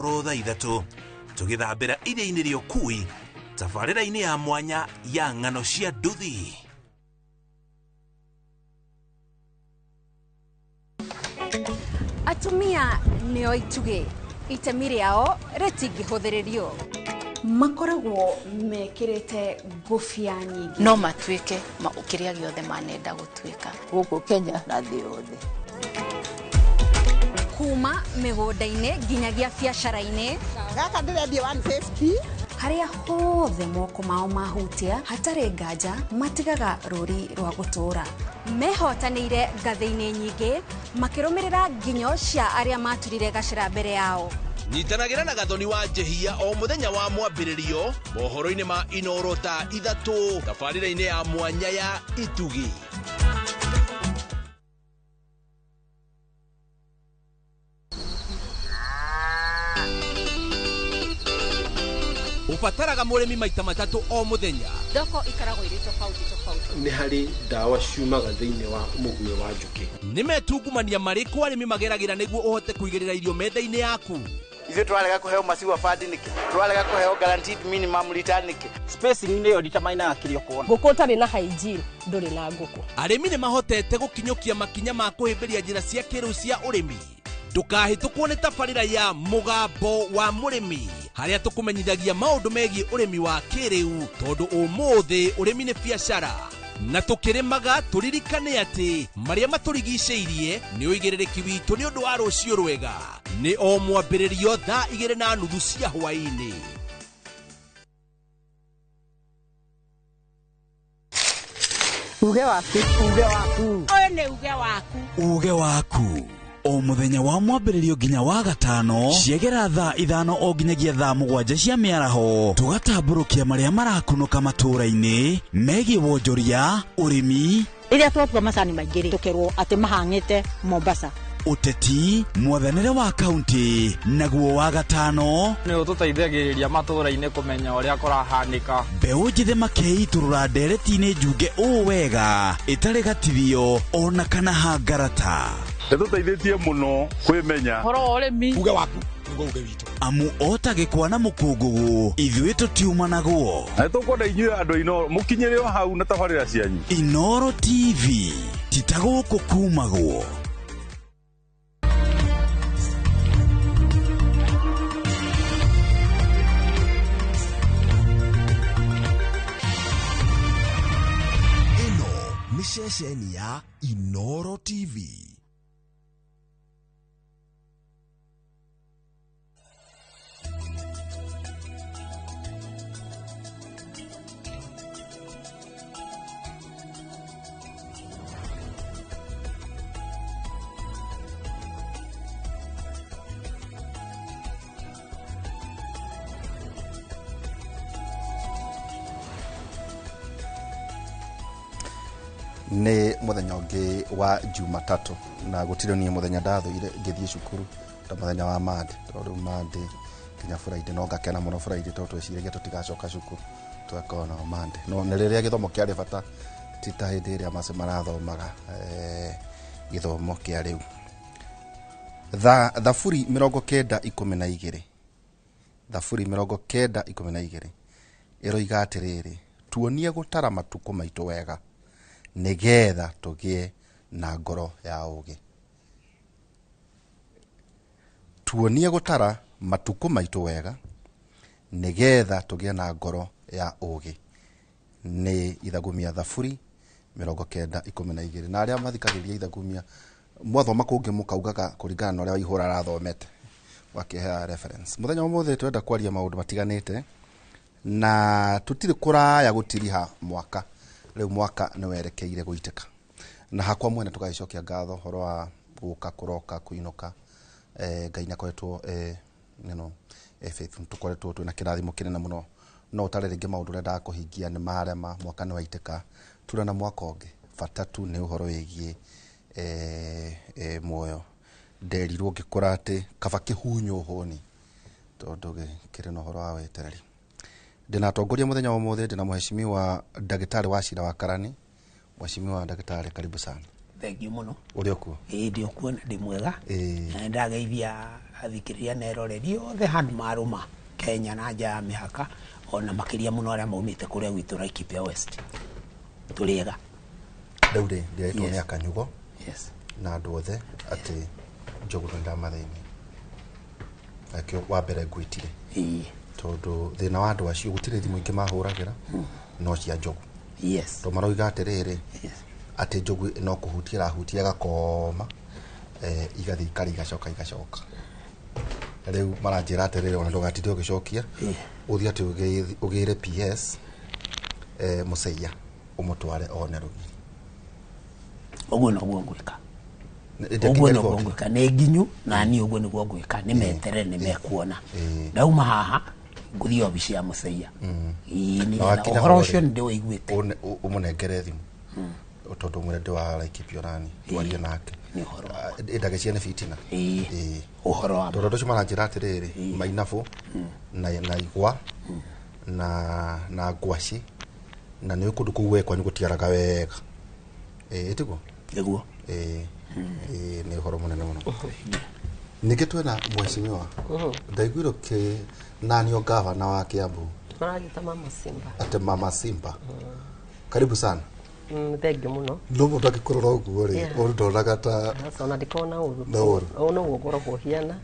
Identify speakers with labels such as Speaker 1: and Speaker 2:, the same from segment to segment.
Speaker 1: Thaa 3 tũgĩthambĩra iria-inĩ rĩa ũkui tabarĩra-inĩ ya mwanya ya ng'ano cia nduthi.
Speaker 2: Atumia nĩo itugĩ, itemi rĩao rĩtingĩhũthĩrĩrio. Makoragwo mekĩrĩte ngũbia nyingĩ.
Speaker 3: No matuĩke kĩrĩa gĩothe manenda gũtuĩka.
Speaker 4: Gũkũ Kenya na thĩ yothe.
Speaker 2: Kuma mĩgũnda-inĩ nginyagia biacara-inĩ.
Speaker 5: Gaka ndĩrendia 150.
Speaker 2: Harĩa hothe moko mao mahutia hatarĩ nganja matigaga rũri rwa gũtũũra. Mehotanĩire ngathĩ-inĩ nyingĩ makĩrũmĩrĩra nginyo cia arĩa maturire gacĩra mbere yao.
Speaker 1: Nyitanagĩra na Gathoni wa Njehia o mũthenya wa mwambĩrĩrio mohoro-inĩ ma Inoro thaa 3 tabarĩra-inĩ ya mwanya ya Itugi. Ũbataraga mũrĩmi maita matatũ o mũthenya.
Speaker 3: Thoko ikaragwo irĩ tofauti tofauti.
Speaker 6: Nĩ harĩ ndawa ciumaga thĩinĩ wa mũguĩ wa njũkĩ.
Speaker 1: Nĩ metungumania marĩkũ arĩmi mageragĩra nĩguo ũhote kũigĩrĩra irio metha-inĩ yaku?
Speaker 7: Ithuĩ tũrarega kũheo maciwa fund nĩkĩ? Tũrarega kũheo guaranteed minimum return nĩkĩ?
Speaker 8: Spacing nĩyo determinaga kĩrĩa ũkuona.
Speaker 9: Ngũkũ ũtarĩ na hygiene ndũrĩ na ngũkũ.
Speaker 1: Arĩmi nĩ mahotete gũkinyũkia makinya ma kũhĩmbĩria njĩra cia kĩrĩu cia ũrĩmi. Ndũkahĩtũkwo nĩ tabarĩra ya Mũgambo wa Mũrĩmi harĩa tũkũmenyithagia maũndũ megiĩ ũrĩmi wa kĩrĩu, tondũ ũmũthĩ ũrĩmi nĩ biacara. Na tũkĩrĩmaga tũririkane atĩ marĩa matũrigicĩirie nĩ ũigĩrĩrĩki witũ nĩ ũndũ wa rũciũ rwega. Nĩ o mwambĩrĩrio thaa 2:30 cia hwaĩ-inĩ.
Speaker 5: Uge waku, uge waku.
Speaker 10: Ũyũ nĩ uge waku.
Speaker 11: Uge waku. O mũthenya wa mwambĩrĩrio nginya wa gatano ciegera thaa 5 o nginyagia thaa 7 cia mĩaraho, tũgatambũrũkia marĩa marakunũka matũũra-inĩ megiĩ wonjoria, ũrĩmi.
Speaker 12: Rĩrĩa twatua macani maingĩ rĩ, tũkerwo atĩ mahang'ĩte Mombasa.
Speaker 11: Ũteti, mwathanĩre wa kaunti, naguo wa gatano
Speaker 13: nĩ ũtũteithagĩrĩria matũũra-inĩ kũmenya ũrĩa kũrahanĩka.
Speaker 11: Mbeũ njĩthĩ makeitũrũra ndereti-inĩ njunge ũũ wega ĩtarĩ gatithio ona kana hangarata.
Speaker 14: Nĩtũteithĩtie mũno kwĩmenya.
Speaker 15: Ũhoro wa ũrĩmi.
Speaker 16: Uge waku nĩguo uge witũ.
Speaker 11: Amu ota gĩkwa na mũkũngũgũ ithuĩ tũtiumanagwo.
Speaker 14: Na nĩtũkwenda inyuĩ andũ Inooro mũkinyĩre o hau na tabarĩra cianyu.
Speaker 11: Inooro TV ti ta gũkũ kumagwo.
Speaker 1: Ĩno nĩ ceceni ya Inooro TV.
Speaker 17: Nĩ mũthenya ũngĩ wa Jumatatũ na gũtirĩ niĩ mũthenya ndathũire ngĩthiĩ cukuru ta mũthenya wa Monday, tondũ Monday nginya Friday no ngakena mũno Friday tondũ tweciragia tũtigacoka cukuru tũgakorwo na Monday. No nĩ rĩrĩa gĩthomo kĩarĩ bata ti ta hĩndĩ ĩrĩa mace marathomaga gĩthomo kĩa rĩu. Thaburi 90:12, Thaburi 90:12 ĩroiga atĩrĩrĩ, tuonie gũtara matukũ maitũ wega nĩgetha tũgĩe na ngoro ya ũũgĩ. Tuonie gũtara matukũ maitũ wega nĩgetha tũgĩe na ngoro ya ũũgĩ. Nĩ ithagumia Thaburi 90:12. Na arĩa mathikagĩrĩria ithagumia mwathoma kũngĩ mũkaugaga kũringana na ũrĩa Waihũra arathomete wakĩheaga reference. Mũthenya ũmũthĩ twenda kwaria maũndũ matiganĩte na tũtirĩ kũraya gũtiriha mwaka. Rĩu mwaka nĩ werekeire gũitĩka. Na hakwa mwene tũgagĩcokia ngatho ũhoro wa gũka kũroka kũinũka. Ngai nĩ akoretwo faith tũkoretwo twĩna kĩrathimo kĩnene mũno. No ũtare rĩngĩ maũndũ ũrendaga kũhingia nĩ marema, mwaka nĩ waitĩka, tura na mwaka ũngĩ. Bata tu nĩ ũhoro wĩgiĩ muoyo. Nderirwo ngĩkũra atĩ kaba kĩhunywo hũni tondũ kĩrĩ na ũhoro wa wetereri. Ndĩna atongoria mũthenya wa ũmũthĩ, ndĩna mheshimiwa ndagĩtarĩ wa Cira wa Karani. Mheshimiwa ndagĩtarĩ, karibu sana.
Speaker 10: Thengiũ mũno.
Speaker 17: Ũrĩ okuo?
Speaker 10: Ĩĩ, ndĩ okuo na ndĩ mwega. Na nĩndageithia athikĩrĩria na eroreri othe handũ marũma Kenya na nja ya mĩhaka, ona makĩria mũno arĩa maumĩte kũrĩa gwitũ Laikipia West. Tũrĩ ega.
Speaker 17: Rĩu rĩ, ndĩretwo nĩ Akanyugo
Speaker 10: Yes.
Speaker 17: na andũ othe atĩ Njogu nĩ ndamathĩnia. Nakĩo wa mbere ngwĩtire. Tondũ thĩna wa andũ acio gũtirĩ thimũ ingĩ mahũragĩra no cia Njogu.
Speaker 10: Yes.
Speaker 17: Tondũ maroiga atĩrĩrĩ, atĩ Njogu no kũhutia ĩrahutia ĩgakoma, igathiĩ ikarĩa igacoka igacoka. Rĩu maranjĩra atĩrĩrĩ, ona ndũgatinde ũgĩcokia, ũthiĩ atĩ ũgĩre PS Mũceia ũmũtware one rũgiri.
Speaker 10: Ũguo noguo ngwĩka. Ũguo noguo ngwĩka. Nĩ nginyu na niĩ ũguo nĩguo ngwĩka. Nĩ meterere nĩ mekuona. Ndauma haha ngũthiĩ obici ya Mũceia. Ũhoro ũcio nĩ ndĩũiguĩte.
Speaker 17: Ũmũnengere thimũ tondũ mwĩre ndĩ wa Laikipia onani twarie nake. Ndage cia nĩ fitina.
Speaker 10: Ũhoro wa
Speaker 17: tondũ andũ acio maranjĩra atĩrĩrĩ, mainabũ na igwa na ngwacĩ, na nĩ kũndũ kũu we kwanyu gũtiaraga wega. Ĩtiguo?
Speaker 10: Nĩguo.
Speaker 17: Nĩ ũhoro mũnene mũno. Ningĩ twĩna mheshimiwa ndaiguire kĩnanio gavana wa Kiambu.
Speaker 9: Maragĩta Mama Simba.
Speaker 17: Ate Mama Simba. Karibu sana.
Speaker 9: Thengiũ mũno.
Speaker 17: No mũndũ angĩkũrora ũguo rĩ, mũndũ ndonaga ta
Speaker 9: ona ndikona ũru. Noguo ngoragwo hiana.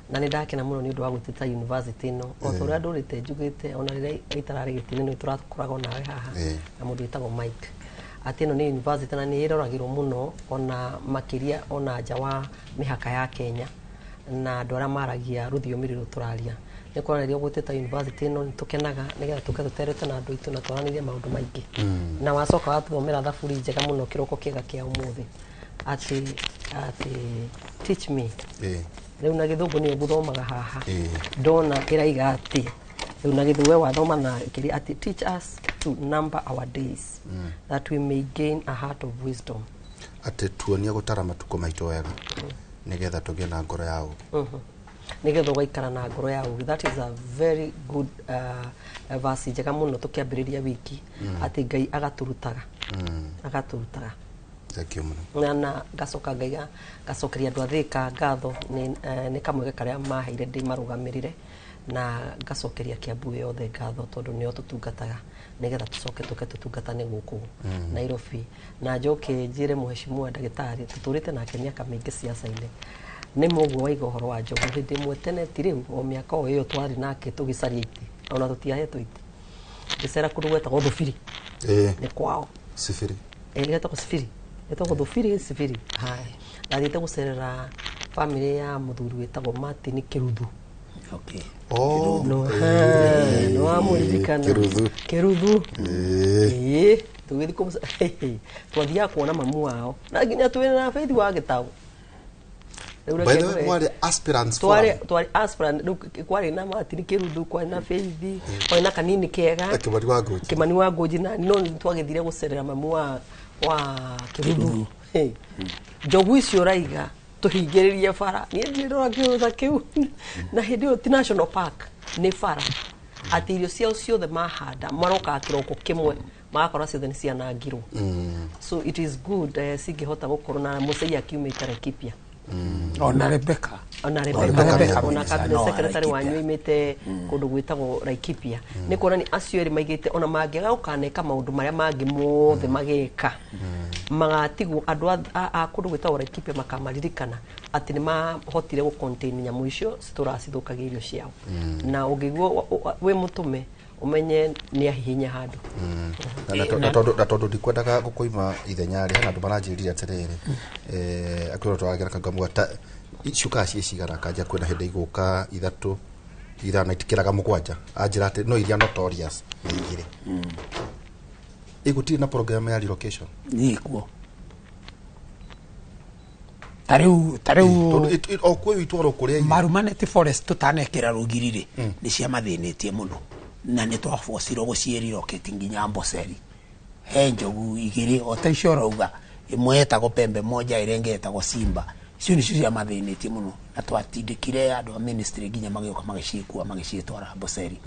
Speaker 9: Na nĩ ndakena mũno nĩ ũndũ wa gwĩtĩta university ĩno. O ta ũrĩa ndũrĩte njugĩte, ona rĩrĩa itararĩ gĩtĩ-inĩ nĩ tũrakoragwo nawe haha na mũndũ wĩtagwo Mike. Atĩ ĩno nĩ university na nĩ ĩroragĩrwo mũno ona makĩria ona nja wa mĩhaka ya Kenya na andũ arĩa maragia rũthiomi rũrũ tũraria. Nĩ kuonania rĩrĩa ũgwĩtĩta university ĩno nĩ tũkenaga nĩgetha tũke tũterete na andũ aitũ na twaranĩrie maũndũ maingĩ. Na wacoka watũthomera thaburi njega mũno kĩroko kĩega kĩa ũmũthĩ atĩ teach me. Rĩu na gĩthũngũ nĩyo ngũthomaga haha. Ndona ĩraiga atĩ rĩu na gĩthũngũ we wathoma na kĩrĩa atĩ teach us to number our days that we may gain a heart of wisdom.
Speaker 17: Atĩ tuonie gũtara matukũ maitũ wega nĩgetha tũgĩe na ngoro ya ũũgĩ.
Speaker 9: Nĩgetha ũgaikara na ngoro ya ũũgĩ. That is a very good verse njega mũno tũkĩambĩrĩria wiki atĩ Ngai agatũrutaga. Agatũrutaga.
Speaker 17: Thank you mũno.
Speaker 9: Na ngacoka ngaiga ngacokeria andũ a Thĩka ngatho nĩ kamweke karĩa maheire ndĩ marũgamĩrĩre na ngacokeria Kiambu yothe ngatho tondũ nĩo tũtungataga nĩgetha tũcoke tũke tũtungatane gũkũ Nairobi. Na njoke njĩre mheshimiwa ndagĩtarĩ tũtũrĩte nake mĩaka mĩingĩ siasa-inĩ. Nĩ mũguo waiga ũhoro wa Njogu hĩndĩ ĩmwe tene ti rĩu o mĩaka o ĩyo twarĩ nake tũgĩcaria itĩ ona tũtiahetwo itĩ. Ngĩcera kũndũ gwetagwo Thubiri. Nĩ kwao.
Speaker 17: Sibiri.
Speaker 9: Gwetagwo Sibiri. Gwetagwo Thubiri Sibiri. Haya. Ndathiĩte gũcerera family ya mũthuri wĩtagwo Martin Kĩruthu.
Speaker 10: Okay.
Speaker 17: Oh,
Speaker 9: no, no amũririkana.
Speaker 17: Kĩruthu.
Speaker 9: Kĩruthu. Ĩĩ, tũgĩthiĩ twathiaga kuona mamu wao. Na nginya twĩ na Faith wa Gĩtaũ.
Speaker 17: By the way, mwarĩ aspirants forum.
Speaker 9: Twarĩ aspirant, rĩu kwarĩ na Martin Kĩruthu, kwarĩ na Faith, kwarĩ na Kanini Kega.
Speaker 17: Kĩmani wa Ngũnji.
Speaker 9: Kĩmani wa Ngũnji na no twagĩthire gũcerera mamu wa Kĩruthu. Njogu icio raiga tũhingĩrĩrie bara. Niĩ ndirĩ ndona kĩũndũ ta kĩu. Na hĩndĩ ĩyo ti National Park, nĩ bara. Atĩ irio ciao ciothe mahanda marokaga kĩroko kĩmwe magakora ciothe nĩ cianangirwo. So it is good cingĩhota gũkorwo na Mũcei akiumĩte Laikipia.
Speaker 10: Ona Rebecca.
Speaker 9: Ona Rebecca, ona cabinet secretary wanyu imĩte kũndũ gwĩtagwo Laikipia. Nĩ kuonania acio erĩ maigĩte ona mangĩaga gũkaneka maũndũ marĩa mangĩ mothe mageka. Magatigwo andũ a kũndũ gwĩtagwo Laikipia makamaririkana atĩ nĩ mahotire gũ contain nyamũ icio citũracithũkagia irio ciao. Na ũngĩigua wĩ mũtũme umenye nĩ ahihinya handũ.
Speaker 17: Na tondũ ndikwendaga gũkũima ithenya rĩ, hena andũ maranjĩrire atĩrĩrĩ, akwĩrwo twaragĩra kangamua ta ciũkaga ciĩ cigana, kanja kwĩna hĩndĩ igũka ithatũ ithano itikĩraga mũgwanja, anjĩra atĩ no iria notorious nĩ igĩrĩ. Ĩgũtirĩ na program ya relocation?
Speaker 10: Nĩkuo. Tarĩu
Speaker 17: o kwĩ itwaro kũrĩa
Speaker 10: Marumaneti Forest tũtanekĩra rũgiri rĩ, nĩ ciamathĩnĩtie mũno. Na nĩ twabocirwo gũciĩriroketi nginya Amboseli. He njogu igĩrĩ o ta icio ũrauga, ĩmwe yetagwo Pembe Moja, ĩrĩa ĩngĩ yetagwo Simba. Icio nĩcio ciamathĩnĩtie mũno na twatindĩkire andũ a ministry nginya magĩũka magĩcikua magĩcitwara Amboseli.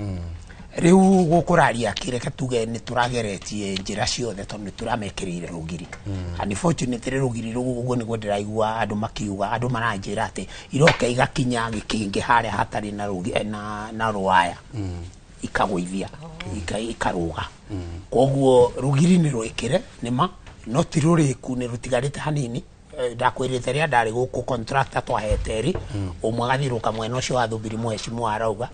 Speaker 10: Rĩu gũkũraria kĩreke tuge nĩ tũrageretie njĩra ciothe tondũ nĩ tũramekĩrĩire rũgiri. Unfortunately rũgiri rũu ũguo nĩguo ndĩraigua andũ makiuga, andũ maranjĩra atĩ iroka igakinya gĩkĩngĩ harĩa hatarĩ na rũgi na rwaya ikagũithia ikarũga. Koguo rũgiri nĩ rwĩkĩre nĩma, no ti rũrĩku, nĩ rũtigarĩte hanini. Ndakwĩrĩte rĩrĩa ndarĩ gũkũ contractor twahete rĩ, ũmwe agathirũka mwena ũcio wa Thubiri mũhecimu arauga,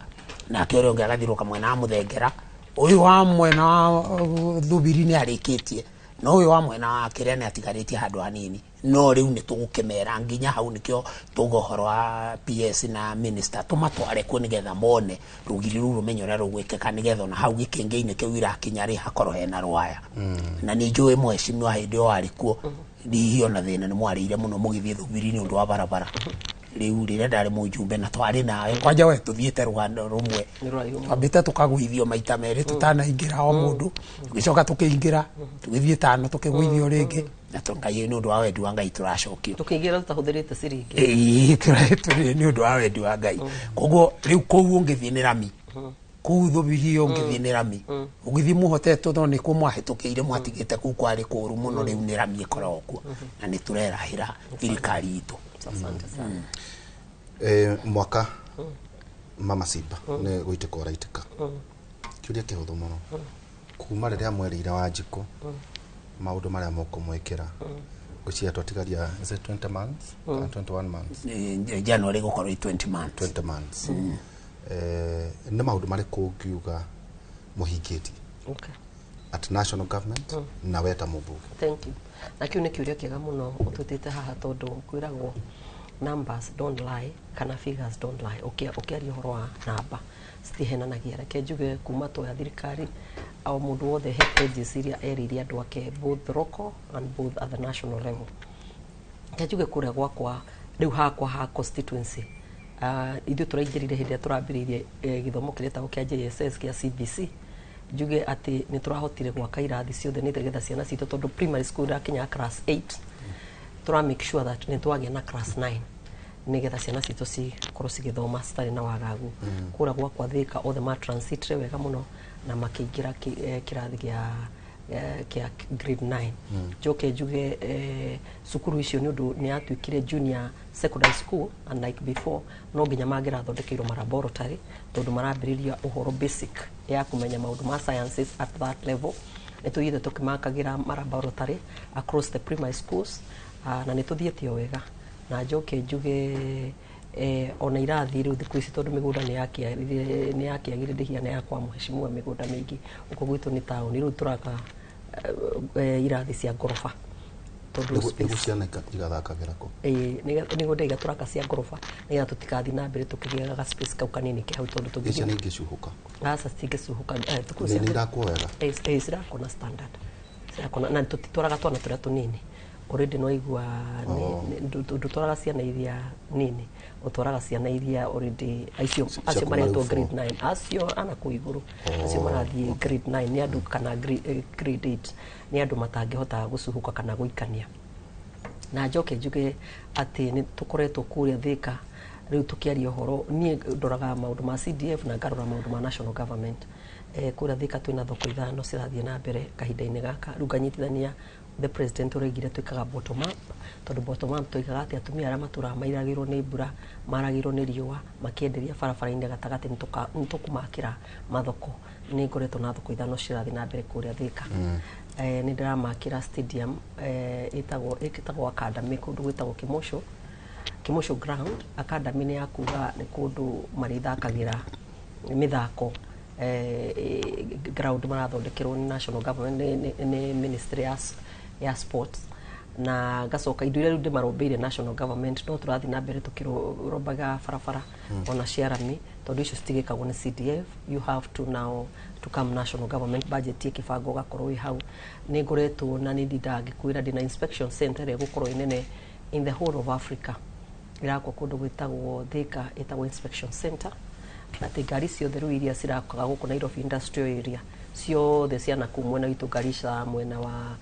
Speaker 10: nake ũrĩa ũngĩ agathirũka mwena wa Mũthengera. Ũyũ wa mwena wa Thubiri nĩ arĩkĩtie, no ũyũ wa mwena wa kĩrĩa nĩ atigarĩtie handũ hanini. No rĩu nĩ tũgũkĩmera nginya hau, nĩkĩo tuga ũhoro wa PS na minister tũmatware kuo nĩgetha mone rũgiri rũu rũmenye ũrĩa rũgwĩkĩka, nĩgetha ona hau gĩkĩngĩ-inĩ kĩu irakinya rĩ hakorwo hena rwaya. Na nĩ njũĩ mũhecimiwa hĩndĩ ĩyo arĩ kuo hihi ona thĩna nĩ mwarĩire mũno mũgĩthiĩ Thubiri nĩ ũndũ wa barabara. Rĩu rĩrĩa ndarĩ mũjumbe na twarĩ nawe kwanja we tũthiĩte rũgano rũmwe, twambĩte tũkagũithio maita merĩ tũtanaingĩra o mũndũ, tũgĩcoka tũkĩingĩra tũgĩthiĩ tano tũkĩgũithio rĩngĩ, na Ngai nĩ ũndũ wa wendi wa Ngai tũracokio
Speaker 9: tũkĩingĩra tũtahũthĩrĩte ciringi.
Speaker 10: Ĩĩ, nĩ ũndũ wa wendi wa Ngai. Koguo rĩu kũu ũngĩthiĩ nĩ rami, kũu Thubiri ũngĩthiĩ nĩ rami, ũgĩthiĩ mũhotetwo tondũ nĩ kuo mwahĩtũkĩire mwatigĩte kũu kwarĩ kũũru mũno, rĩu nĩ rami ĩkoragwo kuo na nĩ tũrerahĩra thirikari itũ.
Speaker 9: Asante sana.
Speaker 17: Mwaka Mama Simba nĩ gũitĩka ũraitĩka. Kĩũria kĩhũthũ mũno, kuma rĩrĩa mwerĩire Wanjikũ maũndũ marĩa mũkũmwĩkĩra, ngwĩciria twatigaria, is it 20 months kana 21 months?
Speaker 10: January gũkorwo i 20 months.
Speaker 17: 20 months. Nĩ maũndũ marĩkũ ũngiuga mũhingĩtie at national government na we ta mũmbunge?
Speaker 9: Thank you. Na kĩu nĩ kĩũria kĩega mũno ũtwĩtĩte haha, tondũ kwĩragwo numbers don't lie kana figures don't lie. Ũkĩaria ũhoro wa namba citihenanagia. Reke njuge kuma twoya thirikari, o mũndũ wothe he pledges iria erĩire andũ ake, both local and both at the national level. Reke njuge kũrĩa gwakwa rĩu hakwa ha constituency, ithuĩ tũraingĩrire hĩndĩ ĩrĩa tũrambĩrĩirie gĩthomo kĩrĩa gĩtagwo kĩa JSS kĩa CBC. Njuge atĩ nĩ tũrahotire gwaka irathi ciothe nĩgetha ciana citũ, tondũ primary school irakinya class 8, tũra make sure that nĩ twagĩa na class 9 nĩgetha ciana citũ cikorwo cigĩthoma citarĩ na wagagu. Kũrĩa gwakwa Thika othe ma transitire wega mũno na makĩingĩra kĩrathi gĩa grade 9. Njoke njuge cukuru icio nĩ ũndũ nĩ yatuĩkire junior secondary school, unlike before, no nginya mangĩrathondekeirwo ma laboratory tondũ marambĩrĩria ũhoro basic ya kũmenya maũndũ ma sciences at that level. Nĩ tũthiĩte tũkĩmakagĩra ma laboratory across the primary schools, na nĩ tũthiĩte o wega. Na njoke njuge ona irathi rĩu thikũ ici, tondũ mĩgũnda nĩ yakĩagire, ndĩhiana ya kwa mũheshimiwa mĩgũnda mĩingĩ gũkũ gwitũ nĩ taũni, rĩu tũraka irathi cia ngoroba tondũ
Speaker 17: Nĩguo ciana igathakagĩra kũ?
Speaker 9: Nĩguo ndaiga tũraka cia ngoroba nĩgetha tũtikathiĩ na mbere tũkĩgĩaga space kau kanini ke hau, tondũ
Speaker 17: Ĩ ciana ingĩcuhũka?
Speaker 9: Aca, citingĩcuhũka. Thukuru
Speaker 17: Nĩ irakwo wega?
Speaker 9: Cirakwo na standard, cirakwo na tũtitwaraga twana tũrĩa tũnini already, no igua ndũtwaraga ciana iria nini, ũtwaraga ciana iria already acio acio maretwo grade 9, acio ana kũu igũrũ, acio marathiĩ grade 9 nĩ andũ kana grade 8 nĩ andũ matangĩhota gũcuhũka kana gũikania. Na njoke njuge atĩ nĩ tũkoretwo kũrĩa Thika rĩu tũkĩaria ũhoro, niĩ ndoraga maũndũ ma CDF na ngarora maũndũ ma national government. Kũrĩa Thika twĩna thoko 5 cirathiĩ na mbere kahinda-inĩ gaka. Rĩu nganyitithania the president ũraigire twĩkaga bottom up, tondũ bottom up tũigaga atĩ atumia arĩa matũraga mairagĩrwo nĩ mbura, maragĩrwo nĩ riũa, makĩenderia barabara-inĩ gatagatĩ, nĩ tũkũmakĩra mathoko. Nĩ ngoretwo na thoko 5 cirathiĩ na mbere kũrĩa Thika. Nĩ ndĩramakĩra stadium ĩtagwo academy kũndũ gwĩtagwo Kimosho ground. Academy nĩ ya kuga nĩ kũndũ marĩthakagĩra mĩthako, ground marathondekerwo nĩ national government, nĩ ministry ya sports. Na ngacoka indo iria rĩu ndĩmarombeire national government, no tũrathiĩ na mbere tũkĩrombaga barabara ona cia rami, tondũ icio citigĩkagwo nĩ CDF, you have to now to come national government budget ĩkĩbangwo ũgakorwo wĩ hau. Nĩ ngoretwo na nĩ ndindaga ngĩkwĩra ndĩna inspection center ĩrĩa ĩgũkorwo ĩ nene in the whole of Africa, ĩrakwo kũndũ gwĩtagwo Thika, ĩtagwo inspection center. Atĩ ngari ciothe rĩu iria cirakaga gũkũ Nairobi industrial area ciothe cia nakũu mwena witũ, Garissa, mwena wa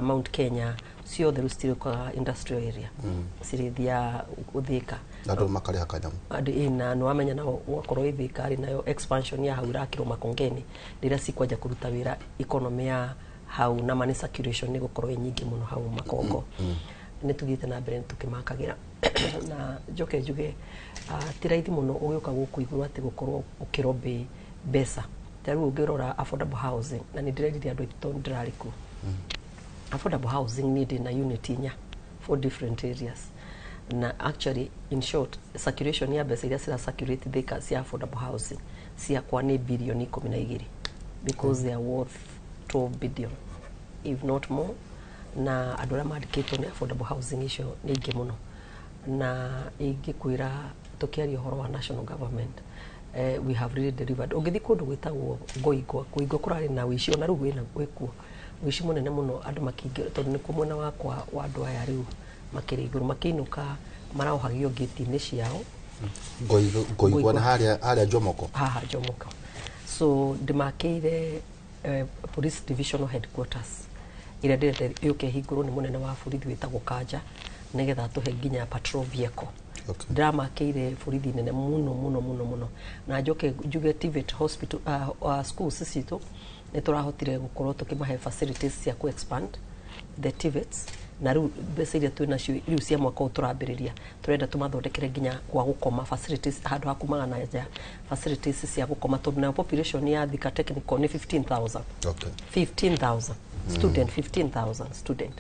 Speaker 9: Mount Kenya, ciothe rĩu citirĩũkaga industrial area, cirĩthiaga Thika.
Speaker 17: Na andũ makarĩha kanyamũ.
Speaker 9: Andũ ĩ na nĩ wamenya nao gwakorwo ĩ Thika rĩ, nayo expansion ya hau irakĩrwo Makongeni, rĩrĩa cikwanja kũruta wĩra, economy ya hau na money circulation nĩ gũkorwo ĩ nyingĩ mũno hau Makongo. Nĩ tũthiĩte na mbere tũkĩmakagĩra, na njoke njuge ti raithi mũno ũgĩũka gũkũ igũrũ atĩ gũkorwo ũkĩrobĩ mbeca. Ta rĩu ũngĩrora affordable housing, na nĩ ndĩrerire andũ aitũ tondũ ndĩrarĩ kuo, affordable housing niĩ ndĩ na unit inya, four different areas, na actually, in short, circulation ya mbeca iria cira circulate Thika cia affordable housing ciakwa nĩ birioni 12, because they are worth 12 billion, if not more. Na andũ arĩa mandĩkĩtwo nĩ affordable housing icio nĩ aingĩ mũno. Na ingĩkwĩra tũkĩaria ũhoro wa national government, we have really delivered. Ũngĩthiĩ kũndũ gwĩtagwo Ngoingwa, Ngoingwa kũrarĩ na ũici, ona rĩu wĩna wĩkuo ũici mũnene mũno, andũ makĩingĩra, tondũ nĩkuo mwena wakwa wa andũ aya rĩu makĩrĩ igũrũ, makĩinũka maraohagio ngĩti-inĩ ciao.
Speaker 17: Ngoigwa na harĩa Jomoko?
Speaker 9: Haha Jomoko. So ndĩmakĩire police divisional headquarters ĩrĩa ndĩrenda yũke ĩhingũrwo nĩ mũnene wa borithi wĩtagwo Kanja, nĩgetha atũhe nginya patrol vehicle. Ndĩramakĩire borithi nene mũno mũno mũno mũno. Na njoke njuge TVET hospital, schools citũ nĩ tũrahotire gũkorwo tũkĩmahe facilities cia ku expand the TVETs. Na rĩu mbeca iria twĩ nacio rĩu cia mwaka ũyũ tũrambĩrĩria, tũrenda tũmathondekere nginya gwa gũkoma, facilities, handũ ha kumaga na nja, facilities cia gũkoma, tondũ nayo population ya Thika Technical nĩ 15,000. 15,000 student, 15,000 student.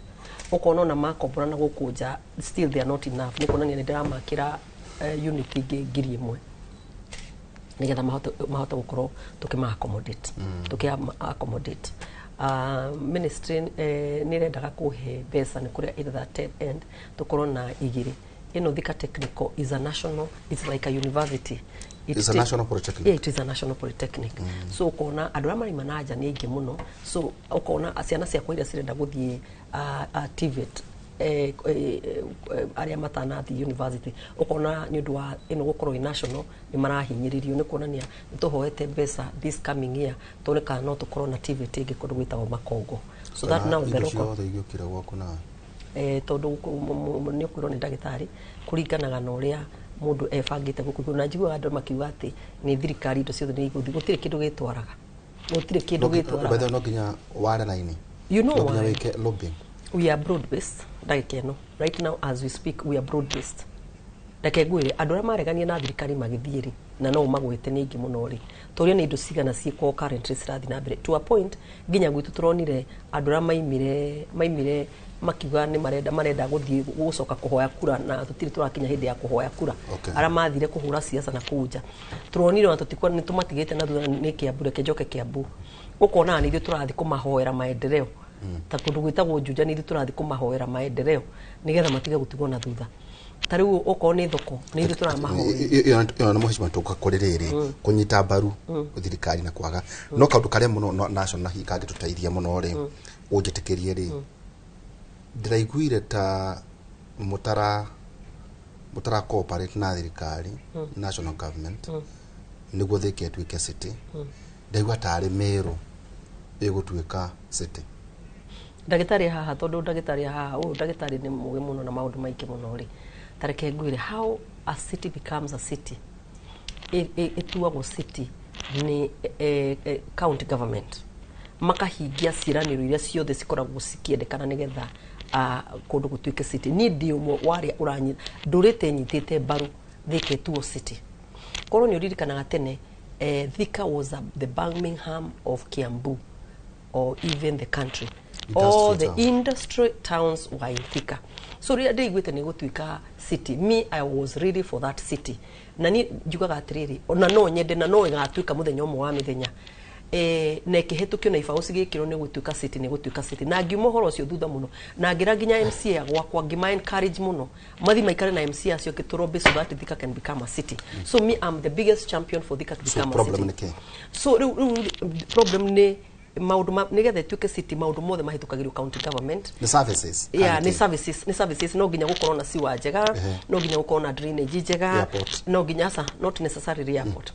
Speaker 9: Ũkona ona makombora na gũkũ nja, still they are not enough. Nĩ kuonania nĩ ndĩramakĩra unit ingĩ 1000 nĩgetha mahote gũkorwo tũkĩma accommodate, tũkĩ accommodate. Ministry nĩ ĩrendaga kũhe mbeca nĩ kũrĩa either that end tũkorwo na igĩrĩ. Ĩno Thika Technical is a national, it's like a university.
Speaker 17: It's a national polytechnic.
Speaker 9: Yeah, it is a national polytechnic. So ũkona andũ arĩa maraima na nja nĩ aingĩ mũno. So ũkona ciana ciakwa iria cirenda gũthiĩ TVET, arĩa matanathiĩ university, ũkona nĩ ũndũ wa ĩno gũkorwo ĩ national nĩ marahinyĩrĩrio. Nĩ kuonania nĩ tũhoete mbeca this coming year tuone kana no tũkorwo na TVET ĩngĩ kũndũ gwĩtagwo Makongo, so that now the
Speaker 17: indo
Speaker 9: local
Speaker 17: ciothe igĩũkire gwaku nawe.
Speaker 9: Tondũ nĩ ũkwĩrwo nĩ ndagĩtarĩ, kũringanaga na ũrĩa mũndũ ebangĩte gũkũ igũrũ. Na njiguaga andũ makiuga atĩ nĩ thirikari indo ciothe nĩ igũthiĩ. Gũtirĩ kĩndũ gĩtwaraga, gũtirĩ kĩndũ gĩtwaraga.
Speaker 17: By the way, no nginya ware raini?
Speaker 9: You know
Speaker 17: No nginya
Speaker 9: why?
Speaker 17: wĩke lobbying?
Speaker 9: We are broad based. Ndagĩka ĩno, right now as we speak, we are broad based. Reke ngwĩre, andũ arĩa maregania na thirikari magĩthiĩ rĩ, na no ũmagwete nĩ aingĩ mũno rĩ, tũrĩa nĩ indo cigana ciĩkwo currently cirathiĩ na mbere, to a point nginya gwitũ tũronire andũ arĩa maimire makiuga nĩ marenda gũthiĩ gũcoka kũhoya kura, na tũtirĩ tũrakinya hĩndĩ ya kũhoya kura. Arĩa mathire kũhũra siasa na kũu nja, tũronire ona tũtikwa nĩ tũmatigĩte na thutha nĩ Kiambu. Reke njoke Kiambu, ũkonaga nĩ ithuĩ tũrathiĩ kũmahoera maendeleo, ta kũndũ gwĩtagwo Juja, nĩ ithuĩ tũrathiĩ kũmahoera maendeleo nĩgetha matige gũtigwo na thutha. Ta rĩu okorwo nĩ thoko, nĩ ithuĩ tũramahoera.
Speaker 17: Ĩyo nĩ mũhecima tũka kũrĩ rĩrĩ kũnyita mbaru thirikari na kwaga no kaũndũ karĩa mũno national hihi kangĩtũteithia mũno rĩ, ũnjĩtĩkĩrie rĩ, ndĩraiguire ta mũtara cooperate na thirikari, national government, nĩguo Thika ĩtuĩke city. Ndaigua tarĩ Meru ĩgũtuĩka city.
Speaker 9: Ndagĩtarĩ haha, tondũ ndagĩtarĩ haha, ũyũ ndagĩtarĩ nĩ mũgĩ mũno na maũndũ maingĩ mũno rĩ, ta reke ngwĩre how a city becomes a city. Ĩtuagwo city nĩ county government, makahingia ciĩranĩro iria ciothe cikoragwo cikĩendekana nĩgetha kũndũ gũtuĩke city. Niĩ ndĩ ũmwe wa arĩa ũranyita, ndũrĩte nyitĩte mbaru Thika ĩtuo city. Korwo nĩ ũririkanaga tene, Thika was the Birmingham of Kiambu or even the country. All the
Speaker 17: Industrial town.
Speaker 9: Industry towns were in Thika. So rĩrĩa ndĩiguĩte nĩ gũtuĩka city, me, I was ready for that city. Na niĩ njugaga atĩrĩrĩ, ona no nyende na no ĩgatuĩka mũthenya ũmwe wa mĩthenya, na ĩkĩhĩtũkio na ibaũ cigĩkĩrwo nĩ gũtuĩka city, nĩ gũtuĩka city. Na ngiuma ũhoro ũcio thutha mũno, na ngĩra nginya MCA gwakwa, ngĩma encourage mũno mathi maikare na MCA acio kĩtũrombe so that Thika can become a city. So me, I'm the biggest champion for Thika to
Speaker 17: So
Speaker 9: become a
Speaker 17: problem
Speaker 9: city.
Speaker 17: nĩ kĩ?
Speaker 9: So rĩu problem nĩ Maũndũ nĩgetha ĩtuĩke city, maũndũ mothe mahĩtũkagĩrio county government.
Speaker 17: Nĩ services?
Speaker 9: Yeah,
Speaker 17: kana
Speaker 9: nĩ
Speaker 17: kĩ?
Speaker 9: Services, nĩ services. No nginya gũkorwo na sewer njega, no nginya gũkorwo na drainage njega.
Speaker 17: Airport.
Speaker 9: No nginya, aca, not necessarily airport.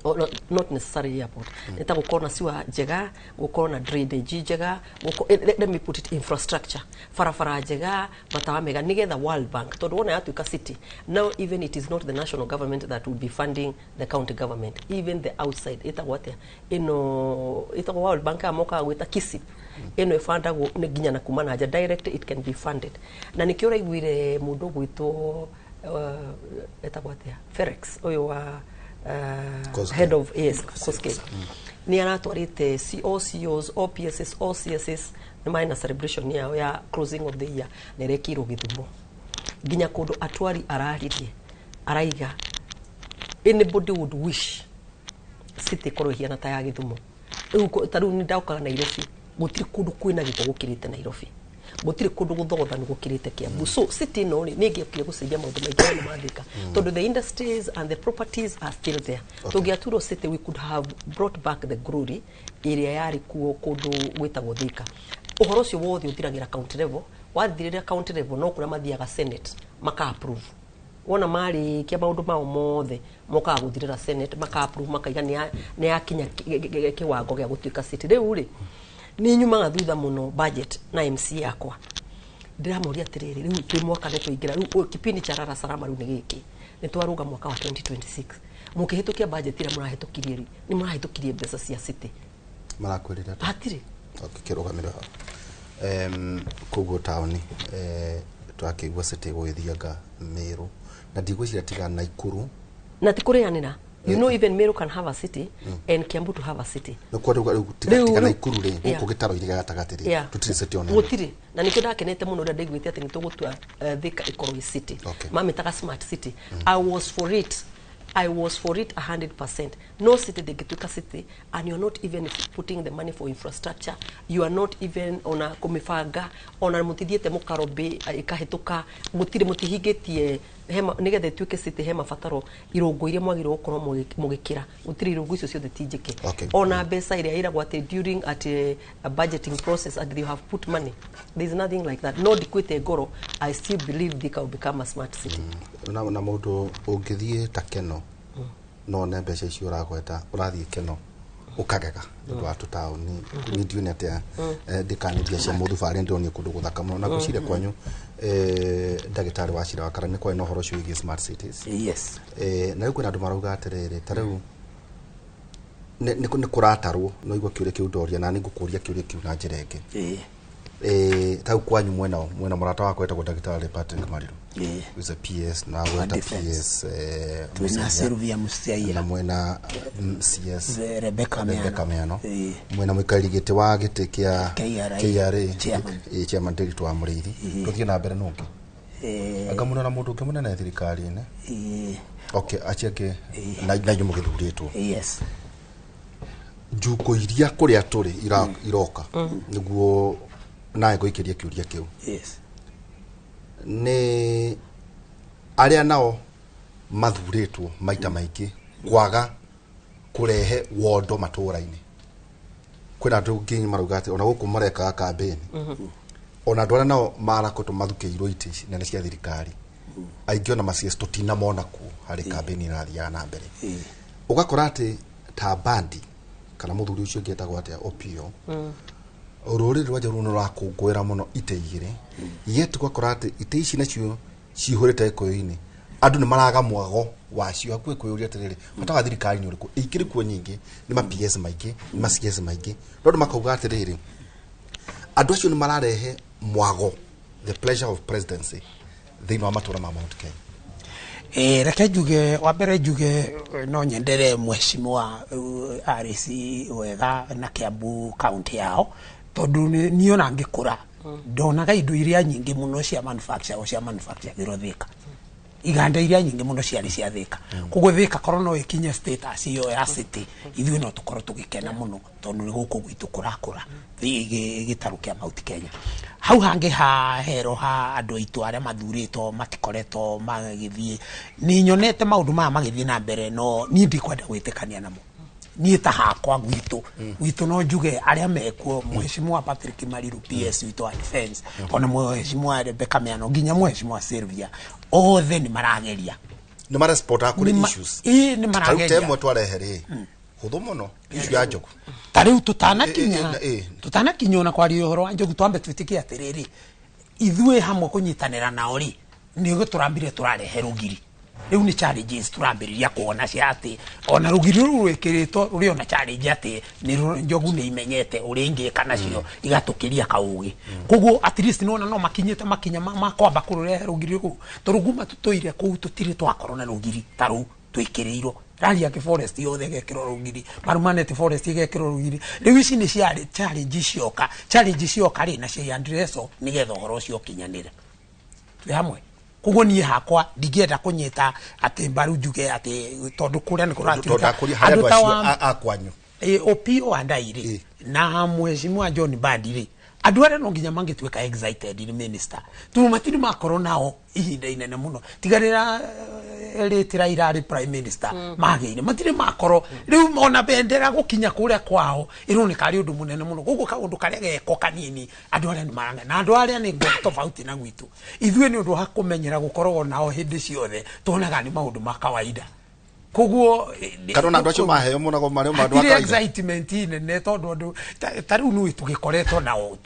Speaker 9: Oh, no, not necessarily airport. Nĩ ta gũkorwo na sewer njega, gũkorwo na drainage njega, let me put it, infrastructure, barabara njega, matawa mega, nĩgetha World Bank, tondũ wona yatuĩka city, now even it is not the national government that will be funding the county government, even the outside, ĩtagwo atĩa ĩno, ĩtagwo World Bank, aya mokaga gwĩta KISIP ĩno, ĩbandagwo nĩ nginya na kuma na nja direct, it can be funded. Na nĩkĩo ũraiguire mũndũ ũgwĩtwo etagwo atĩa, Felix ũyũ wa
Speaker 17: Koskei.
Speaker 9: Head of, yes, Koskei, nĩ aratwarĩte all CEOs, all PSs, all CSs, nĩ marĩ na celebration yao ya closing of the year, na ĩrekĩirwo Gĩthumo, nginya kũndũ atwari araririe araiga anybody would wish city ĩkorwo ĩhiana ta ya Gĩthumo. Rĩu ta rĩu nĩ ndaukaga Nairobi, gũtirĩ kũndũ kwĩna gĩko gũkĩrĩte Nairobi, gũtirĩ kũndũ gũthogothanu gũkĩrĩte Kiambu. So city ĩno rĩ, nĩ ĩngĩokire gũcenjia maũndũ maingĩ mũno ma Thika, tondũ the industries and the properties are still there. Tũngĩaturwo city, we could have brought back the glory ĩrĩa yarĩ kuo kũndũ gwĩtagwo Thika. Ũhoro ũcio wothe ũthiragĩra county level. Wathirĩra county level, no kũrĩa mathiaga Senate maka approve. Wona marĩkia maũndũ mao mothe, mokaga gũthirĩra Senate, maka approve, makaiga nĩ yakinya kĩwango gĩa gũtuĩka city. Rĩu rĩ, nĩ nyumaga thutha mũno budget na MC yakwa, ndĩramoria atĩrĩrĩ, rĩu twĩ mwaka nĩ twaingĩra rĩu kipindi cha rara salama, rĩu nĩ gĩkĩ nĩ twarũga mwaka wa 2026, mũkĩhĩtũkia budget ĩrĩa mũrahĩtũkirie rĩ, nĩ mũrahĩtũkirie mbeca cia city?
Speaker 17: Marakwĩrire atĩa?
Speaker 9: Hatirĩ.
Speaker 17: Kĩrũgamĩrĩro hau. Koguo taũni, twakĩigua city gũgĩthianga Mĩrũ, na ndigwĩciria tiga Naikuru.
Speaker 9: Na ti kũrĩanĩra. You know, even Meru can have a city and Kiambu to have a city.
Speaker 17: Nĩkuo rĩu tiga tiga Naikuru rĩ, gũkũ gĩtaro-inĩ gĩa gatagatĩ rĩ, tũtirĩ city ona ĩmwe.
Speaker 9: Gũtirĩ, na nĩkĩo ndakenete mũno ũrĩa ndaiguĩte atĩ nĩ tũgũtua Thika ĩkorwo ĩ city. Mamĩtaga smart city. I was for it, I was for it 100%. No city ndĩngĩtuĩka city and you are not even putting the money for infrastructure. You are not even ona kũmĩbanga, ona mũtithiĩte mũkarobĩ ĩkahĩtũka, gũtirĩ, mũtihingĩtie hema nĩgetha ĩtuĩke city. He mabataro, irũngo iria mwagĩrĩirwo gũkorwo mũgĩkĩra, gũtirĩ, irũngo icio ciothe ti njĩke. Ona mbeca ĩrĩa ĩragwo atĩ during at a budgeting process and you have put money, there is nothing like that. No ndikwĩte ngoro, I still believe Thika will become a smart city.
Speaker 17: Na mũndũ ũngĩthiĩ ta Keno, no one mbeca icio ũragweta, ũrathiĩ Keno ũkagega nĩ ũndũ wa tũtaũni. Niĩ ndione atĩa, ndĩkanĩria cia mũthubarĩ, ndĩronio kũndũ gũthaka mũno. Na ngwĩciria kwanyu, ndagĩtarĩ wa cira wa kara, nĩ kwarĩ na ũhoro ũcio wĩgiĩ smart cities.
Speaker 10: Yes.
Speaker 17: Na rĩu kwĩna andũ marauga atĩrĩrĩ, ta rĩu nĩ kũratarwo, no igua kĩũria kĩu ndoria, na nĩ ngũkũria kĩũria kĩu na njĩra ĩngĩ. Ta rĩu kwanyu mwena mũrata wakwa wetagwo ndagĩtarĩ Patrick Mariru, who is a PS, na gweta
Speaker 10: Defense.
Speaker 17: PS
Speaker 10: Twĩna
Speaker 17: Musalia.
Speaker 10: Sylvia Musaia.
Speaker 17: Na mwena CS
Speaker 10: Rebecca Miano.
Speaker 17: Rebecca Miano. Mwena mũikarĩri gĩtĩ wa gĩtĩ kĩa
Speaker 10: KRA.
Speaker 17: KRA.
Speaker 10: Chairman.
Speaker 17: Chairman Ndiritu wa Mũrĩithi. Tũthiĩ na mbere nũngĩ, anga mũno na mũndũ ũngĩ mũnene thirikari-inĩ. Okay, acio angĩ na inyuĩ mũgĩthurĩtwo.
Speaker 10: Yes.
Speaker 17: Njukũ iria kũrĩa tũrĩ iroka, nĩguo nawe ngũikĩria kĩũria kĩu. Nĩ arĩa nao mathurĩtwo maita maingĩ kwaga kũrehe wondo matũra-inĩ. Kwĩna andũ nginya marauga atĩ ona gũkũ marekaga kambĩni, ona andũ arĩa nao marakoretwo mathukĩirwo itĩ nene cia thirikari, aingĩ ona macies tũtinamona kuo harĩ kambĩni ĩrathiaga na mbere. Ũgakora atĩ ta bandi kana mũthuri ũcio ũngĩ etagwo atĩa, Opio, rũrĩrĩ rwa Njaruo nĩ rũrakũngũĩra mũno itĩ igĩrĩ, yet ũgakora atĩ itĩ ici nacio cihũrĩte gĩkũyũ-inĩ, andũ nĩ maraga mwago wacio hakuhĩ kwĩyũria atĩrĩrĩ, bata wa thirikari nĩ ũrĩkũ ikĩrĩ kuo nyingĩ, nĩ ma PS maingĩ, nĩ ma CS maingĩ, no andũ makauga atĩrĩrĩ, andũ acio nĩ mararehe mwago, the pleasure of presidency, thĩinĩ wa matũra ma Mount Kenya.
Speaker 10: Reke njuge wa mbere, njuge no nyendere mheshimiwa RC wega na Kiambu county yao, tondu niĩ ona ngĩkũra ndonaga indo iria nyingĩ mũno cia manufacture, cia manufacture thirwo Thika, iganda iria nyingĩ mũno ciarĩ cia Thika. Koguo Thika korwo no ĩkinye status ĩyo ya city, ithuĩ no tũkorwo tũgĩkena mũno, tondũ nĩ gũkũ gwitũ kũrakũra gĩtarũ kĩa Mount Kenya. Hau hangĩ ha hero ha andũ aitũ arĩa mathurĩtwo matikoretwo magĩthiĩ, nĩ nyonete maũndũ maya magĩthiĩ na mbere, no niĩ ndikwenda gwĩtĩkania namo. Niĩ ta hakwa gwitũ no njuge arĩa mekuo, Mheshimiwa Patrick Mariru, PS witũ wa defense, ona Mheshimiwa Rebecca Miano, nginya Mheshimiwa Sylvia, othe nĩ marageria.
Speaker 17: Nĩ marespondaga kũrĩ issues.
Speaker 10: Ĩĩ, nĩ marageria.
Speaker 17: Ta rĩu twarehe rĩ hũthũ mũno issue ya njogu.
Speaker 10: Ta rĩu tũtanakinya ona kwaria ũhoro wa njogu, twambe twĩtĩkie atĩrĩrĩ, ithuĩ hamwe kũnyitanĩra nao rĩ, nĩ tũrambire tũrarehe rũgiri. Rĩu nĩ challenges tũrambĩrĩria kuona cia atĩ ona rũgiri rũu rwĩkĩrĩtwo rũrĩ ona challenge atĩ nĩ njogu nĩ imenyete ũrĩa ingĩka nacio igatũkĩria kaũgĩ. Koguo at least nĩwona no makinyĩte makinya ma kwamba kũrũrehe rũgiri rũu, tondũ kuma tũtũire kũu tũtirĩ twakorwo na rũgiri ta rũu twĩkĩrĩirwo. Rariake forest yothe ĩgekĩrwo rũgiri, Marumaneti forest ĩgekĩrwo rũgiri. Rĩu ici nĩ challenge cioka, challenge cioka rĩ na cia Andreso nĩgetha ũhoro ũcio ũkinyanĩre. Twĩ hamwe. Koguo niĩ hakwa ndingĩenda kũnyita atĩ mbaru njuge atĩ tondũ kũrĩa nĩ kũratuĩka
Speaker 17: andũ ta a kwanyu
Speaker 10: Opiyo Wandayi rĩ na Mheshimiwa John Mbadi rĩ, andũ arĩa no nginya mangĩtuĩka excited nĩ minister, tondũ matirĩ makorwo nao ihinda inene mũno, tiga rĩrĩa rĩtĩra irarĩ prime minister magĩire, matirĩ makorwo rĩu ona bendera gũkinya kũrĩa kwao ĩroneka arĩ ũndũ mũnene mũno. Koguo kaũndũ karĩa geko kanini andũ arĩa nĩ maranga, na andũ arĩa nĩ ngo tofauti na gwitũ. Ithuĩ nĩ ũndũ wa kũmenyera gũkorwo nao hĩndĩ ciothe, tuonaga nĩ maũndũ ma kawaida. Koguo
Speaker 17: kana na andũ acio maheo mũno marĩ maũndũ ma kawaida,
Speaker 10: excitement nene tondũ andũ ta rĩu nĩ tũgĩkoretwo nao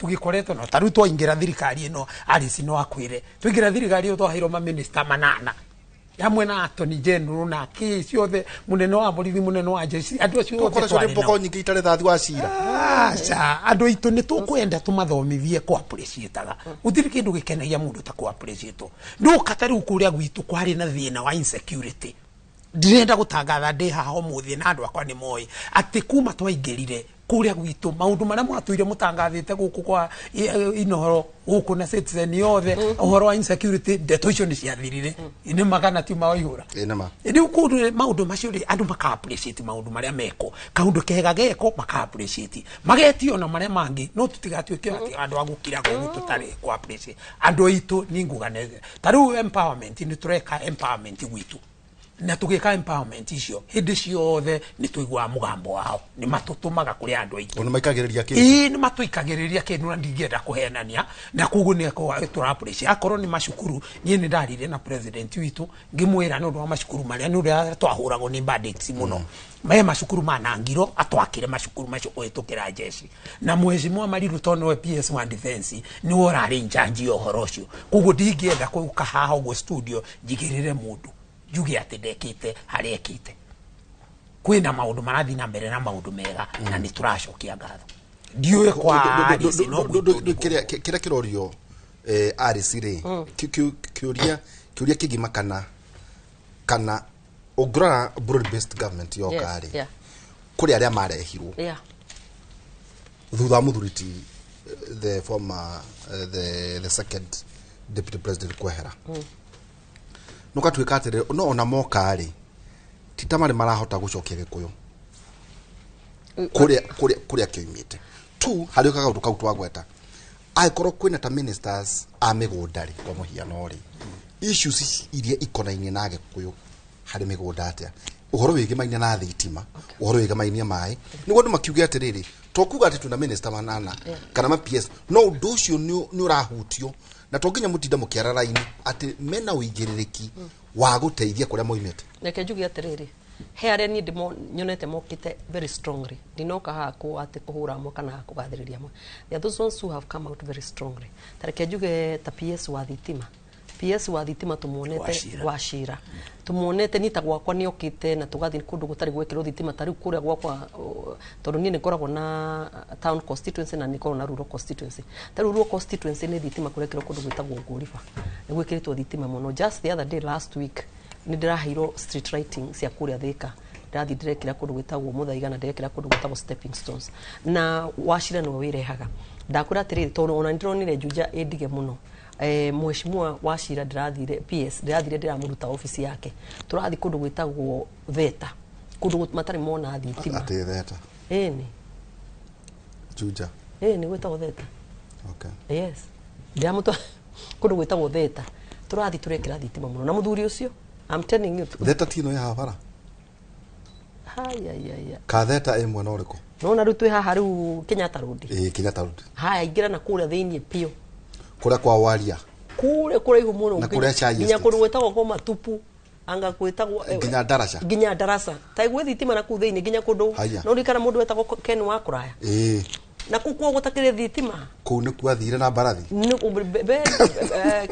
Speaker 10: ta rĩu twaingĩra thirikari ĩno, Alice no akwĩre twaingĩra thirikari ĩyo twaheirwo maminista manana hamwe na Attorney General na kĩ ciothe, mũnene wa borithi, mũnene wa jeshi, andũ acio othe
Speaker 17: twarĩ nao. Nyingĩ itarĩ thathi wa cira.
Speaker 10: Aca, andũ aitũ nĩ tũkwenda tũmathomithie kũ appreciate-aga. Gũtirĩ kĩndũ gĩkenagia mũndũ ta kũ appreciate. Ndũka ta rĩu kũrĩa gwitũ kwarĩ na thĩna wa insecurity. Ndirenda gũtangatha ndĩ haha ũmũthĩ na andũ akwa nĩ moĩ atĩ kuma twaingĩrire kũrĩa gwitũ maũndũ marĩa mwatũire mũtangathĩte gũkũ kwa Inooro gũkũ na Citizen yothe ũhoro wa insecurity, ndeto icio nĩ ciathirire. Nĩ magana ti mawaihũra. Rĩu kũndũ maũndũ macio rĩ, andũ maka appreciate maũndũ marĩa meko, kaũndũ kega geko maka appreciate, magetio na marĩa mangĩ, no tũtigatuĩke atĩ andũ a gũkira gũkũ tũtarĩ kũ appreciate andũ aitũ. Nĩ ngugane ta rĩu empowerment, nĩ tũreka empowerment gwitũ, na tũgĩka empowerment icio hĩndĩ ciothe nĩ tũiguaga mũgambo wao, nĩ matũtũmaga kũrĩ andũ aitũ.
Speaker 17: Nĩ maikagĩrĩria kĩndũ.
Speaker 10: Ĩĩ, nĩ matũikagĩrĩria kĩndũ na ndingĩenda kũhenania, na koguo nĩ tũra appreciate. Akorwo nĩ macukuru, niĩ nĩ ndaririe na president witũ ngĩmwĩra nĩ ũndũ wa macukuru marĩa nĩ ũrĩa twahũragwo nĩ bandits mũno, me macukuru manangirwo atwakĩre macukuru macio kũhĩtũkĩra jeshi, na Mheshimiwa Mariru tondũ nĩwe PS wa defense nĩwe ũrarĩ in charge ya ũhoro ũcio. Koguo ndingĩenda gũka haha ũguo studio njigĩrĩre mũndũ njuge atĩ ndekĩte harĩa ekĩte. Kwĩna maũndũ marathiĩ na mbere na maũndũ mega, na nĩ tũracokia ngatho. Ndiũĩ kwa Alice no
Speaker 17: kĩrĩa kĩrorio Alice rĩ, kĩũria kĩgima kana ũngĩrora broad based government yoka rĩ, kũrĩ arĩa marehirwo thutha wa mũthuri ti the former the second deputy president kwehera, nũgatuĩka atĩrĩ no ona moka rĩ ti ta marĩ marahota gũcokia Gĩkũyũ kũrĩa kĩoimĩte tu. Harĩ kaũndũ kau twagweta, angĩkorwo kwĩna ta ministers a mĩgũnda rĩ, kwa mũhiano rĩ, issues iria ikonainie na Gĩkũyũ harĩ mĩgũnda atĩa, ũhoro wĩgĩmainie na thitima, ũhoro wĩgĩmainie maĩ, nĩguo andũ makiuge atĩrĩrĩ, to kuga atĩ twĩna minister manana kana ma PS, no ũndũ ũcio nĩ ũrahutio, na to nginya mũtinda mũkĩara raini atĩ mena ũigĩrĩrĩki wa gũteithia kũrĩa moimĩte.
Speaker 9: Reke njuge atĩrĩrĩ, he arĩa niĩ nyonete mokĩte very strongly, ndinoka haha atĩ kũhũra amwe kana kũgathĩrĩria amwe. There are those ones who have come out very strongly. Ta reke njuge ta PS wa thitima, PS wa thitima tumuonete Wachira, tumuonete ni ta gwakwa nĩ okĩte na tũgathiĩ kũndũ gũtarĩ gwĩkĩrwo thitima, ta rĩu kũrĩa gwakwa, tondũ niĩ nĩ ngoragwo na town constituency na nĩ ngoragwo na rural constituency. Ta rĩu rural constituency nĩ thitima kũrekĩrwo kũndũ gwĩtagwo Ngũriba, nĩ gwĩkĩrĩtwo thitima mũno. Just the other day last week nĩ ndĩraheirwo street lighting cia kũrĩa Thika, ndĩrathiĩ ndĩrekĩra kũndũ gwĩtagwo Mũthaiga na ndĩrekĩra kũndũ gwĩtagwo Stepping Stones, na Wachira nĩwe wĩrehaga. Ndakwĩra atĩrĩrĩ, tondũ ona nĩndĩronire Juja ĩndige mũno, Mheshimiwa Wachira ndĩrathire PS ndĩrathire ndĩramũruta ofici yake, tũrathiĩ kũndũ gwĩtagwo Theta, kũndũ matarĩ mona thitima.
Speaker 17: Atĩ Theta?
Speaker 9: Ĩni
Speaker 17: Juja.
Speaker 9: Ĩni gwĩtagwo Theta.
Speaker 17: Okay.
Speaker 9: Yes, ndĩramũtwara kũndũ gwĩtagwo Theta, tũrathiĩ tũrekĩra thitima mũno na mũthuri ũcio. I'm telling you.
Speaker 17: Theta ti ĩno ya bara?
Speaker 9: Haya.
Speaker 17: Katheta ĩ mwena ũrĩkũ?
Speaker 9: Nona rĩu twĩ haha rĩu Kenyatta Road.
Speaker 17: Ĩĩ, Kenyatta Road.
Speaker 9: Haya, ingĩra na kũrĩa thĩinĩ piũ.
Speaker 17: Kũrĩa kwa Waria.
Speaker 9: Kũrĩa kũraihu mũno.
Speaker 17: Na kũrĩa Chai
Speaker 9: nginya kũndũ gwĩtagwo kwa Matupu. Anga gwĩtagwo
Speaker 17: nginya Darasha.
Speaker 9: Nginya Darasa. Ta gwĩ thitima na kũu thĩinĩ nginya kũndũ. No ririkana mũndũ wetagwo Ken wa Kũraya.
Speaker 17: Ĩĩ.
Speaker 9: Na kũu kuo gũtakĩrĩ thitima.
Speaker 17: Kũu nĩkuo athire na mbarathi.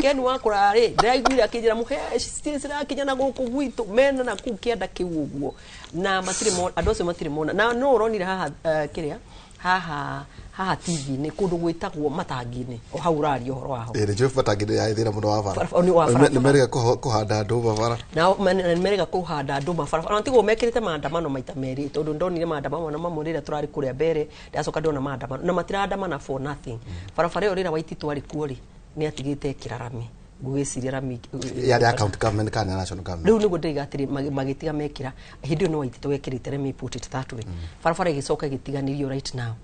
Speaker 9: Ken wa Kũraya rĩ, ndĩraiguire akĩnjĩra mũhe citirĩ cirakinya na gũkũ gwitũ mena na kũu kĩanda kĩu ũguo. Na matirĩ mona, andũ acio matirĩ mona. Na no ũronire haha kĩrĩa haha haha TV-inĩ kũndũ gwĩtagwo Matangi-inĩ o hau ũraria ũhoro waho.
Speaker 17: Ĩĩ, nĩnjũĩ Matangi-inĩ yarĩ thĩna mũno wa bara.
Speaker 9: Nĩ wa bara.
Speaker 17: Nĩ merĩga kũhanda ndũma bara.
Speaker 9: Nao nĩ merĩga kũhanda ndũma bara. Ona tiguo mekĩrĩte maandamano maita merĩ tondũ ndonire maandamano mamwe rĩrĩa tũrarĩ kũrĩa mbere, ndacoka ndona maandamano na matirandamana for nothing. Barabara ĩyo rĩrĩa Waititu arĩ kuo rĩ, nĩ atigĩte ĩkĩra rami. Ngwĩciria rami
Speaker 17: yarĩ ya county government kana national government.
Speaker 9: Rĩu nĩguo ndĩiga atĩrĩ magĩtiga mekĩra hĩndĩ ĩyo nĩ Waititu wekĩrĩte, let me put it that way. Barabara ĩgĩcoka ĩgĩtiganĩrio right now.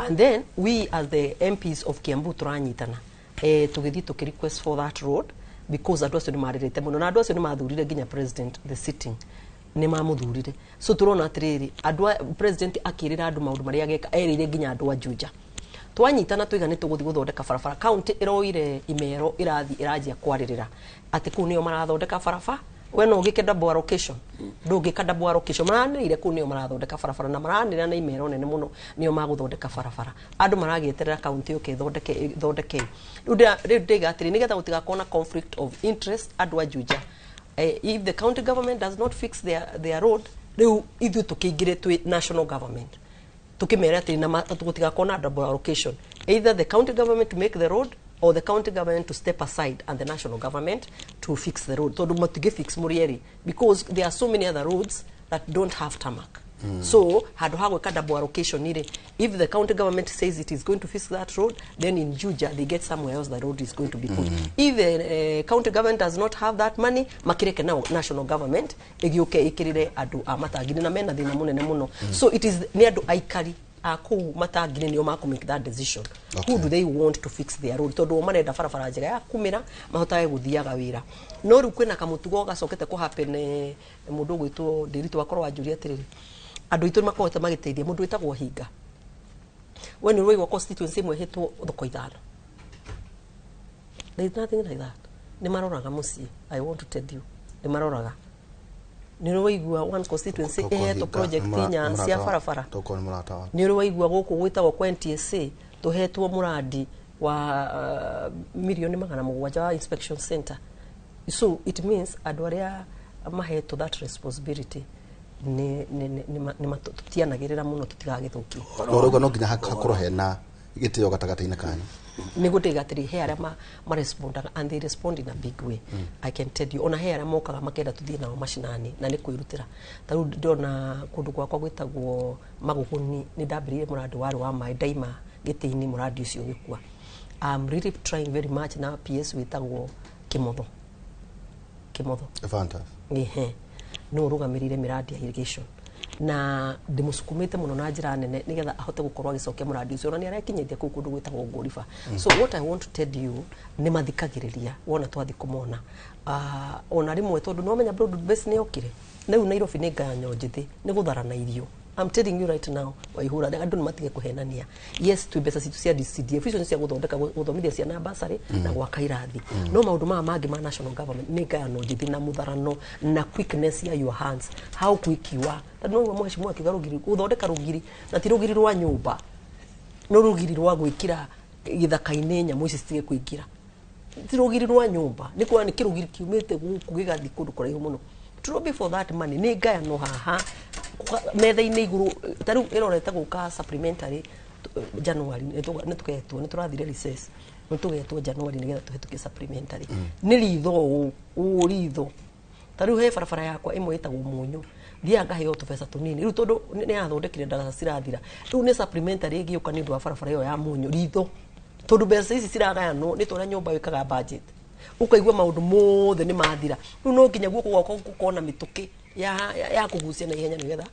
Speaker 9: And then we as the MPs of Kiambu turanyitana tũgĩthiĩ tũkĩ request for that road because andũ acio nĩ marĩrĩte mũno na andũ acio nĩ mathurire nginya president the sitting nĩ mamũthurire. So tũrona atĩrĩrĩ andũ president akĩrĩra andũ maũndũ marĩa ageka erĩire nginya andũ a Juja. Twanyitana twiga nĩ tũgũthiĩ gũthondeka barabara. County ĩroire imero ĩrathiĩ ĩranjia kwarĩrĩra atĩ kũu nĩo marathondeka barabara. We no ũgĩke double allocation, ndũngĩka double allocation. Maranĩrĩire kũu nĩo marathondeka barabara na maranĩrĩra na imero nene mũno nĩo magũthondeka barabara. Andũ maragĩeterera county yũke ĩthondeke. Rĩu ndĩiga atĩrĩ nĩgetha gũtigakorwo na conflict of interest andũ a Juja. If the county government does not fix their road, rĩu ithuĩ tũkĩingĩre twĩ national government tukimera atĩ na gũtigakorwo na double allocation, either the county government to make the road or the county government to step aside and the national government to fix the road. Tondu matige fix murieri because there are so many other roads that don't have tarmac. So handu ha gwika double allocation ire, if the county government says it is going to fix that road, then in Juja they get somewhere else the road is going to be put. If the county government does not have that money, makireke na national government igiuke ikirire andu a Matangini na mena thina munene muno. So it is ni andu aikari a kuu Matangini nio maku make that decision. Okay. Who do they want to fix their road? Tondu marenda barabara njega ya kumira mahotage guthiaga wira. No riu kwina kamutugo gacokete ku happen mundu gwitwo Ndiritu akorwo anjuria atiriri andũ aitũ nĩmakoretwo magĩteithia mũndũ wĩtagwo Hinga. We nĩ ũraigua constituency ĩmwe ĩhetwo thoko ithano. There is nothing like that. Nĩ maroraga mũciĩ. I want to tell you. Nĩ maroraga. Nĩ ũraigua one constituency ĩhetwo project inya cia barabara. Nĩ ũraigua gũkũ gwĩtagwo kwa NTSA tũhetwo mũrandi wa milioni 700 wa inspection center. So it means andũ arĩa mahetwo that responsibility ni tutianagĩrĩra mũno tũtigagĩthũkie.
Speaker 17: No rauga no nginya hakorwo hena gĩtĩo gatagatĩ-inĩ kanyu.
Speaker 9: Nĩguo ndĩiga atĩrĩ he arĩa marespondaga and they respond in a big way. I can tell you ona he arĩa mokaga makenda tũthiĩ nao macinani na nĩ kwĩrutĩra. Ta rĩu ndĩrona kũndũ gwakwa gwĩtagwo Magũgũni nĩ ndambĩrĩirie mũrandi warĩ wa maĩ ndaima gĩtĩ-inĩ mũrandi ũcio ũgĩkua. I'm really trying very much na PS wĩtagwo Kimotho. Kimotho.
Speaker 17: Fantastic.
Speaker 9: Ehe. No ũrũgamĩrĩire mĩrandi ya irrigation na ndĩmũsukumĩte mũno na njĩra nene nĩgetha ahote gũkorwo agĩcokia mũrandi ũcio ona nĩ arekinyĩtie kũu kũndũ gwĩtagwo Ngũriba. So what I want to tell you nĩ mathikagĩrĩria wona twathiĩ kũmona ona rĩmwe tondũ nĩ wamenya broad base nĩ yokire rĩu Nairobi nĩ ngayanyo njĩthĩ nĩ gũtharana irio. I'm telling you right now, Waihura, andũ nĩ matige kũhenania. Yes, twĩ mbeca citũ cia CDF icio nĩ cia gũthondeka gũthomithia ciana basarĩ na gwaka irathi. No maũndũ maya mangĩ ma national government nĩ ngayano njĩthĩ na mũtharano na quickness ya your hands. How quick you are. Tondũ no mheshimiwa akiuga rũgiri, gũthondeka rũgiri na ti rũgiri rwa nyũmba. No rũgiri rwa gwĩkĩra gĩthaka-inĩ nyamũ ici citige kũingĩra. Ti rũgiri rwa nyũmba. Nĩ kuona nĩ kĩrũgiri kiumĩte gũkũ gĩgathiĩ kũndũ kũraihu mũno. To lobby for that money nĩ ngayano haha metha-inĩ igũrũ ta rĩu ĩrorete gũka supplementary January nĩ tũgetwo nĩ tũrathire recess nĩ tũgetwo January nĩgetha tũhetũkie supplementary nĩ ritho ũũ ritho ta rĩu he barabara yakwa ĩmwe ĩtagwo Mũnyũ thiaga ngaheo tũbeca tũnini rĩu tondũ nĩ yathondekire ndaraca cirathira rĩu nĩ supplementary ĩgĩũka nĩ ũndũ wa barabara ĩyo ya Mũnyũ ritho tondũ mbeca ici ciragayanwo nĩ ta ũrĩa nyũmba ĩkaga budget ukaigua maũndũ mothe nĩ mathira rĩu no nginya guoko gwakwa gũkorwo na mĩtũkĩ ya kũgucia na ihenya nĩgetha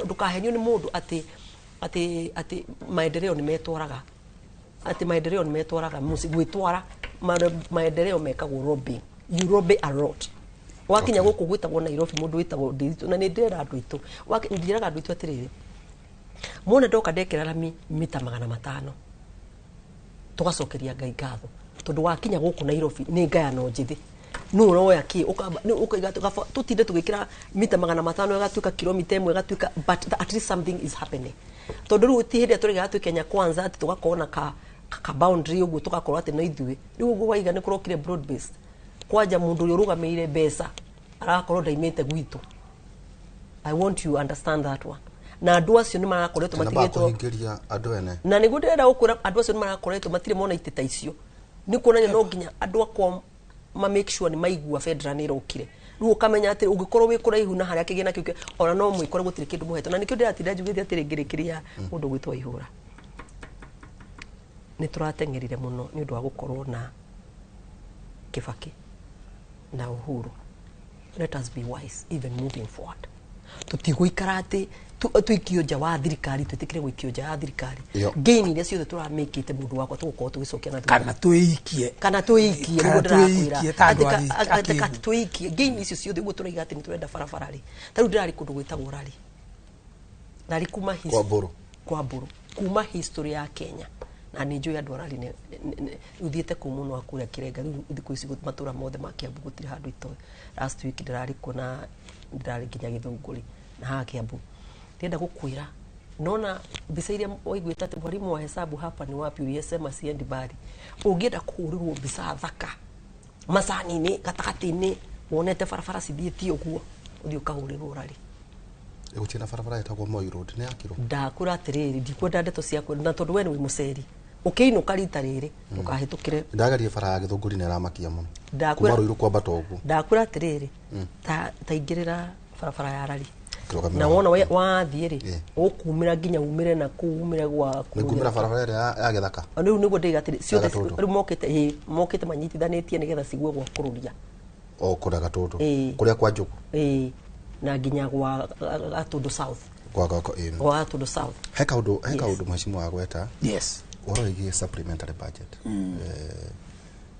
Speaker 9: ndũkahenio nĩ mũndũ atĩ atĩ atĩ maendeleo nĩ metwaraga atĩ maendeleo nĩ metwaraga mũciĩ gwĩtwara maendeleo mekagwo lobbying. You lobby a lot. Wakinya gũkũ gwĩtagwo Nairobi mũndũ wĩtagwo Ndiritu na nĩ ndĩrera andũ aitũ. Ndĩraga andũ aitũ atĩrĩrĩ, muona ndoka ndekĩra rami mita 500 tũgacokeria Ngai ngatho tondũ wakinya gũkũ Nairobi nĩ ngayano njĩthĩ nũ ũroya kĩ ũkaiga tũtinde tũgĩkĩra mita 500 ĩgatuĩka kilomita ĩmwe ĩgatuĩka, but at least something is happening. Tondũ rĩu ti hĩndĩ ĩrĩa tũrĩgaga twĩ Kenya kwanza atĩ tũgakorwo na ka boundary ũguo tũgakorwo atĩ no ithuĩ. Rĩu ũguo waiga nĩ kũrokire broad based kwanja mũndũ ũrĩa ũrũgamĩrĩire mbeca arakorwo ndaimĩte gwitũ. I want you to understand that one. Na andũ acio nĩ marakoretwo matigĩtwo
Speaker 17: kũhingĩria andũ ene.
Speaker 9: Na nĩguo ndĩrenda gũkwĩra andũ acio nĩ marakoretwo matirĩ mona itĩ ta icio. Nĩ kuonania no nginya andũ akwa ma make sure nĩ maigua federal nĩ ĩrokire. Rĩu ũkamenya atĩ ũngĩkorwo wĩ kũraihu na harĩa kĩgĩna kĩu ona no mwĩkore gũtirĩ kĩndũ mũhetwo. Na nĩkĩo ndĩratinda njugĩte atĩrĩ ngĩrĩkĩria mũndũ gwĩtwo Ihũra. Nĩ tũrateng'erire mũno nĩ ũndũ wa gũkorwo na Kibaki na Uhuru. Let us be wise even moving forward. Tũtigũikara atĩ tũikio nja wa thirikari, twĩtĩkĩre gũikio nja ya thirikari. Gain iria ciothe tũramĩkĩte mũndũ wakwa tũgũkorwo tũgĩcokia na
Speaker 10: thutha. Kana twĩikie.
Speaker 9: Kana twĩikie nĩguo ndĩrakwĩra. Atĩ twĩikie gain icio ciothe ũguo tũraiga atĩ nĩ tũrenda barabara rĩ. Ta rĩu ndĩrarĩ kũndũ gwĩtagwo Rari. Rari kuma kwa Mbũrũ. Kuma history ya Kenya. Na nĩ njũĩ andũ a Rari ũthiĩte kũu mũno wa kũrĩa Kĩrenga rĩu thikũ ici matũra mothe ma Kiambu gũtirĩ handũ itoĩ. Last week ndĩrarĩ kuo na ndĩrarĩ nginya Gĩthũngũri na haha Kiambu. Ndĩrenda gũkwĩra nona mbica iria waiguĩte atĩ mwalimu wa hesabu hapa ni wapi uliyesema siendi mbali. Ũngĩenda kũhũrĩrwo mbica thaka macani-inĩ gatagatĩ-inĩ wonete barabara cithiĩte ũguo ũthiĩ ũkahũrĩrwo Rari.
Speaker 17: Gũtirĩ na barabara ĩtagwo Moi Road nĩ yakirwo.
Speaker 9: Ndakwĩra atĩrĩrĩ ndikwenda ndeto ciaku na tondũ we nĩ wĩ mũceri ũkĩinũka rita rĩrĩ ndũkahĩtũkĩre.
Speaker 17: Ndagarie bara ya Gĩthũngũri nĩ ĩramakia mũno. Kuma Ruiru kwambata ũguo.
Speaker 9: Ndakwĩra atĩrĩrĩ ta ingĩrĩra barabara ya Rari na wona wathiĩ rĩ ũkumĩra nginya umĩre na kũu umĩre gwa
Speaker 17: nĩngumĩra barabara ĩrĩa ya gĩthaka.
Speaker 9: Rĩu nĩguo ndĩiga atĩrĩ ciothe rĩu mokĩte mokĩte manyitithanĩtie nĩgetha cigue gwa kũrũria
Speaker 17: o kũrĩa Gatũndũ kũrĩa kwa Njugu
Speaker 9: na nginya gwa Gatũndũ South
Speaker 17: gwa
Speaker 9: Gatũndũ South.
Speaker 17: He kaũndũ mheshimiwa agweta.
Speaker 10: Yes.
Speaker 17: Ũhoro wĩgiĩ supplementary budget.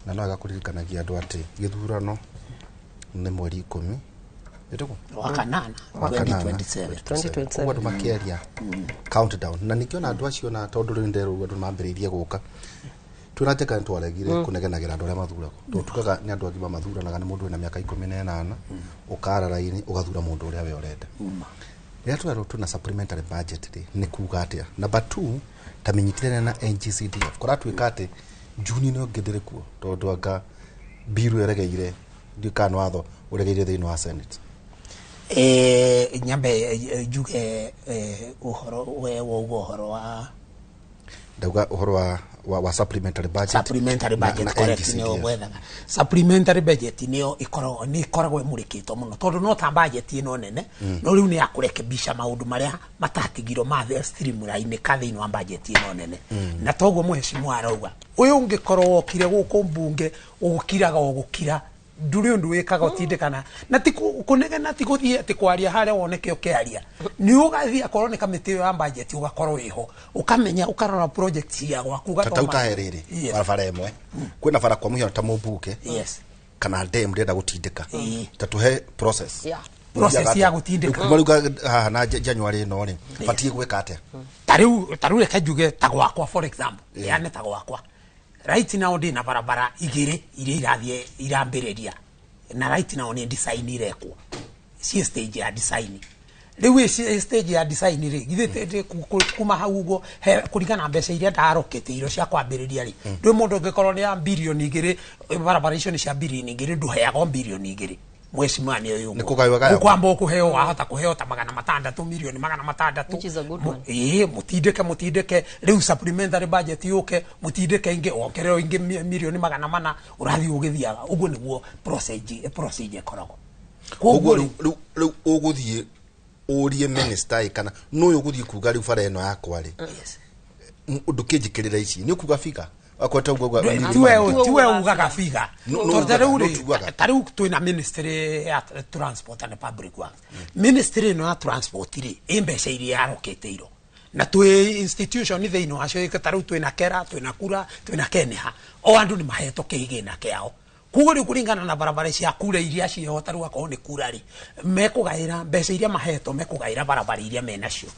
Speaker 17: Na no agakũririkanagia andũ atĩ gĩthurano nĩ mweri 10 ĩtagwo
Speaker 10: wa kanana 2027.
Speaker 17: Ũguo andũ makĩaria countdown na nĩkĩona andũ acio na tondũ rĩu nderwo andũ mambĩrĩirie gũka twĩna njega nĩ twaregire kũnegenagĩra andũ arĩa mathuragwo tondũ tugaga nĩ andũ agima mathuranaga nĩ mũndũ wĩna mĩaka 18 ũkara raini ũgathura mũndũ ũrĩa we ũrenda. Rĩrĩa twerwo twĩna supplementary budget rĩ nĩ kuga atĩa? Number 2 ta mĩnyitĩrĩre na NGCDF kũratuĩka atĩ Juni nĩ ũngĩ ndĩrĩ kuo tondũ anga biru ĩregeire ndiũĩ kana nĩ watho ũregeire thĩinĩ wa Senate.
Speaker 10: Nyambe njuge ũhoro we wauga ũhoro wa
Speaker 17: ndauga ũhoro wa supplementary budget.
Speaker 10: Supplementary budget correct nĩyo gwethaga. Supplementary budget nĩyo ĩkoragwo nĩ ĩkoragwo ĩmũrĩkĩtwo mũno tondũ no ta budget ĩno nene no rĩu nĩ ya kũrekebisha maũndũ marĩa matatigirwo ma streamline ka thĩinĩ wa budget ĩno nene. Na toguo mheshimiwa arauga ũyũ ũngĩkorwo wokire gũkũ mbunge ũgũkiraga ũgũkira ndũrĩ ũndũ wĩkaga ũtindĩkana na ti kũnegena ti gũthiĩ atĩ kwaria harĩa woneke ũkĩaria nĩ ũgathiĩ akorwo nĩ kamĩtĩ ĩyo ya budget ũgakorwo wĩho ũkamenya ũkarora project cia gwaku
Speaker 17: ũgatoma ta rĩrĩ barabara ĩmwe kwĩna bara kwa mũhiano ta mũmbunge kana dam ndĩrenda gũtindĩka ta tũhe process
Speaker 10: process ya gũtindĩka
Speaker 17: kuma rĩu haha na January ĩno rĩ batiĩ gwĩka atĩa?
Speaker 10: Ta rĩu reke njuge ta gwakwa for example yani ta gwakwa right now ndina barabara igĩrĩ iria irathiĩ irambĩrĩria na right now nĩ design irekwo ci stage ya design rĩu ĩ stage ya design rĩ githĩ kuma hau ũguo kũringana na mbeca iria ndarokete irio cia kwambĩrĩria rĩ ndwĩ mũndũ ũngĩkorwo nĩ ya birioni 2 barabara icio nĩ cia birioni 2 ndũheagwo birioni 2 mheshimiwa nĩ ũyũ ũkwamba ũkũheo wahota kũheo ta 600 milioni 600 ĩĩ mũtindĩke rĩu supplementary budget yũke mũtindĩke ingĩ wongererwo ingĩ milioni 400 ũrathiĩ ũgĩthiaga ũguo nĩguo procedure ĩkoragwo.
Speaker 17: Koguo rĩu ũgũthiĩ ũrie minister kana nũyũ ũgũthiĩ kuga rĩu bara ĩno yakwa rĩ ndũkĩnjĩkĩrĩra ici nĩ ũkuga figure tiwe
Speaker 10: ugaga figa ta rĩu twĩna ministry ya transport and public works. Ministry ĩno ya transport rĩ ĩ mbeca iria yarokete na twĩ institution thĩinĩ wacio ta rĩu twĩna KERA twĩna KURA twĩna KENHA o andũ nĩ mahetwo kĩgĩna kĩao. Koguo rĩu kũringana na barabara cia kura iria ciĩho, ta rĩu akorwo nĩ kura rĩ, mekũgaĩra mbeca iria mahetwo, mekũgaĩra barabara iria menacio.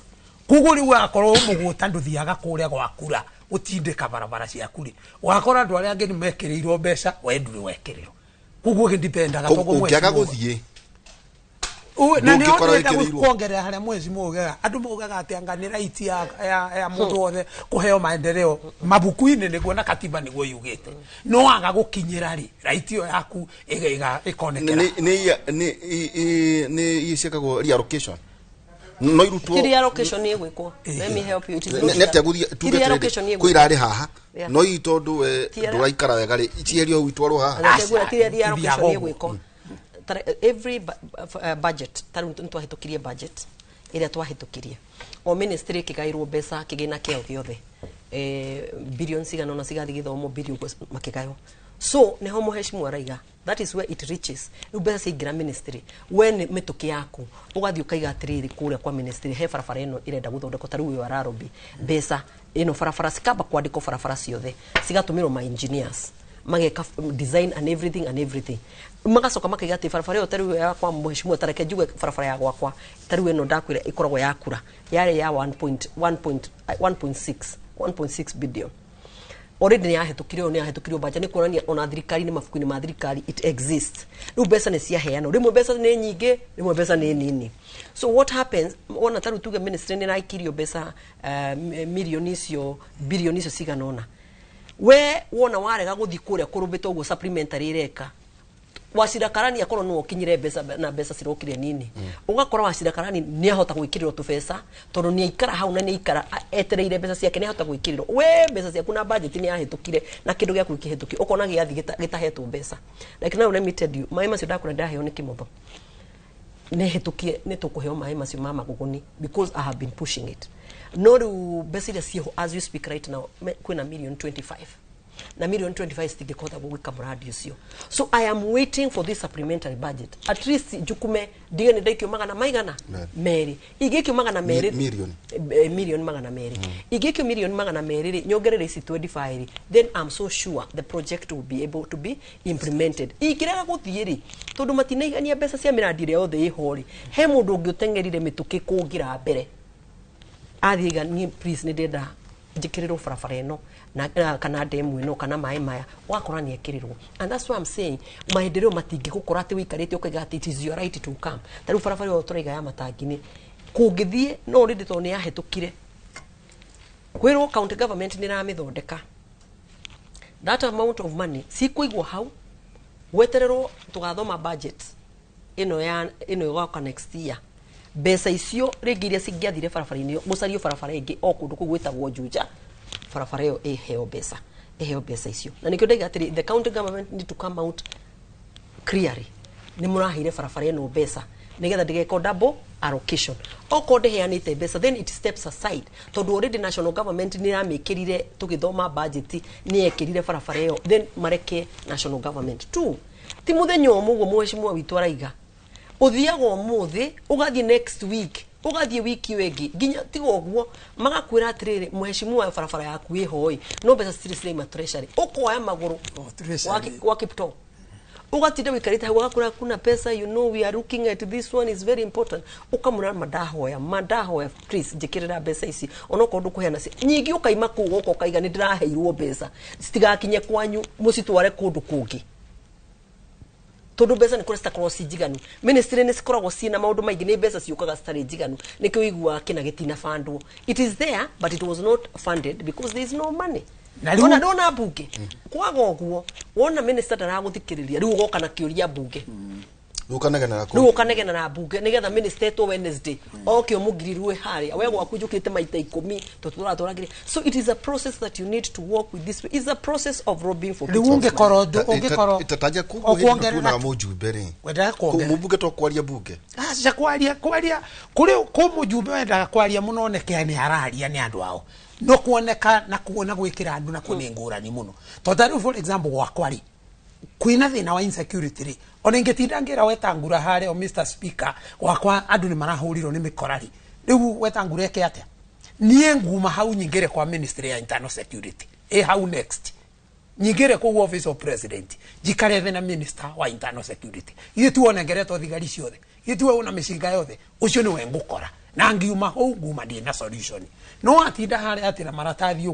Speaker 10: Koguo rĩu akorwo mũgũta ndũthiaga kũrĩa gwa kura gũtindĩka barabara ciaku rĩ, ũgakora andũ arĩa angĩ nĩ mekĩrĩirwo mbeca, we ndũrĩ wekĩrĩrwo. Koguo gĩdipendaga.
Speaker 17: Ũngĩaga gũthiĩ
Speaker 10: na nĩ
Speaker 17: ndũngĩkorwo
Speaker 10: ndĩrenda
Speaker 17: wĩkĩrĩirwo.
Speaker 10: Kuongerera harĩa mwezi maugaga, andũ maugaga atĩ anga nĩ right ya mũndũ wothe kũheo maendeleo mabuku-inĩ, nĩguo na katiba nĩguo yugĩte, no aga gũkinyĩra rĩ, right ĩyo yaku ĩkonekera.
Speaker 17: Nĩ ciĩkagwo reallocation, no irutwo.
Speaker 9: Ti reallocation ĩgwĩkwo. Let me help you. It is not
Speaker 17: Nĩ atĩa gũthiĩ
Speaker 9: Ti
Speaker 17: tuge
Speaker 9: reallocation
Speaker 17: atĩrĩrĩ,
Speaker 9: ĩgwĩkwo.
Speaker 17: kwĩ irarĩ haha, no ii tondũ we ndũraikara wega rĩ, cieherio hau itwarwo haha.
Speaker 9: Aca, ti reallocation
Speaker 10: Ithiaga
Speaker 9: ĩgwĩkwo. Every budget, ta rĩu nĩtwahĩtũkirie budget ĩrĩa twahĩtũkirie, o ministry ĩkĩgaĩrwo mbeca kĩgĩna kĩao gĩothe, billion cigana ũna cigathiĩ gĩthomo, billion makĩgaywo. So nĩho mũhecimu araiga, that is where it reaches. Rĩu mbeca ciaingĩra ministry, we nĩ mĩtũkĩ yaku ũgathiĩ ũkaiga atĩrĩrĩ, kũrĩa kwa ministry he barabara ĩno ĩrenda gũthondekwo, ta rĩu ĩyo ararobi mbeca ĩno, barabara cikamba kwandĩkwo, barabara ciothe cigatũmĩrwo ma engineers mageka design and everything and everything, magacoka makaiga atĩ barabara ĩyo, ta rĩu ya kwa mheshimiwa, ta reke njuge barabara ya gwakwa, ta rĩu ĩno ndakwĩra ĩkoragwo ya kura, yarĩ ya 1.1.1.6 1.6 billion. Already nĩ yahĩtũkirio, nĩ yahĩtũkirio budget, nĩ kuonania ona thirikari-inĩ, mabuku-inĩ ma thirikari it exists. Rĩu mbeca nĩ ciaheanwo, rĩmwe mbeca nĩ nyingĩ, rĩmwe mbeca nĩ nini. So what happens, wona ta rĩu tuge ministry nĩ ĩraikirio mbeca, milioni icio, bilioni icio cigana ũna, we wona warega gũthiĩ kũrĩa kũrũmbĩtwo ũguo supplementary ĩreka, Wacira Karani akorwo nĩwe ũkinyire mbeca na mbeca cirokire nini, ũgakora Wacira Karani nĩ ahota gwĩkĩrĩrwo tũbeca tondũ nĩ aikara hau na nĩ aikara etereire mbeca ciake, nĩ ahota gwĩkĩrĩrwo. We mbeca ciaku na budget nĩ yahĩtũkire na kĩndũ gĩaku gĩkĩhĩtũkio, ũkona gĩathi gĩtahetwo mbeca. Like now, let me tell you, maĩ macio ndakũra ndaheo nĩ Kĩmotho, nĩ hĩtũkie, nĩ tũkũheo maĩ macio ma Magũgũni because I have been pushing it. No rĩu mbeca iria ciĩho as you speak right now, kwĩna million 25, na million 25 citingĩkũhota gwĩka mũrandi ũcio. So I am waiting for this supplementary budget, at least njukume ndige nĩ ndaikio magana maigana merĩ, ingĩikio magana merĩ.
Speaker 17: Mirioni.
Speaker 9: Milioni 200. Ingĩikio milioni 200 rĩ, nyongerere ici 25 rĩ, then I'm so sure the project will be able to be implemented. Ingĩrega gũthiĩ rĩ, tondũ matinaigania mbeca cia mĩrandi ĩrĩa yothe ĩho rĩ, he mũndũ ũngĩ ũteng'erire mĩtũkĩ kũngĩra mbere, athiĩ iga, niĩ please nĩ ndĩrenda njĩkĩrĩrwo barabara ĩno na kana ndemu ĩno kana maĩ maya, ũgakora nĩ ekĩrĩrwo. And that's why I'm saying maendeleo matingĩgũkora atĩ wĩikarĩte ũkaiga atĩ it is your right to come. Ta rĩu barabara ĩyo tũraiga ya matangi-inĩ kũngĩthiĩ, no rĩndĩ tondũ nĩ yahĩtũkire kwĩrwo county government nĩ ĩramĩthondeka, that amount of money cikũigwo hau gwetererwo tũgathoma budget ĩno ya ĩno ĩgoka next year. Mbeca icio rĩngĩ iria cingĩathire barabara-inĩ ĩyo, gũcario barabara ĩngĩ o kũndũ kũu gwĩtagwo Juja, barabara ĩyo ĩheo mbeca, ĩheo mbeca icio. Na nĩkĩo ndaiga atĩrĩ, the county government need to come out clearly, nĩ mũraheire barabara ĩno mbeca nĩgetha ndĩgekwo double allocation. Okorwo ndĩheanĩte mbeca, then it steps aside, tondũ already national government nĩ yamĩkĩrire, tũgĩthoma budget nĩ yekĩrire barabara ĩyo, then mareke national government tu. Ti mũthenya ũmwe ũguo mheshimiwa witũ araiga, ũthiaga ũmũthĩ, ũgathiĩ next week, ũgathiĩ wiki ĩyo ĩngĩ, nginya tiga ũguo magakwĩra atĩrĩrĩ, mheshimiwa, barabara yaku ĩho ĩ, no mbeca citirĩ ciraima treasury, ũkoya magũrũ
Speaker 10: Treasury.
Speaker 9: Wa Kiptoo, ugatinda wikarite hau, agakura kuna pesa, you know, we are looking at this one, is very important. Ukamura mandahoya, mandahoya, please njikirira mbeca ici, onokorwo ndũkũheana ci nyingĩ, ũkaima kũu gũka ũkaiga nĩ ndĩraheirwo mbeca, citigakinye kwanyu mũcitware kũndũ kũngĩ, tondũ mbeca nĩ kũrĩa citakoragwo ci njiganu. Ministry nĩ cikoragwo ciĩna maũndũ maingĩ, nĩ mbeca ciũkaga citarĩ njiganu, nĩkĩo ũiguaga kĩna gĩtinabandwo. It is there but it was not funded because there is no money.
Speaker 10: Na rĩu-
Speaker 9: Ona ndona mbunge kwaga ũguo, wona minister ndaragũthikĩrĩria, rĩu ũgoka na kĩũria mbunge.
Speaker 17: Rĩu ũkanegenera kũu.
Speaker 9: Rĩu ũkanegena na mbunge nĩgetha minister etwo Wednesday oke ũmũgirirwe harĩa we gwaku njũkĩte maita 10 tondũ tũratwaragĩre. So it is a process that you need to work with. This is a process of robbing for
Speaker 10: Rĩu
Speaker 9: people's money.
Speaker 10: ũngĩkorwo ũngĩkorwo
Speaker 17: tataja koguo hĩndĩ ĩno
Speaker 10: ũkuongerera-
Speaker 17: tuonaga mũjumbe rĩ,
Speaker 10: Wendaga kuongerera.
Speaker 17: mũmbunge to kwaria mbunge.
Speaker 10: Aca, kwaria kũrĩ kũ mũjumbe wendaga kwaria mũno oneke nĩ araria nĩ andũ ao, no kuoneka na kuona gwĩkĩra andũ nakuo nĩ ngũrani mũno, tondũ ta rĩu for example gwakwa rĩ, kwĩna thĩna wa insecurity rĩ, ona ingĩtinda ngĩra Wetangula harĩa, o Mr Speaker, gwakwa andũ nĩ marahũrirwo nĩ mĩkora rĩ, rĩu Wetangula eke atĩa? Niĩ nguma hau nyingĩre kwa ministry ya internal security ĩ hau next. Nyingire kũu office of president, njikare thĩ na minister wa internal security, ithuĩ tuonengeretwo thigari ciothe, ithuĩ tiwe una mĩcinga yothe, ũcio nĩwe ngũkora na ngiuma hau nguma ndĩ na solution. No atinda harĩa atĩ na maratathi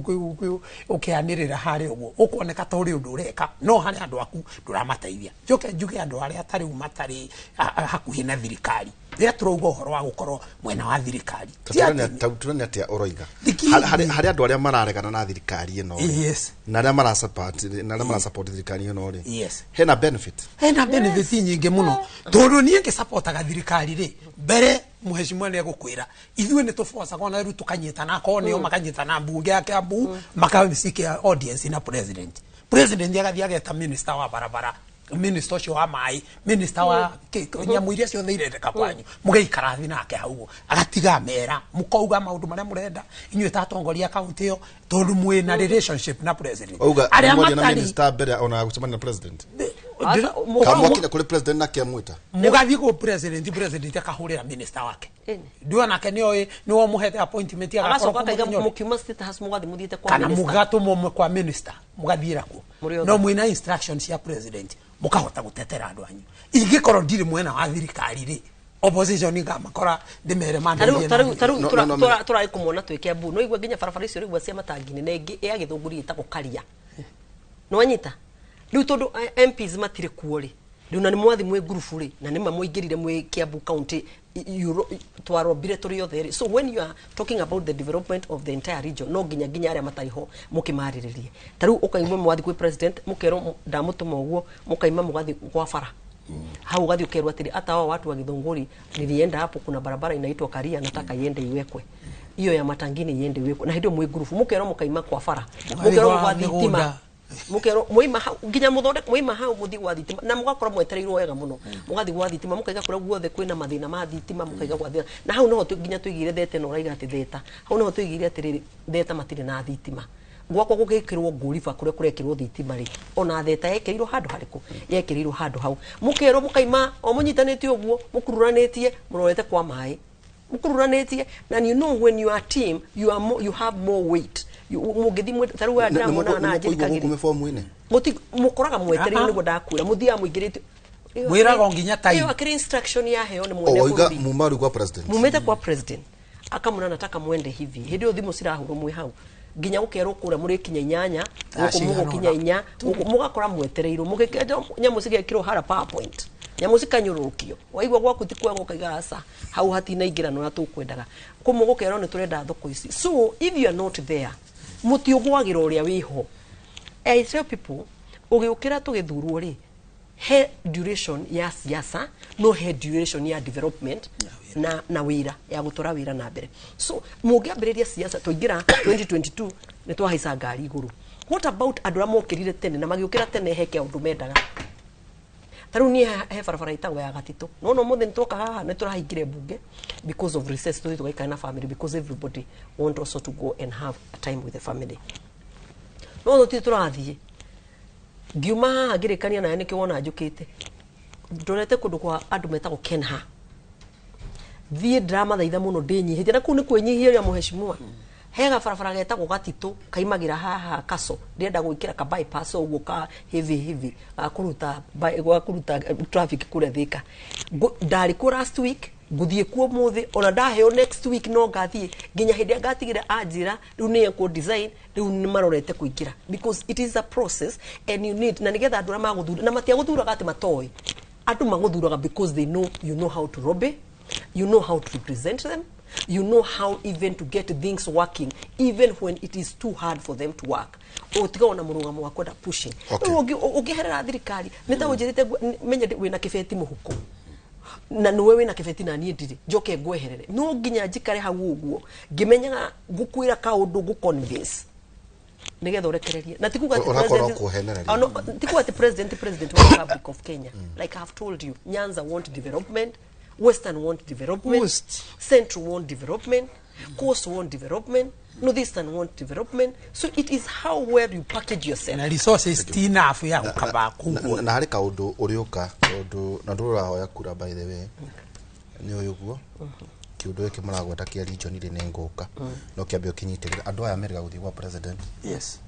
Speaker 10: ũkĩanĩrĩra harĩa ũguo, ũkuoneka ta ũrĩ ũndũ ũreka, no harĩ andũ aku ndũramateithia. Njoke njuge andũ arĩa tarĩu matarĩ hakuhĩ na thirikari, rĩrĩa tũrauga ũhoro wa gũkorwo mwena wa thirikari,
Speaker 17: Turone atĩa ũroiga harĩ andũ arĩa mararegana na thirikari ĩno rĩ,
Speaker 10: Yes.
Speaker 17: na arĩa marasupport, na arĩa marasupport thirikari ĩno rĩ,
Speaker 10: Yes.
Speaker 17: hena benefit.
Speaker 10: Hena benefit nyingĩ mũno, tondũ niĩ ngĩsupportaga thirikari rĩ, mbere mũheshimiwa nĩ egũkwĩra ithuĩ nĩ tũbocaga ona rĩu tũkanyitana, akorwo nĩo makanyitana mbunge ya Kiambu, makasikia audience na president. President agathiĩ ageta minister wa barabara, minister ũcio wa maĩ, minister wa nyamũ iria ciothe irendeka kwanyu, mũgaikara thĩ nake hau ũguo, agatiga mera mũkauga maũndũ marĩa mũrenda inyuĩ ta atongoria kaunti ĩyo, tondũ mwĩna relationship na president.
Speaker 17: Auga
Speaker 10: Arĩa
Speaker 17: mwaria na
Speaker 10: matarĩ
Speaker 17: minister mbere ona gũcemania na president, kamwakinya kũrĩ president nake amwĩta.
Speaker 10: Mũgathiĩ kũ president, president akahũrĩra minister wake, ndio nake nĩoĩ nĩwe ũmũhete appointment, agakorwo
Speaker 9: Agacoka akaiga
Speaker 10: kũmũthenya ũrĩa.
Speaker 9: Mũkiuma State House mũgathiĩ mũthiĩte kwa
Speaker 10: Kana
Speaker 9: minister.
Speaker 10: mũgatũmwo kwa minister, mũgathiĩra kuo.
Speaker 9: Mũrĩ othe.
Speaker 10: No mwĩna instructions cia president, mũkahota gũtetera andũ anyu. Ingĩkorwo ndirĩ mwena wa thirikari rĩ, opposition ngamakora ndĩmere mandeithie na
Speaker 9: Tarĩu
Speaker 17: No, no, no, no.
Speaker 9: Tũrarĩ kũmona twĩ Kiambu, no igua nginya barabara icio rĩu cia matangi-inĩ, na ĩngĩ ya Gĩthũngũri ĩtagwo Karia, nĩwanyita rĩu tondũ MPs matirĩ kuo rĩ, rĩu na nĩ mwathi mwĩ ngurubu rĩ, na nĩma mũingĩrire mwĩ Kiambu County, twarombire tũrĩ othe rĩ. So when you are talking about the development of the entire region, no nginya nginya arĩa matarĩ ho mũkĩmarĩrĩrie. Ta rĩu ũkaima mwathi kwĩ president, mũkerwo ndamũtũma ũguo, mũkaima mũgathiĩ kwa bara hau, ugathiĩ ukerwo atĩrĩ, hata hao watu wa Githunguri nilienda hapo, kuna barabara inaitwa Karia, nataka iende iwekwe, hiyo ya matangini iende iwekwe. Na hĩndĩ ĩyo mwĩ ngurubu, mũkerwo mũkaima kwa bara,
Speaker 10: Mũgathiĩ
Speaker 9: mũkerwo
Speaker 10: kwa
Speaker 9: gwa thitima,
Speaker 10: mĩgũnda.
Speaker 9: Mũkerwo mwaima hau nginya mũthondeke, mwaima hau mũthiĩ gwa thitima, na mũgakorwo mwetereirwo wega mũno. Mũgathiĩ gwa thitima, mũkaiga kũrĩa guothe kwĩna mathĩna ma thitima, mũkaiga gwa thĩna. Na hau noho nginya tũigire theta ĩno ũraiga atĩ theta, hau noho tũigire atĩrĩrĩ, theta matirĩ na thitima, gwakwa gũgĩkĩrwo ngũriba kũrĩa kũrekĩrwo thitima rĩ, ona theta yekĩrirwo handũ harĩkũ, yekĩrirwo handũ hau. Mũkerwo mũkaima o mũnyitanĩte ũguo, mũkururanĩtie mũrorete kwa maĩ, mũkururanĩtie. And you know when you are team, you are more, you have more weight. Mũngĩthiĩ ta rĩu aya ndĩramonaga na
Speaker 17: gũkũ
Speaker 9: njĩrĩkagĩrĩ
Speaker 17: mĩbomu-inĩ.
Speaker 9: Mũti mũkoraga mwetereire.
Speaker 10: Ah, ah.
Speaker 9: Nĩguo ndakwĩra mũthiaga mũingĩrĩte.
Speaker 10: Mwĩragwo nginya time.
Speaker 9: Ĩyo akĩrĩ instruction yaheo nĩ
Speaker 17: O
Speaker 9: mwene
Speaker 17: waiga
Speaker 9: bũrũri.
Speaker 17: muma rĩu kwa president.
Speaker 9: Mumĩte kwa president, akamũra nataka mwende hivi. Hĩndĩ ĩyo thimũ cirahũrwo mwĩ hau, nginya gũkerwo kũrĩa mũrĩkinya 8,
Speaker 10: Thaa
Speaker 9: gũkũ
Speaker 10: cigana
Speaker 9: mũgũkinya
Speaker 10: ũna.
Speaker 9: 4, gũkũ mũgakora mwetereirwo, mũgĩkĩra nyamũ cigekĩrwo hara PowerPoint, nyamũ cikanyũrũrũkio, waigua gwaku ti kwega, ũkaiga aca, hau hatinaingĩra ũrĩa tũkwendaga. Kũmwe gũkerwo nĩ tũrenda thoko ici. So if you are not there, mũtiũgwagĩra ũrĩa wĩho. I tell people, ũgĩũkĩra tũgĩthurwo rĩ, he duration ya siasa, no he duration ya development na wĩra ya gũtwara wĩra na mbere. So mũngĩambĩrĩria siasa twaingĩra 2022, nĩ twahaica ngari igũrũ. What about andũ arĩa mokĩrire tene na magĩũkĩra tene he kĩũndũ mendaga? Ta rĩu niĩ he barabara ĩtagwo ya Gatitũ, nona ũmũthĩ nĩ twoka haha, nĩ tũrahingire mbunge because of recess, tũthiĩ tũgaikara na family, because everybody want also to go and have a time with the family. No tũtirĩ tũrathiĩ, ngiuma haha ngĩrĩkania nawe, nĩkĩo wona njũkĩte ndorete kũndũ kwa andũ metagwo Kenha. Thiĩ ndĩramathaitha mũno, ndĩnyihĩtie na kũu nĩ kwĩnyihia mũheshimiwa. Hega barabara getagwo Gatitũ kaimagĩra haha kaco, ndĩrenda gwĩkĩra ka bypass ũguo ka hivi hivi ga kũruta traffic kũrĩa Thĩka. Ndarĩ kuo last week, ngũthiĩ kuo mũthĩ, ona ndaheo next week no ngathiĩ nginya hĩndĩ ĩrĩa ngatigĩra anjĩra rĩu nĩ ekwo design, rĩu nĩ marorete kũingĩra, because it is a process and you need, na nĩgetha andũ arĩa magũthura, na matiagũthuraga atĩ matoĩ, andũ magũthuraga because they know you know how to lobby, you know how to represent them, you know how even to get things working even when it is too hard for them to work. Ũtiga ona mũrũgamo wa kwenda pushing. Rĩu ũngĩherera thirikari nĩ ta ũnjĩrĩte menye wĩna kĩbeti mũhuko, na nĩwe wĩna kĩbeti na niĩ ndirĩ, njoke ngweherere, no nginya njikare hau ũguo ngĩmenyaga ngũkwĩra kaũndũ ngũ-convince nĩgetha ũrekererie, na ti kuga atĩ
Speaker 17: Ũrakorwo
Speaker 9: president-
Speaker 17: kũhenereria.
Speaker 9: Oh, no, ti kuga atĩ president wa Republic of Kenya, like I've told you, Nyanza want development, Western want development,
Speaker 10: Coast.
Speaker 9: Central want development, Coast want development, Northeastern want development. So it is how well you package yourself.
Speaker 10: Na resources ti enough ya gũkaba kũguo.
Speaker 17: Na harĩ kaũndũ ũrĩũka, tondũ na ndũrahoya kura, by the way, nĩ ũyũ ũguo kĩũndũ gĩkĩ mũragweta kĩa region rĩ, nĩ ngũka no kĩambe ũkĩnyitĩrĩra andũ aya merĩga gũthiĩ gwa president.
Speaker 10: Yes.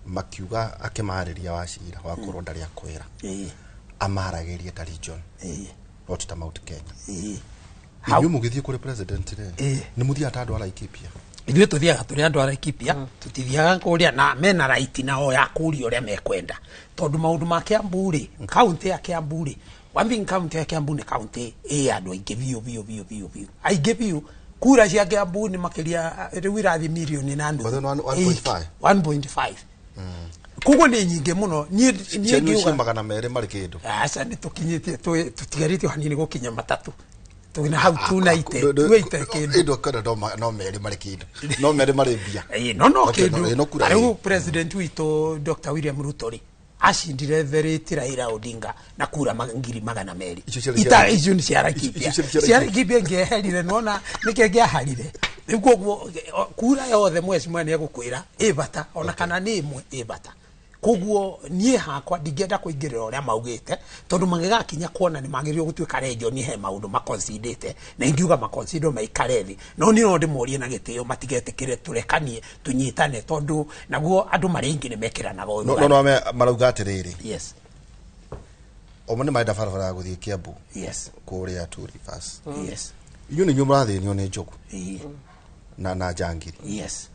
Speaker 17: Makiuga akĩmarĩria Wachira wakorwo ndarĩ akwĩra. Amaragĩrie ta region. Not ta Mount Kenya. Inyuĩ mũgĩthiĩ kũrĩ president rĩ, nĩ mũthiaga ta andũ a Laikipia?
Speaker 10: Ithuĩ tũthiaga tũrĩ andũ a Laikipia, tũtithiaga kũrĩa na mena right nao ya kũria ũrĩa mekwenda, tondũ maũndũ ma Kiambu rĩ, kaunti ya Kiambu rĩ, one thing, kaunti ya Kiambu nĩ kaunti ĩ andũ aingĩ biũ biũ biũ biũ biũ, aingĩ biũ. Kura cia Kiambu nĩ makĩria rĩu irathiĩ mirioni na nuthu.
Speaker 17: 1.5.
Speaker 10: 1.5. Koguo nĩ nyingĩ mũno. Niĩ
Speaker 17: Cianyu icio 200 marĩ kĩndũ.
Speaker 10: Aca, nĩ tũkinyĩtie, tũtigarĩtie o hanini gũkinya matatũ, twĩna hau 290, 280 kĩndũ.
Speaker 17: Ĩndũ kwenda no merĩ marĩ kĩndũ, no merĩ marĩ mbia.
Speaker 10: No kĩndũ. Rĩu president witũ Dr. William Ruto rĩ, acindire therĩti Raila Odinga na kura 200,000. Ita icio nĩ cia Laikipia, cia Laikipia ingĩeherire, nona nĩkĩo ngĩaharire. Rĩu koguo kura yothe mheshimiwa nĩ egũkwĩra ĩ bata, ona kana nĩ ĩmwe ĩ bata. Koguo niĩ hakwa ndingĩenda kũingĩrĩra ũrĩa maugĩte, tondũ mangĩgakinya kuona nĩ magĩrĩirwo gũtuĩka region, he maũndũ maconsidete, na ingiuga maconsider maikare thĩ, no niĩ no ndĩmorie na gĩtĩo matigetĩkĩre tũrekanie tũnyitane, tondũ naguo andũ marĩ aingĩ nĩ mekĩranaga ũru.
Speaker 17: No marauga atĩrĩrĩ,
Speaker 10: yes,
Speaker 17: omo nĩ marenda barabara ya gũthiĩ Kiambu,
Speaker 10: yes,
Speaker 17: kũrĩa Two Rivers,
Speaker 10: yes,
Speaker 17: inyuĩ nĩ inyuĩ mũrathĩnio nĩ njogu na njangiri,
Speaker 10: yes,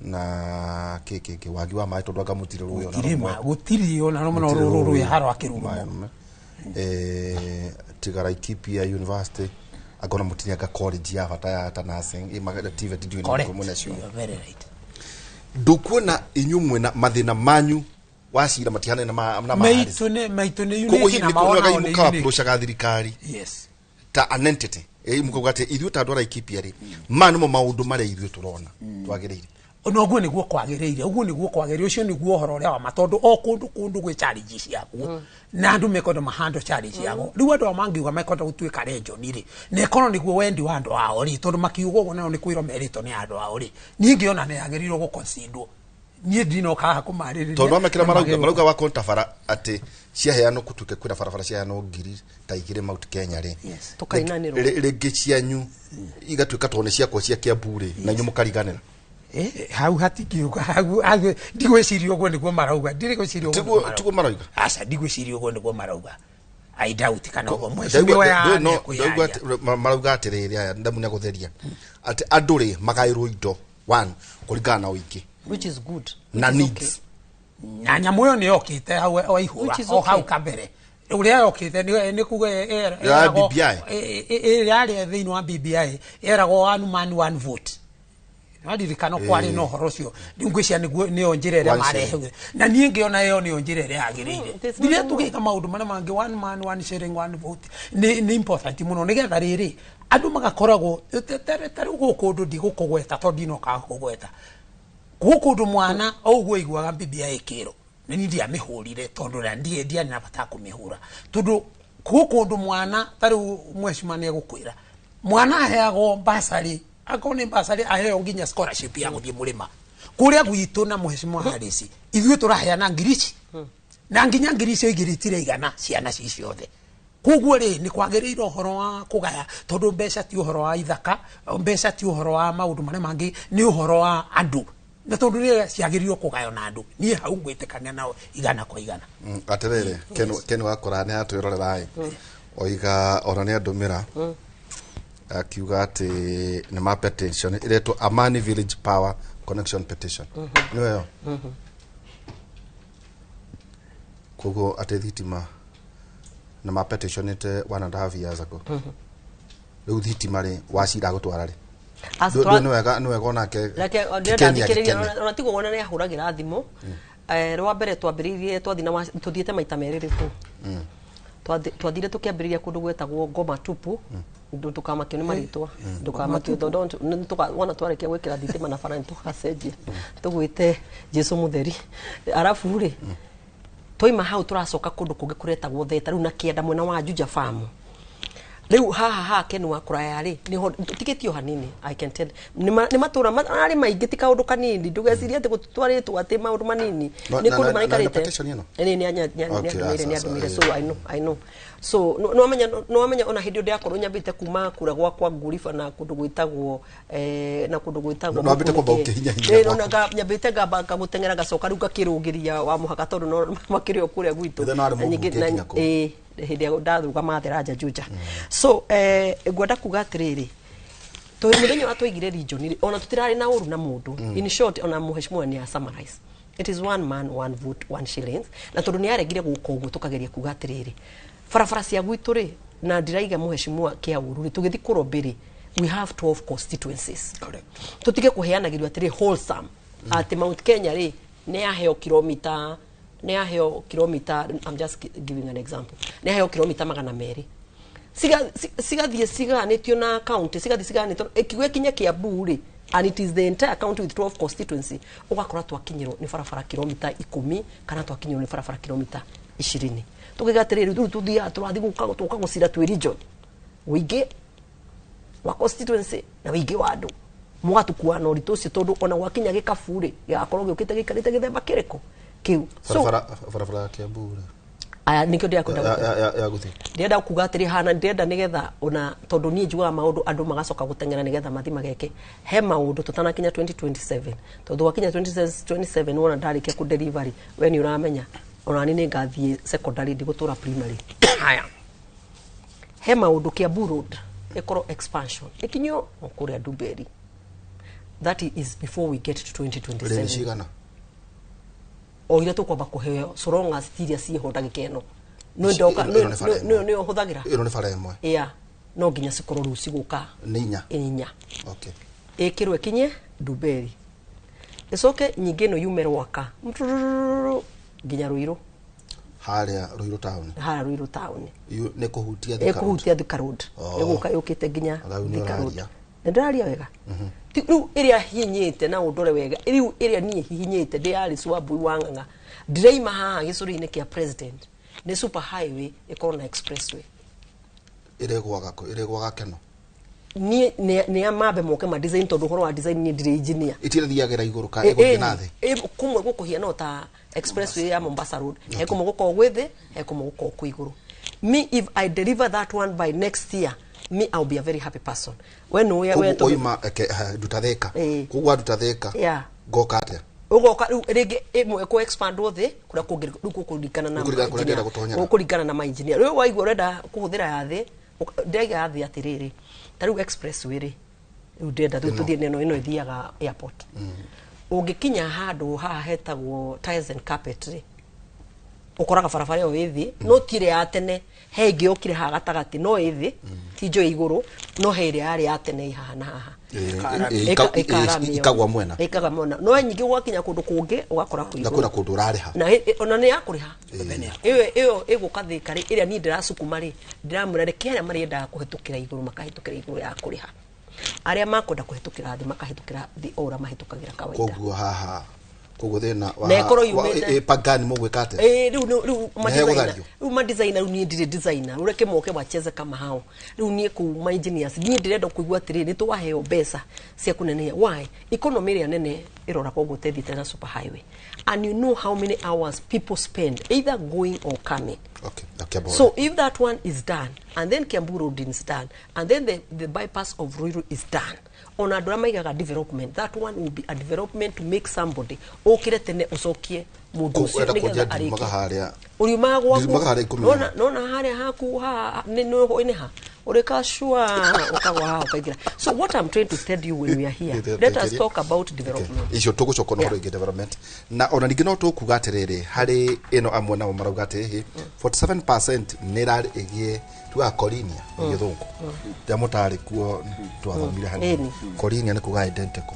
Speaker 17: na kĩkĩkĩ wagi wa maĩ, tondũ anga mũtirĩ rũĩ ona
Speaker 10: rũmwe, gũtirĩ ona rũmwe, no rũĩ harwa kĩrurumo.
Speaker 17: Tiga Laikipia University angona mũtirĩ anga college ya bata ya ta nursing TVET ndiũĩ nĩ kũ nacio. Ndũkuona inyuĩ mwĩna mathĩna manyu Wachira matihanaine na ma
Speaker 10: maitũ nĩ unique na maona
Speaker 17: nĩ unique. Mũka thirikari,
Speaker 10: yes,
Speaker 17: ta an entity mũkauga atĩ ithuĩ ta andũ a Laikipia rĩ, maya nĩmo maũndũ marĩa ithuĩ tũrona twagĩrĩire.
Speaker 10: No ũguo nĩguo kwagĩrĩire, ũguo nĩguo kwagĩrĩire, ũcio nĩguo ũhoro ũrĩa wa ma, tondũ o kũndũ kũndũ gwĩ challenge ciakuo, na andũ mekwenda mahando challenge yao. Rĩu andũ aya mangiuga mekwenda gũtuĩka region rĩ, na ĩkorwo nĩguo wendi wa andũ ao rĩ, tondũ makiuga ũguo nao nĩ kwĩrwo merĩtwo nĩ andũ ao rĩ, niĩ ngĩona nĩ yagĩrĩirwo gũconsiderwo. Niĩ ndinoka haha kũmarĩrĩria,
Speaker 17: tondũ amekĩra marauga wa kontabara atĩ ciaheanwo gũtuĩke kwĩna barabara ciaheanwo 2,000 Mount Kenya rĩ,
Speaker 9: tũkainanĩrwo
Speaker 17: rĩngĩ cianyu igatuĩka tondũ nĩ ciakwa cia Kiambu rĩ, na inyuĩ mũkariganĩra.
Speaker 10: Hau hatingiuga, hau ndigwĩciria ũguo nĩguo marauga, ndirĩgwĩciria
Speaker 17: ũguo tiguo marauga.
Speaker 10: Aca, ndigwĩciria ũguo nĩguo marauga. I doubt kana ũguo mheshimiwa ya
Speaker 17: ndauga marauga atĩrĩrĩ, aya ndamu nĩ gũtheria atĩ andũ rĩ magaĩrwo indo one kũringana na ũingĩ,
Speaker 9: which is good,
Speaker 17: na needs,
Speaker 10: na nyamũ ĩyo nĩ yokĩte hau waihũra o hau kabere ũrĩa yokĩte nĩ kuga ĩrĩa thĩinĩ wa BBI ĩragwo one man one vote. Naririkana kwarĩ na ũhoro ũcio, rĩu ngwĩciria nĩyo njĩra ĩrĩa marehe, na niĩ ngĩona ĩyo nĩyo njĩra ĩrĩa yagĩrĩire. Rĩrĩa tũgĩka maũndũ marĩa mangĩ, one man one sharing one vote nĩ important mũno, nĩgetha rĩrĩ andũ magakoragwo ta rĩu gũkũ ũndũ ndigũkũgweta tondũ ndinokaga kũgweta gũkũ ũndũ mwana o ũguo aiguaga BBI ĩkĩrwo, na niĩ ndiamĩhũrire tondũ na ndiarĩ na bata kũmĩhũra, tondũ gũkũ ũndũ mwana ta rĩu mheshimiwa nĩ egũkwĩra mwana aheagwo bursary, akorwo nĩ bursary aheo nginya scholarship ya gũthiĩ mũrĩma kũrĩa gwitũ na mheshimiwa Harris, ithuĩ tũraheana ngiri ici na nginya ngiri icio igĩrĩ itiraigana ciana ci ciothe. Koguo rĩ nĩ kwagĩrĩire ũhoro wa kũgaya, tondũ mbeca ti ũhoro wa ithaka, mbeca ti ũhoro wa maũndũ marĩa mangĩ, nĩ ũhoro wa andũ, na tondũ rĩ ciagĩrĩirwo kũgaywo na andũ. Niĩ hau ngwĩtĩkania nao 100 kwa 100.
Speaker 17: Atĩrĩrĩ, Ken wakora nĩ atwĩrorera ĩ, oiga ona nĩ andũmĩra akiuga atĩ nĩ ma petition ĩretwo Amani Village Power Connection Petition, nĩyo ĩyo. Koguo atĩ thitima nĩ ma petitionĩte 1.5 years ago. Rĩu thitima rĩ Wachira agũtwara rĩ, nĩ wega onake
Speaker 9: ona tiguo wona nĩ ahũragĩra thimũ. Rwa mbere twambĩrĩirie tũthiĩte maita merĩ rĩ kũu, twathire tũkĩambĩrĩria kũndũ gwetagwo Ngoma Tupu, ndũkamakio nĩ marĩtwa, ndũkamakio tondũ wona twarĩkia gwĩkĩra thitima na bara nĩtũgacenjia tũgwĩte Jesũ mũtheri. Arabu rĩ twaima hau tũracoka kũndũ kũngĩ kũretagwo Theta rĩu na kĩanda mwena wa Juja Farm. Rĩu haha ha Kenua kũraya rĩ nĩho tigĩtio hanini. I can tell nĩ matũra arĩ maingĩ, ti kaũndũ kanini. Ndũgecirie atĩ gũtwarĩtwo atĩ maũndũ manini.
Speaker 17: No,
Speaker 9: Nĩ
Speaker 17: na-
Speaker 9: kũndũ
Speaker 17: na- na
Speaker 9: maraikarĩte.
Speaker 17: petition ĩno?
Speaker 9: Nĩ nĩ
Speaker 17: Okay,
Speaker 9: andũmĩire, nĩ
Speaker 17: aca,
Speaker 9: andũmĩire.
Speaker 17: aca,
Speaker 9: So I know, I know. So no wamenya ona hĩndĩ ĩyo ndĩrakorwo nyambĩte kuma kura gwakwa Nguriba na kũndũ gwĩtagwo na kũndũ gwĩtagwo
Speaker 17: No wambĩte kwamba
Speaker 9: Mũkunĩke.
Speaker 17: ũkĩhinya-hinya
Speaker 9: Ĩ,
Speaker 17: gwaku.
Speaker 9: no, nyambĩte ngamba ngagũteng'era, ngacoka rĩu ngakĩrũgĩria wa mũhaka tondũ no makĩrĩ o kũrĩa gwitũ.
Speaker 17: Ithe no arĩ
Speaker 9: Na nyingĩ-
Speaker 17: mũmbunge
Speaker 9: na-
Speaker 17: nginya kũu.
Speaker 9: ĩ, hĩndĩ ĩrĩa ndarũgama Theranja Juja. So ngwenda kuga atĩrĩrĩ, tondũ mũthenya ũrĩa twaigire region rĩ, ona tũtirarĩ na ũru na mũndũ. In short, ona mheshimiwa nĩ summarize, it is one man, one vote, one shillings. Na tondũ nĩ aregire gũka ũguo, tũkageria kuga atĩrĩrĩ, barabara cia gwitũ rĩ, na ndiraiga mheshimiwa kĩa ũru rĩ, tũgĩthiĩ kũrobĩ rĩ, we have 12 constituencies. Tũtige kũheanagĩrio atĩrĩ wholesome atĩ Mount Kenya rĩ nĩ yaheo kilomita, nĩ yaheo kilomita, I'm just giving an example, nĩ yaheo kilomita 200, cigathiĩ cigayanĩtio na county, cigathiĩ cigayanĩtio ĩkiuga ĩkinye Kiambu rĩ, and it is the entire county with 12 constituency, ũgakora twakinyĩrwo nĩ barabara kilomita 10 kana twakinyĩrwo nĩ barabara kilomita 20. Tũkiuga atĩrĩrĩ, rĩu tũthiaga tũrathiĩ gũka tũka gũcira twĩ region, wĩingĩ wa constituency na wĩingĩ wa andũ mũgatukua na ũritũ ũcio, tondũ ona gwakinya gĩkabu rĩ, gĩgakorwo gĩũkĩte gĩikarĩte gĩthemba kĩrĩkũ kĩu. So
Speaker 17: Barabara ya Kiambu rĩ?
Speaker 9: Aya nĩkĩo ndĩrakwenda.
Speaker 17: Ya gũthiĩ.
Speaker 9: Ndĩrenda kuga atĩrĩ hana, ndĩrenda nĩgetha ona tondũ niĩ njugaga maũndũ, andũ magacoka gũteng'era nĩgetha mathi mageke he maũndũ tũtanakinya 2027, tondũ gwakinya 2027 wona ndarĩkia kũ delivery, we nĩ ũramenya ona niĩ nĩngathiĩ secondary, ndigũtũra primary. Haya, he maũndũ Kiambu Road ĩkorwo expansion ĩkinyio o kũrĩa Ndumberi. That is before we get to
Speaker 17: Rĩ
Speaker 9: 2027.
Speaker 17: cigana?
Speaker 9: O iria tũkwamba kũheo, so long as tiria ciĩho ndagĩka ĩno no
Speaker 17: Ici-
Speaker 9: ndoka.
Speaker 17: Ĩno nĩ bara ĩmwe.
Speaker 9: Nĩ ũhũthagĩra.
Speaker 17: Ĩno nĩ bara ĩmwe.
Speaker 9: Yeah, no nginya cikorwo rĩu cigũka.
Speaker 17: Nĩ inya.
Speaker 9: Inya.
Speaker 17: Okay.
Speaker 9: Ĩkĩrwo ĩkinye Ndumberi, ĩcoke nyingĩ ĩno yume Rwaka mturururu nginya Rũirũ.
Speaker 17: Harĩa Ruiru town.
Speaker 9: Harĩa Rũirũ town.
Speaker 17: Nĩ kũhutia Thika Road.
Speaker 9: Ĩkũhutia Thika Road.
Speaker 17: Oh.
Speaker 9: Ĩgũka yũkĩte nginya
Speaker 17: Rĩu nĩ
Speaker 9: Thika Road.
Speaker 17: ũraria.
Speaker 9: Nĩ ndĩraria wega? Rĩu ĩrĩa hihinyĩte na ũndore wega, rĩu ĩrĩa niĩ hihinyĩte ndĩ Alice Wambui wa Ng'ang'a, ndĩraima haha gĩcũrĩ-inĩ kĩa president nĩ super highway ĩkorwo na expressway.
Speaker 17: Ĩrĩgwaga kũ? Ĩrĩgwaga Keno?
Speaker 9: Niĩ nĩ mambe moke ma design, tondũ ũhoro wa design niĩ ndirĩ engineer.
Speaker 17: Itirathiagĩra igũrũ ka ĩgũthiĩ na thĩ?
Speaker 9: Kũmwe gũkũhia no ta expressway ya Mombasa Road, he kũmwe gũkorwo gwĩ thĩ, he kũmwe gũkorwo kwĩ igũrũ. Me, if I deliver that one by next year, me, I'll be a very happy person. We nũĩ we
Speaker 17: Koguo
Speaker 9: tondũ-
Speaker 17: oima nduta Thika.
Speaker 9: Ĩĩ.
Speaker 17: Koguo nduta Thika.
Speaker 9: Yeah.
Speaker 17: Ngoka atĩa?
Speaker 9: Ũgoka rĩu rĩngĩ ĩmwe ĩkũ expand thĩ kũrĩa kũngĩ, rĩu gũkũringana na
Speaker 17: Gũkũringana kũrĩa
Speaker 9: engineer.
Speaker 17: ndĩrenda gũtonyera.
Speaker 9: Gũkũringana na ma engineer. Rĩu waigua ũrenda kũhũthĩra ya thĩ, ndĩraiga ya thĩ atĩrĩrĩ, ta rĩu expressway rĩ, rĩu ndĩrenda rĩu
Speaker 17: Ĩno.
Speaker 9: tũthiĩ neno ĩno ĩthiaga airport, ũngĩkinya handũ haha hetagwo Tiles and Carpet rĩ, ũkoraga barabara ĩyo ĩ thĩ, no ti ĩrĩa ya tene. He ĩngĩ yokire haha gatagatĩ, no ĩ thĩ, ti njũĩ igũrũ, no he ĩrĩa yarĩ ya tene ĩ haha na haha. Ĩkaramio.
Speaker 17: Ikagwa mwena.
Speaker 9: Ĩkagwa mwena, no nyingĩ gwakinya kũndũ kũngĩ ũgakora kwĩ
Speaker 17: Na
Speaker 9: igũrũ.
Speaker 17: kwĩna kũndũ ũrarĩha.
Speaker 9: Na ona nĩ ya kũrĩha ĩyo ĩyo ĩgũka Thĩka rĩ, ĩrĩa niĩ ndĩracukuma rĩ, ndĩramwĩra reke arĩa marĩendaga kũhĩtũkĩra igũrũ makahĩtũkĩra igũrũ ya kũrĩha, arĩa makwenda kũhĩtũkĩra thĩ makahĩtũkĩra thĩ o ũrĩa mahĩtũkagĩra kawaida.
Speaker 17: Koguo haha koguo thĩna wa
Speaker 9: Na ĩkorwo yumĩte-
Speaker 17: pangani mũgwĩka atĩa?
Speaker 9: Ĩ, rĩu
Speaker 17: Nĩ
Speaker 9: ma designer,
Speaker 17: hegũthario?
Speaker 9: rĩu ma designer, rĩu niĩ ndirĩ designer, rĩu reke moke wacheze kama hao. Rĩu niĩ kũu ma engineers, niĩ ndĩrenda kũigua atĩrĩrĩ, nĩ twaheo mbeca cia kũnenehia why economy ĩrĩa nene ĩrora koguo tethiĩte na super highway, and you know how many hours people spend either going or coming.
Speaker 17: Okay, na Kiambu.
Speaker 9: So if that one is done, and then Kiambu Road is done, and then the bypass of Ruiru is done, ona andũ arĩa maigaga development, that one will be a development to make somebody ũkĩre tene ũcokie mũndũ
Speaker 17: Koguo
Speaker 9: ũcio
Speaker 17: ũrenda kũnjia
Speaker 9: nĩgetha
Speaker 17: ndiumaga
Speaker 9: arĩkie.
Speaker 17: Harĩa
Speaker 9: Ũriumaga gwaku.
Speaker 17: Ndiumaga harĩa 10.
Speaker 9: Nona harĩa haku haha nĩ ha ũrĩka shua ũkagwa haha ũkaingĩra. So what I'm trying to tell you, when we are here, let us talk about development.
Speaker 17: Icio tũgũcoka na ũhoro ĩngĩ development, na ona ningĩ no tũkuga atĩrĩrĩ, harĩ ĩno amwe nao marauga atĩ hĩ 47% nĩ ĩrarĩ ĩgĩe tugaga korinia nĩ gĩthũngũ rĩa mũtarĩ kuo twathomire hanini.
Speaker 9: Ĩni.
Speaker 17: Korinia nĩ kuga identical.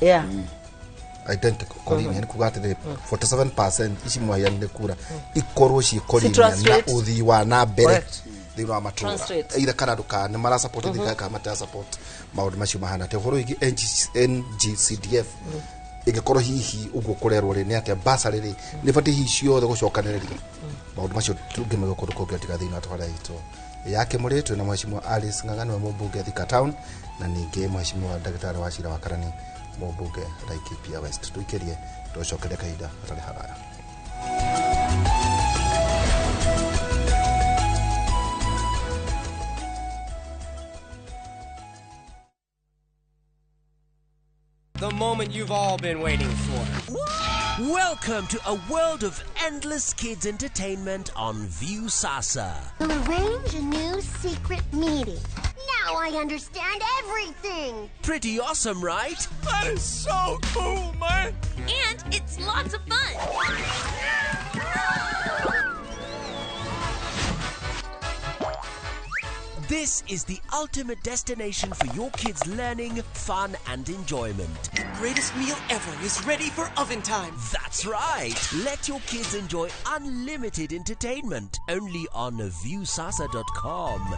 Speaker 17: Identical korinia nĩ kuga atĩrĩrĩ, 47% ici mwaheanire kura ikorwo ciĩ korinia na
Speaker 9: Translate.
Speaker 17: ũthii wa na mbere
Speaker 9: Correct.
Speaker 17: thĩinĩ wa matũra.
Speaker 9: Translate.
Speaker 17: Either kana ndũka nĩ marasupport thirikari kana matirasupport, maũndũ macio mahana atĩa? Ũhoro wĩgiĩ NGCDF ĩngĩkorwo hihi ũguo kũrerwo rĩ, nĩ atĩa basarĩ rĩ nĩ batiĩ hihi ciothe gũcokanĩrĩrio? Maũndũ macio tũngĩmega kũndũ kũngĩ tiga thĩinĩ wa tabarĩra itũ Ya Kĩmũrĩ. Twĩna Mheshimiwa Alice Ng'ang'a, nĩwe mũmbunge Thika Town, na ningĩ Mheshimiwa Ndagĩtarĩ Wachira wa Karani, mũmbunge Laikipia West. Tũikĩrie tũcokerie kahinda gatarĩ haraya.
Speaker 15: The moment you've all been waiting for.
Speaker 1: Welcome to a world of endless kids entertainment on Viusasa.
Speaker 16: We'll arrange a new secret meeting. Now I understand everything.
Speaker 1: Pretty awesome, right?
Speaker 18: That is so cool, man.
Speaker 19: And it's lots of fun.
Speaker 1: This is the ultimate destination for your kids' learning, fun, and enjoyment.
Speaker 20: The greatest meal ever is ready for oven time.
Speaker 1: That's right. Let your kids enjoy unlimited entertainment only on Viusasa.com.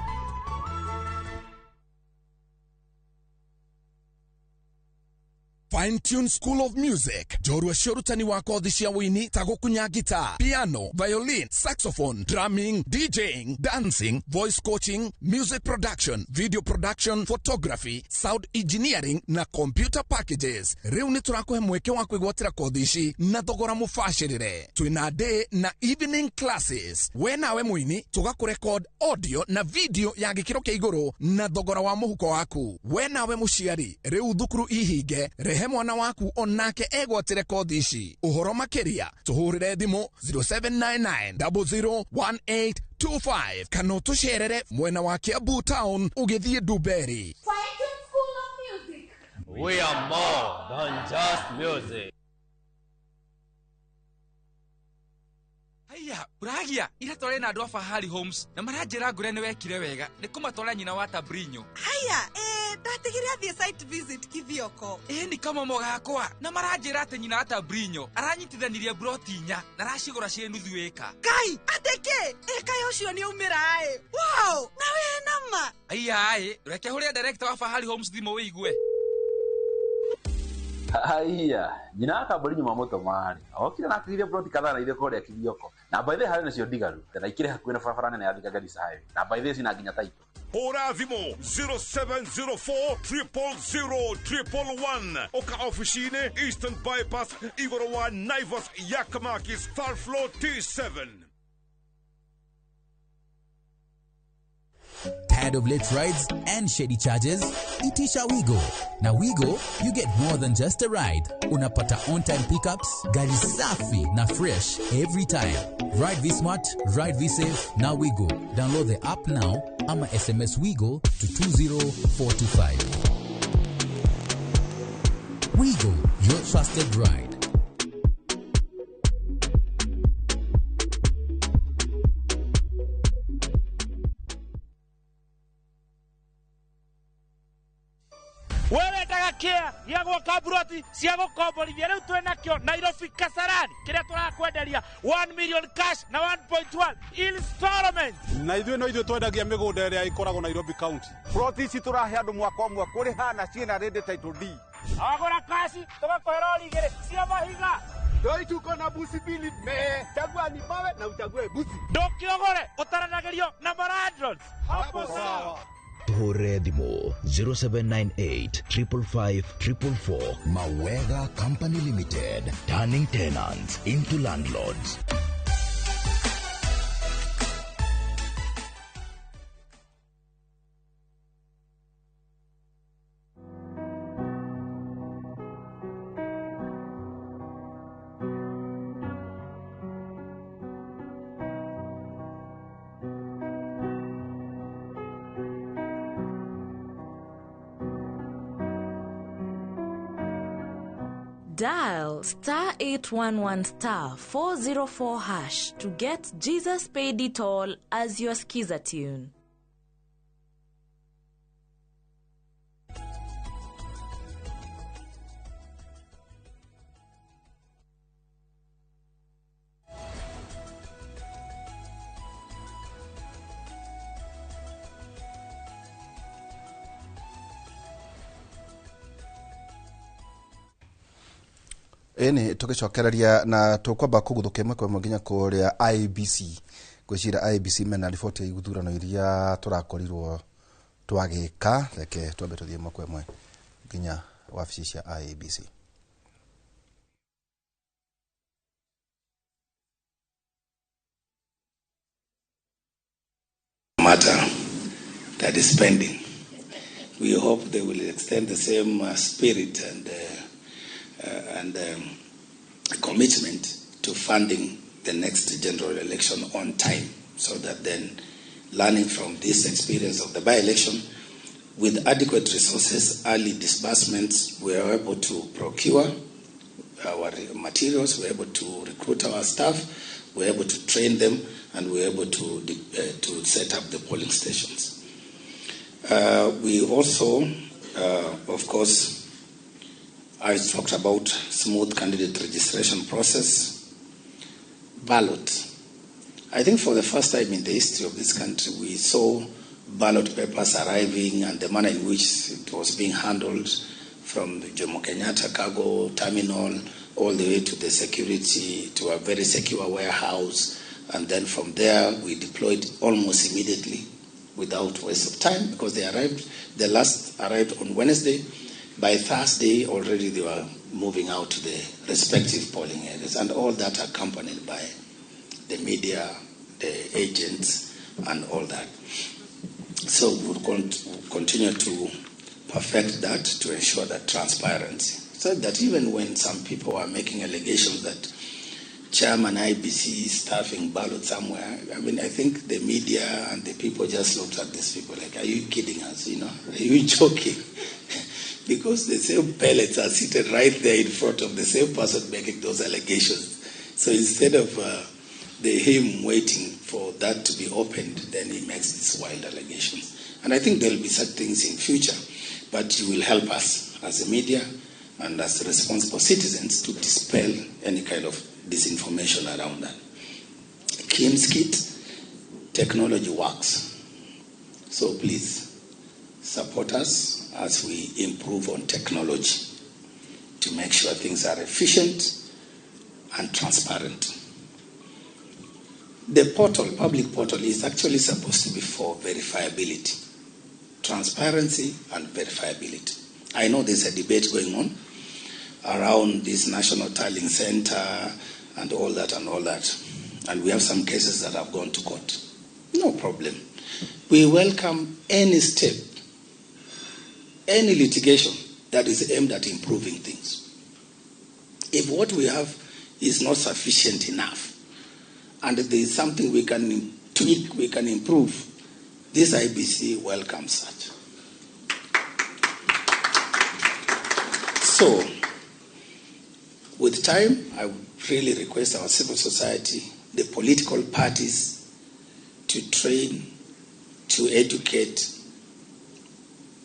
Speaker 21: Fine Tune School of Music, njorua cia ũrutani wa kothi cia wũini ta gũkunya guitar, piano, violin, saxophone, drumming, DJing, dancing, voice coaching, music production, video production, photography, sound engineering na computer packages. Rĩu nĩ tũrakũhe mweke wa kwĩgwatĩra kothi ici na thogora mũbacĩrĩre. Twĩna day na evening classes. We nawe mũini tũgakũrekod audio na video ya gĩkĩro kĩa igũrũ na thogora wa mũhuko waku. We nawe mũciari, rĩu thukuru ihinge, rehe mwana waku onake egwatĩre kothi ici. Ũhoro makĩria tũhũrĩre thimũ 0799 001825 kana ũtũcerere mwena wa Kiambu Town ũgĩthiĩ Ndumberi.
Speaker 22: We are more than just music.
Speaker 23: Haiya, uragia ira tware na andu a Fahari Homes na maranjira ngure ni wekire wega ni kumatwara nyina wa Tabrinyo.
Speaker 24: Haiya, ndatigire athie site visit Kithioko.
Speaker 23: Ni kama mogakwa na maranjira ati nyina wa Tabrinyo aranyitithanirie broti inya na aracigura cie nuthu eka.
Speaker 24: Kai, ateke eka ucio ni umira ai. Wow, na we nama.
Speaker 23: Haiya ai, reke huria director wa Fahari Homes thimu wigue.
Speaker 25: Haiya, nyina wa Tabrinyo mamũtũma-rĩ, okire na atigire broti kadhaa na ithuĩ kũrĩa Kithioko. Na by the way harĩ nacio ndigaru, na ikĩrĩ hakuhĩ na barabara nene ya Thika Garissa Highway. Na by the way cina nginya title.
Speaker 14: Hũra thimũ 0704 000 111 oka ofici-inĩ Eastern Bypass igũrũ wa Naivas Yakamakis third floor T7.
Speaker 26: Tired of late rides and shady charges? Itisha Wigo. Na Wigo, you get more than just a ride. Unapata on-time pickups, gari safi na fresh every time. Ride V-Smart, ride V-Safe, na Wigo. Download the app now ama SMS Wigo to 20425. Wigo, your trusted ride.
Speaker 27: Wewe kia ya gwaka broti cia gukomborithia riu twina kio Nairobi Kasarani kiria turakwenderia 1 million cash na 1.1 installment.
Speaker 28: Na ithuĩ no ithuĩ twendagia mĩgũnda ĩrĩa ĩkoragwo Nairobi County.
Speaker 7: Ploti ici tũrahe andũ mwaka ũmwe kũrĩha na ciĩna ready title deed.
Speaker 27: Agũra kaci tũgakũhe rori igĩrĩ cia mahiga.
Speaker 7: Ndoi tuko na busi mbili me chagua ni mawe na uchague busi.
Speaker 27: Ndũkĩogore ũtaranagĩrio na malandlords. Hapo sawa.
Speaker 29: Tuhũrĩre thimũ 0798 555 444. Mawega Company Limited, turning tenants into landlords.
Speaker 30: Dial star 811 star 404 hash to get Jesus Paid It All as your skiza tune.
Speaker 17: Ĩni tũgĩcokereria na tũkwamba kũguthũkia ĩmwe kwa ĩmwe nginya kũrĩa IBC Ngwĩciria IEBC mena riboti ya ithurano iria tũrakorirwo twagĩka. Reke twambe tũthiĩ ĩmwe kwa ĩmwe nginya wabici cia IEBC.
Speaker 2: Matter that is pending. We hope they will extend the same spirit and commitment to funding the next general election on time, so that then, learning from this experience of the by-election, with adequate resources, early disbursements, we are able to procure our materials, we are able to recruit our staff, we are able to train them, and we are able to set up the polling stations. We also, of course, I talked about smooth candidate registration process, ballot. I think for the first time in the history of this country, we saw ballot papers arriving and the manner in which it was being handled from the Jomo Kenyatta cargo terminal all the way to the security, to a very secure warehouse. And then from there, we deployed almost immediately without waste of time, because they arrived, the last arrived on Wednesday. By Thursday, already they were moving out to the respective polling areas, and all that accompanied by the media, the agents, and all that. So we'll continue to perfect that to ensure that transparency, so that even when some people are making allegations that Chairman IBC is stuffing ballot somewhere, I mean, I think the media and the people just looked at these people like, are you kidding us, you know? Are you joking? Because the same pellets are seated right there in front of the same person making those allegations. So instead of him waiting for that to be opened, then he makes these wild allegations. And I think there will be such things in future, but you will help us as a media and as responsible citizens to dispel any kind of disinformation around that. KIMS kit, technology works. So please support us as we improve on technology to make sure things are efficient and transparent. The portal, public portal, is actually supposed to be for verifiability, transparency and verifiability. I know there's a debate going on around this National Tallying Center and all that and all that. And we have some cases that have gone to court. No problem. We welcome any step, any litigation that is aimed at improving things. If what we have is not sufficient enough, and there is something we can tweak, we can improve, this IBC welcomes such. So, with time, I would really request our civil society, the political parties, to train, to educate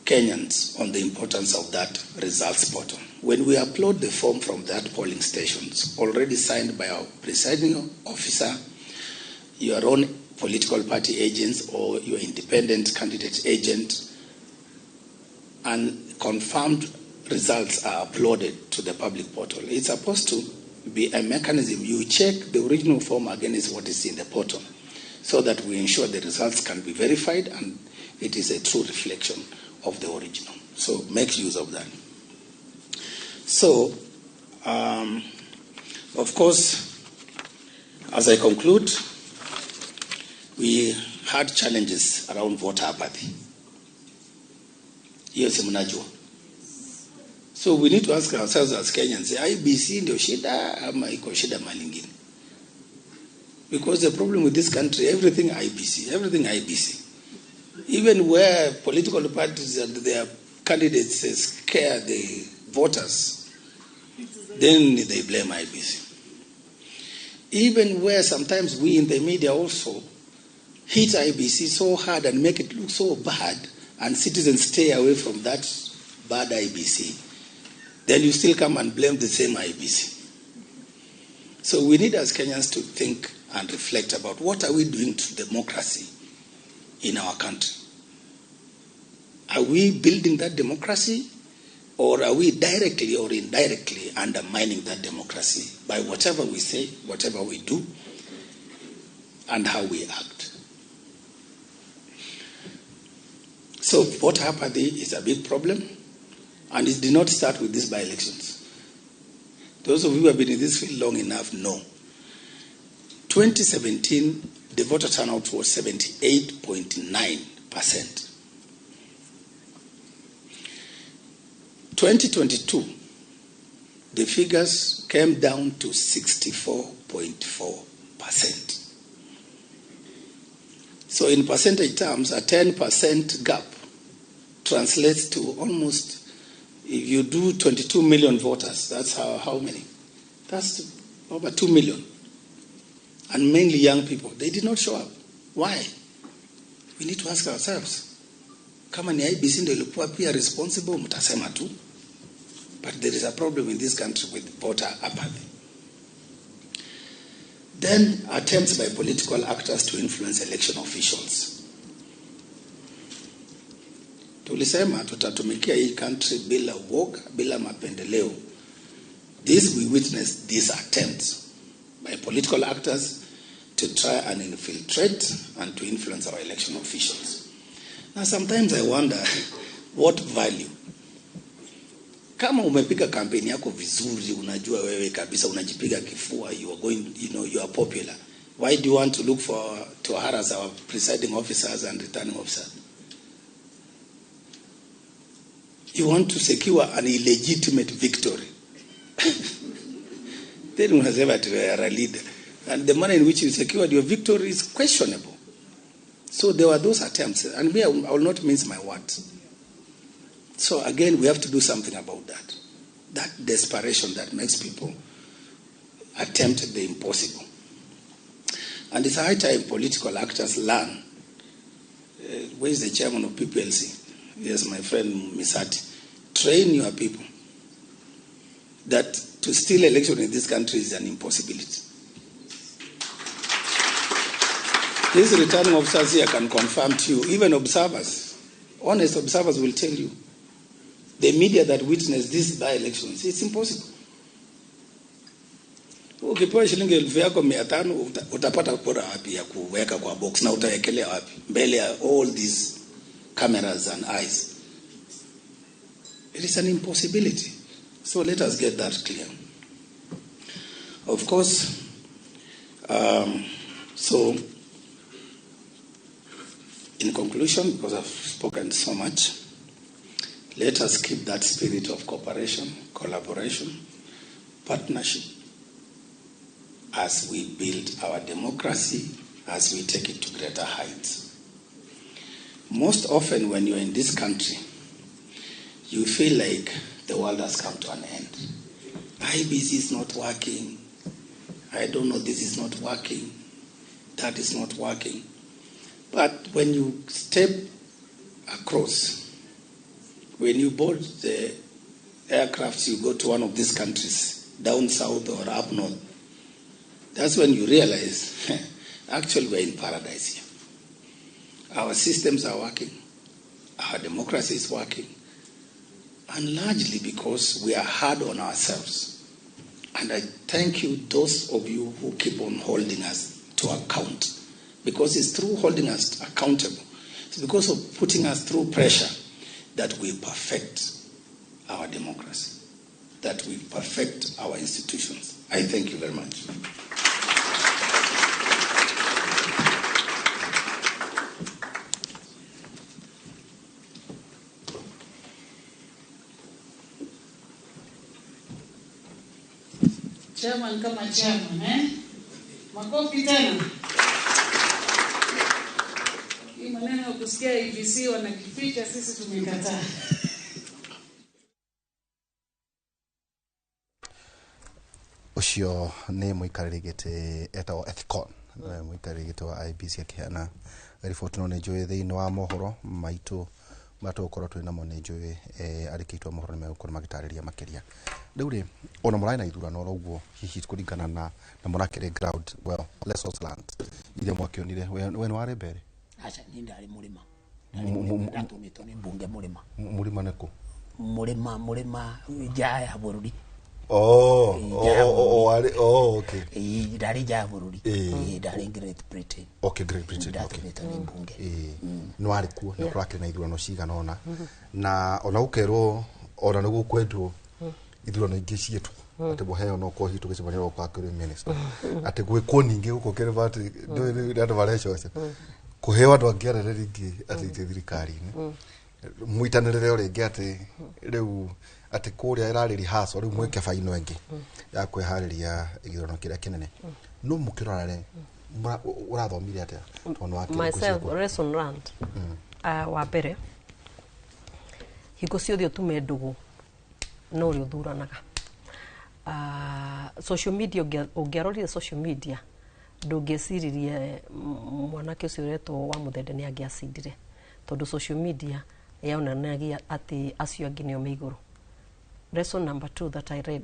Speaker 2: Kenyans on the importance of that results portal. When we upload the form from that polling stations, already signed by our presiding officer, your own political party agents or your independent candidate agent, and confirmed results are uploaded to the public portal. It's supposed to be a mechanism. You check the original form against what is in the portal, so that we ensure the results can be verified and it is a true reflection of the original. So make use of that. So, of course, as I conclude, we had challenges around voter apathy. Yes, mnajua. So we need to ask ourselves as Kenyans, IBC ndio shida ama iko shida mahali ingine? Because the problem with this country, everything IBC, everything IBC. Even where political parties and their candidates scare the voters, then they blame IBC. Even where sometimes we in the media also hit IBC so hard and make it look so bad, and citizens stay away from that bad IBC, then you still come and blame the same IBC. So we need as Kenyans to think and reflect about what are we doing to democracy in our country. Are we building that democracy, or are we directly or indirectly undermining that democracy by whatever we say, whatever we do? and how we act. So voter apathy is a big problem, and it did not start with these by-elections. Those of you who have been in this field long enough know. 2017, the voter turnout was 78.9%. 2022, the figures came down to 64.4%. So in percentage terms, a 10% gap translates to almost, if you do 22 million voters, that's how many? That's over 2 million. And mainly young people. They did not show up. Why? We need to ask ourselves. Kama ni IEBC ndio ilikuwa pia responsible, mtasema tu. But there is a problem in this country with voter apathy. Then attempts by political actors to influence election officials. Tulisema tutatumikia hii country bila uoga, bila mapendeleo. This we witnessed these attempts by political actors to try and infiltrate and to influence our election officials. Now sometimes I wonder what value. Kama umepiga kampeni yako vizuri, unajua wewe kabisa unajipiga kifua, you are going, you know, you are popular. Why do you want to look for to harass our presiding officers and returning officers? You want to secure an illegitimate victory. Then unasema ati you are a leader. And the manner in which you secured your victory is questionable. So there were those attempts. And me, I will not mince my words. So again, we have to do something about that. That desperation that makes people attempt the impossible. And it's high time political actors learn. Where is the chairman of PPLC? Yes, my friend Misati. Train your people that to steal election in this country is an impossibility. These returning officers here can confirm to you, even observers, honest observers will tell you, the media that witnessed these by-elections, it's impossible. Ukipewa shilingi 5,500 utapata kura wapi ya kuweka kwa box na utawekelea wapi mbele ya all these cameras and eyes? It is an impossibility. So let us get that clear. Of course, so in conclusion, because I've spoken so much, let us keep that spirit of cooperation, collaboration, partnership as we build our democracy, as we take it to greater heights. Most often when you're in this country, you feel like the world has come to an end. IEBC is not working. I don't know, this is not working. That is not working. But when you step across, when you board the aircraft, you go to one of these countries, down south or up north, that's when you realize, actually we're in paradise here. Our systems are working, our democracy is working, and largely because we are hard on ourselves. And I thank you, those of you who keep on holding us to account, because it's through holding us accountable, it's because of putting us through pressure that we perfect our democracy, that we perfect our institutions. I thank you very much.
Speaker 3: Chairman kama chairman, eh? Makofi tena. Hii maneno ya kusikia IEBC wanakificha, sisi tumekataa.
Speaker 17: Ucio nĩ mũikarĩri gĩtĩ etagwo Ethicon, mũikarĩri gĩtĩ wa IEBC akĩheana riboti. No nĩ njũĩ thĩinĩ wa mohoro maitũ marĩa tũgũkorwo twĩ namo, nĩ njũĩ arĩki aitũ a mohoro nĩ megũkorwo magĩtarĩria makĩria. Rĩu rĩ, ona mũrarĩ na ithurano oro ũguo, hihi kũringana na mũrakĩrĩ ground, well, lessons learned iria mwakĩonire, we nĩ warĩ mbere?
Speaker 4: Aca, niĩ ndarĩ mũrĩma. Ndatũmĩtwo nĩ mbunge mũrĩma.
Speaker 17: Mũrĩma nĩ kũ?
Speaker 4: Mũrĩma nja ya bũrũri.
Speaker 17: Oh,
Speaker 4: Nja ya
Speaker 17: oh, oh,
Speaker 4: bũrũri.
Speaker 17: oh, oh, okay.
Speaker 4: Ĩĩ, ndarĩ nja ya bũrũri. Ĩĩ, ndarĩ Great Britain.
Speaker 17: Okay, Great Britain. Okay.
Speaker 4: Ndatũmĩtwo nĩ mbunge.
Speaker 17: Nĩ warĩ kuo nĩ
Speaker 4: Yeah.
Speaker 17: kũrakĩrĩ na ithurano cigana ũna, na ona gũkerwo ona nĩ gũkwendwo ithurano ingĩ ciĩtwo, atĩ mũheo no korwo hihi tũgĩcemania no gũkorwo akĩrĩ minister, atĩ gwĩkwo ningĩ gũkũ kĩrĩma, atĩ ndũĩ rĩu andũ marecoca kũheo andũ angĩ anene rĩngĩ atĩ itĩ thirikari-inĩ, mũitanĩrĩre o rĩngĩ, atĩ rĩu atĩ kũrĩa ĩrarĩ rehearsal, rĩu mwĩke baino ĩngĩ ya kwĩharĩria gĩthurano kĩrĩa kĩnene. No mũkĩrora rĩ, ũrathomire atĩa tondũ nĩ wakĩrĩ
Speaker 5: Myself,
Speaker 17: ngũciĩ?
Speaker 5: Lesson learned, wa mbere, hingo ciothe ũtume ndũgũ no ũrĩa ũthuranaga. Social media, ũngĩarorire social media ndũngĩeciririe mwanake ũcio ũretwo wa Mũthende nĩ angĩacindire, tondũ social media yonanagia atĩ acio angĩ nĩo me igũrũ. Lesson number two that I read,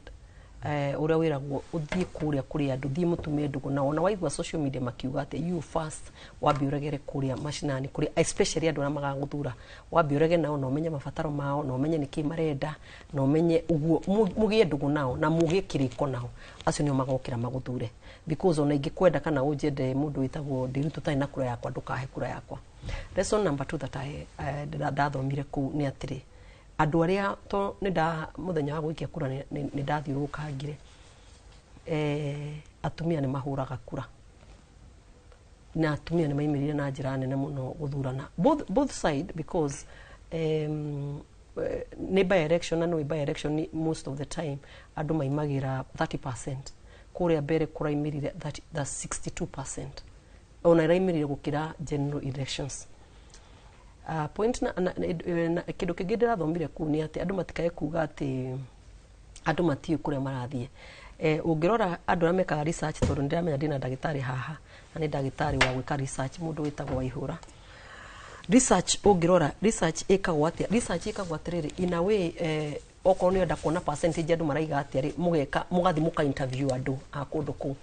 Speaker 5: ũrĩa wĩragwo ũthiĩ kũrĩa kũrĩ andũ, thiĩ mũtume ndũgũ nao, ona waigua social media makiuga atĩ you first wambe ũregere kũrĩa macinani, kũrĩa especially andũ arĩa magagũthura, wambe ũrege nao na ũmenye mabataro mao na ũmenye nĩkĩ marenda na ũmenye ũguo mũgĩe ndũgũ nao na mũgĩe kĩrĩko nao, acio nĩo magokĩra magũthure, because ona ingĩkwenda kana ũnjende, mũndũ wĩtagwo Ndiritu ũtarĩ na kura yakwa, ndũkahe kura yakwa. Lesson number two that I ndathomire kũu nĩ atĩrĩ, andũ arĩa to nĩ nda mũthenya wa gũikia kura nĩ ndathiũrũrũkangire, atumia nĩ mahũraga kura na atumia nĩ maimĩrire na njĩra nene mũno gũthurana both side, because nĩ by election, na nĩ by election most of the time andũ maimagĩra 30%. Kũrĩa mbere kũraimĩrire 30, that's 62%, ona ĩraimĩrire gũkĩra general elections. Point na kĩndũ kĩngĩ ndĩrathomire kũu nĩ atĩ andũ matikae kuga atĩ andũ matiũĩ kũrĩa marathiĩ. Ũngĩrora andũ arĩa mekaga research, tondũ nĩ ndĩramenya ndĩna ndagĩtarĩ haha na nĩ ndagĩtarĩ wa gwĩka research, mũndũ wĩtagwo Waihũra, research, ũngĩrora research ĩkagwo atĩa? Research ĩkagwo atĩrĩrĩ, in a way, okorwo nĩ ũrenda kuona percentage andũ maraiga atĩa rĩ, mũgeka mũgathiĩ mũka interview andũ a kũndũ kũu.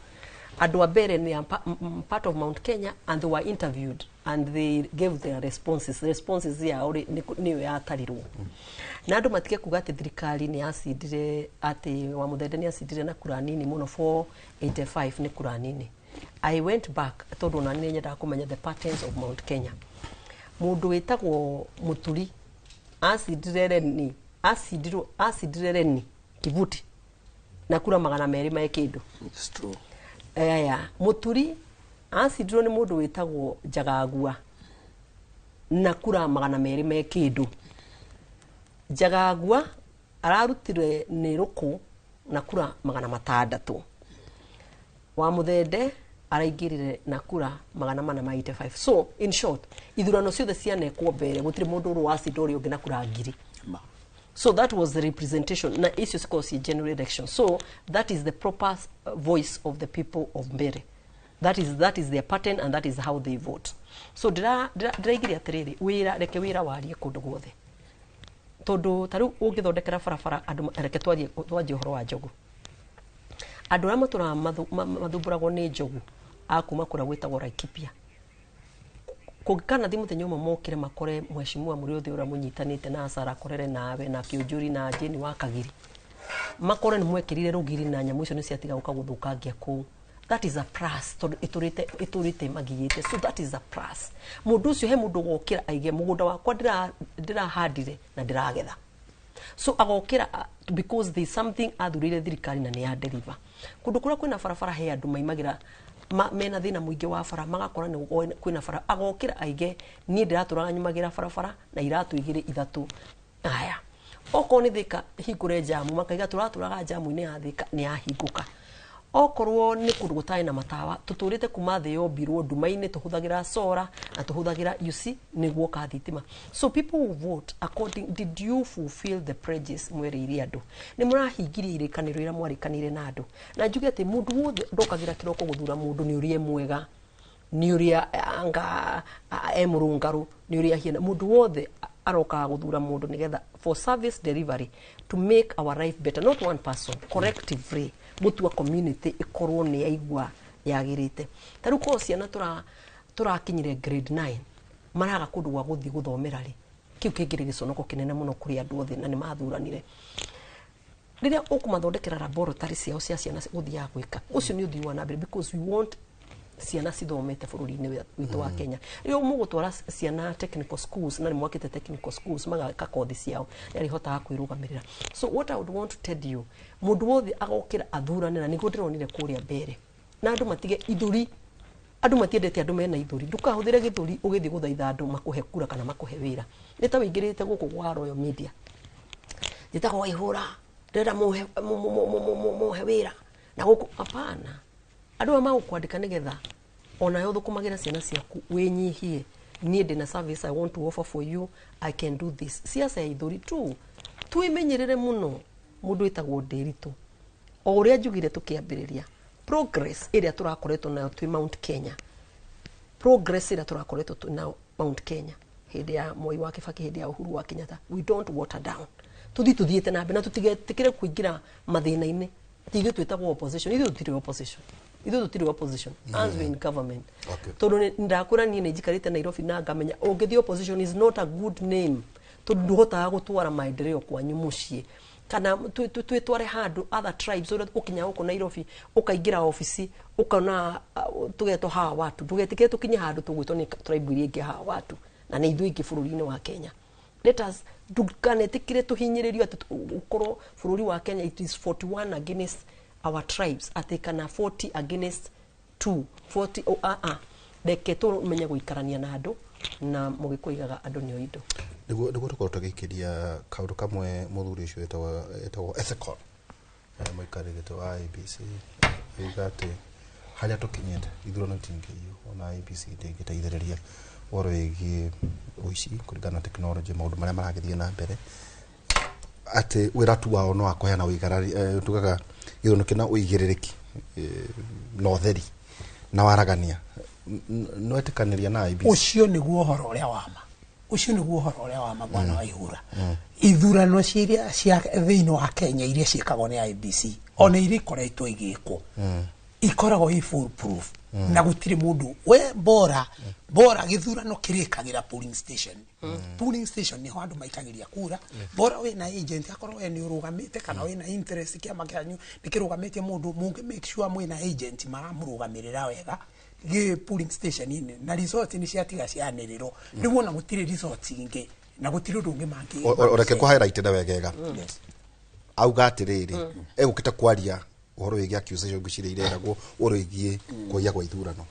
Speaker 5: Andũ a mbere nĩ a part of Mount Kenya, and they were interviewed and they gave their responses. Responses yao rĩ, nĩyo yatarirwo. Na andũ matige kuga atĩ thirikari nĩ yacindire, atĩ Wamũthende nĩ acindire na kura nini mũno. 485 nĩ kura nini. I went back tondũ ona nĩ nyendaga kũmenya the patterns of Mount Kenya. Mũndũ wĩtagwo Mũturi acindire Reni, acindirwo, acindire Reni Kivuti na kura 200 ma kĩndũ.
Speaker 4: It's true.
Speaker 5: Aya Mũturi acindirwo nĩ mũndũ wĩtagwo Njagagua na kura 200 me kĩndũ. Njagagua ararutire nĩ Rũkũ na kura 600. Wa Mũthende araingĩrire na kura 485. So in short, ithurano ciothe cianekwo mbere, gũtirĩ mũndũ ũrĩ wacinda ũrĩa ũngĩ na kura 1000. So that was the representation, na icio cikorwo ci general election. So that is the proper voice of the people of Mbere. That is their pattern and that is how they vote. So ndĩraigire atĩrĩrĩ, wĩra, reke wĩra warie kũndũ guothe, tondũ ta rĩu ũngĩthondekera barabara andũ reke twanjie ũhoro wa njogu. Andũ arĩa matũraga mathumbũragwo nĩ njogu a kuma kũrĩa gwĩtagwo Laikipia, kũngĩkanathiĩ mũthenya ũmwe mokĩre makore mheshimiwa Mũrĩũthĩ ũrĩa mũnyitanĩte na Sara akorere nawe na Kĩũnjũri na Jane wa Kagiri, makore nĩ mwekĩrire rũgiri na nyamũ icio nĩ ciatiga gũka gũthũkangia kũu, that is a plus, tondũ ĩtũrĩte ĩmagiĩte. So that is a plus. Mũndũ ũcio, he mũndũ ũgokĩra aige mũgũnda wakwa ndĩrahandire na ndĩragetha, so agokĩra because there is something athurire thirikari na nĩ ya deliver. Kũndũ kũrĩa kwĩna barabara, he andũ maimagĩra mena thĩna mũingĩ wa bara, magakora nĩ kwĩna bara, agokĩra aige niĩ ndĩratũraga nyumagĩra barabara na iratũ igĩrĩ ithatũ. Aya, okorwo nĩ Thĩka hingũre jamu, makaiga tũratũraga jamu-inĩ ya Thĩka nĩ yahingũka. Okorwo nĩ kũndũ gũtarĩ na matawa, tũtũrĩte kuma thĩ yombirwo nduma-inĩ, tũhũthagĩra solar na tũhũthagĩra, you see, nĩguo thitima. So people who vote according, did you fulfill the pledges mwerĩire andũ? Nĩ mũrahingirie irĩkanĩro iria mwarĩkanĩire na andũ? Na njuge atĩ mũndũ wothe ndokagĩra kĩroko gũthura mũndũ nĩ ũrĩa e mwega, nĩ ũrĩa anga e mũrũngarũ, nĩ ũrĩa ahiana. Mũndũ wothe arokaga gũthura mũndũ nĩgetha for service delivery, to make our life better, not one person, collectively gũtua community ĩkorwo nĩ yaigua yagĩrĩte. Ta rĩu korwo ciana tũrakinyire grade 9 maraga kũndũ gwa gũthiĩ gũthomera rĩ, kĩu kĩngĩrĩ gĩconoko kĩnene mũno kũrĩ andũ othe na nĩ mathuranire. Rĩrĩa ũkũmathondekera laboratory ciao cia ciana gũthiaga gwĩka, ũcio nĩ ũthii wa na mbere, because we want ciana cithomete bũrũri-inĩ witũ wa Kenya. Rĩrĩa mũgũtwara ciana technical schools, na nĩ mwakĩte technical schools, magaka kothi ciao nĩ kwĩrũgamĩrĩra. So what I would want to tell you, mũndũ wothe agokĩra athurane, na nĩguo ndĩronire kũrĩa mbere, na andũ matige ithuri. Andũ matiendete andũ mena ithuri. Ndũkahũthĩre gĩthũri ũgĩthiĩ gũthaitha andũ makũhe kura kana makũhe wĩra. Nĩ ta wĩingĩrĩte gũkũ gwa Royal Media, njĩtagwo Waihũra, ndĩrenda mũhe mũhe wĩra na gũkũ. Hapana, andũ aya magũkwandĩka nĩgetha onawe ũthũkũmagĩra ciana ciaku, wĩnyihie. Niĩ ndĩna service I want to offer for you, I can do this. Siasa ya ithuri tu twĩmenyerere mũno. Mũndũ wĩtagwo Ndĩritũ, o ũrĩa njugire tũkĩambĩrĩria, progress ĩrĩa tũrakoretwo nayo twĩ Mount Kenya, progress ĩrĩa tũrakoretwo twĩ nayo Mount Kenya hĩndĩ ya Moi wa Kibaki, hĩndĩ ya Uhuru wa Kenyatta, we don't water down. Tũthiĩ tũthiĩte na mbere na tũtigetĩkĩre kũingĩra mathĩna-inĩ atĩ ithuĩ twĩtagwo opposition. Ithuĩ tũtirĩ opposition, ithuĩ tũtirĩ opposition as we in government. Tondũ ndakwĩra niĩ nĩ njikarĩte Nairobi na ngamenya ũngĩthiĩ opposition is not a good name, tondũ ndũhotaga gũtwara maendeleo kwanyu mũciĩ kana twĩtware handũ other tribes. Ũrĩa ũkinya gũkũ Nairobi, ũkaingĩra obici, ũkona tũgetwo hawa watu. Ndũgetĩkĩre tũkinye handũ tũgwĩtwo nĩ tribe iria ingĩ hawa watu, na nĩ ithuĩ ingĩ bũrũri-inĩ wa Kenya. Let us, ndũkanetĩkĩre tũhinyĩrĩrio atĩ ũkorwo bũrũri wa Kenya it is 41 against our tribes, atĩ kana 40 against 2 40. Oh, ah, ah. Reke tũmenye gũikarania na andũ, na mũgĩkũyũ igaga andũ nĩo indo.
Speaker 17: Nĩguo tũkorwo tũgĩikĩria kaũndũ kamwe, mũthuri ũcio etagwo Ethekon, mũikarĩri gĩtĩ wa IEBC, oiga atĩ harĩa tũkinyĩte ithurano itingĩiywo, ona IEBC ndĩngĩteithĩrĩria ũhoro wĩgiĩ ũici kũringana na technology, maũndũ marĩa maragĩthiĩ na mbere, atĩ wĩra tu wao no wa kũheana ũigarari, tugaga gĩthurano kĩna ũigĩrĩrĩki na ũtheri na waragania. No etĩkanĩria na IEBC?
Speaker 6: Ũcio nĩguo ũhoro ũrĩa wa ma, ũcio nĩguo ũhoro ũrĩa wa ma, bwana Waihura. Ithurano ciria cia thĩinĩ wa Kenya iria ciĩkagwo nĩ IEBC, ona iria ikoretwo igĩkwo, ikoragwo i full proof na gũtirĩ mũndũ we bora bora. Gĩthurano kĩrĩkagĩra polling station. Polling station nĩho andũ maikagĩria kura. Bora wĩna agent, akorwo we nĩ ũrũgamĩte kana wĩna interest, kĩama kĩanyu nĩ kĩrũgamĩtie mũndũ, mũngĩ make sure mwĩna agent maramũrũgamĩrĩra wega gĩ polling station inĩ, na result nĩ ciatiga cianĩrĩrwo. Rĩu ona gũtirĩ result ingĩ na gũtirĩ ũndũ ũngĩ mangĩ.
Speaker 17: Reke kũ highlight na wegega.
Speaker 6: Yes.
Speaker 17: Auga atĩrĩrĩ, egũkĩte kwaria ũhoro wĩgiĩ accusation ngwĩciria ireragwo ũhoro wĩgiĩ kũiya kwa ithurano.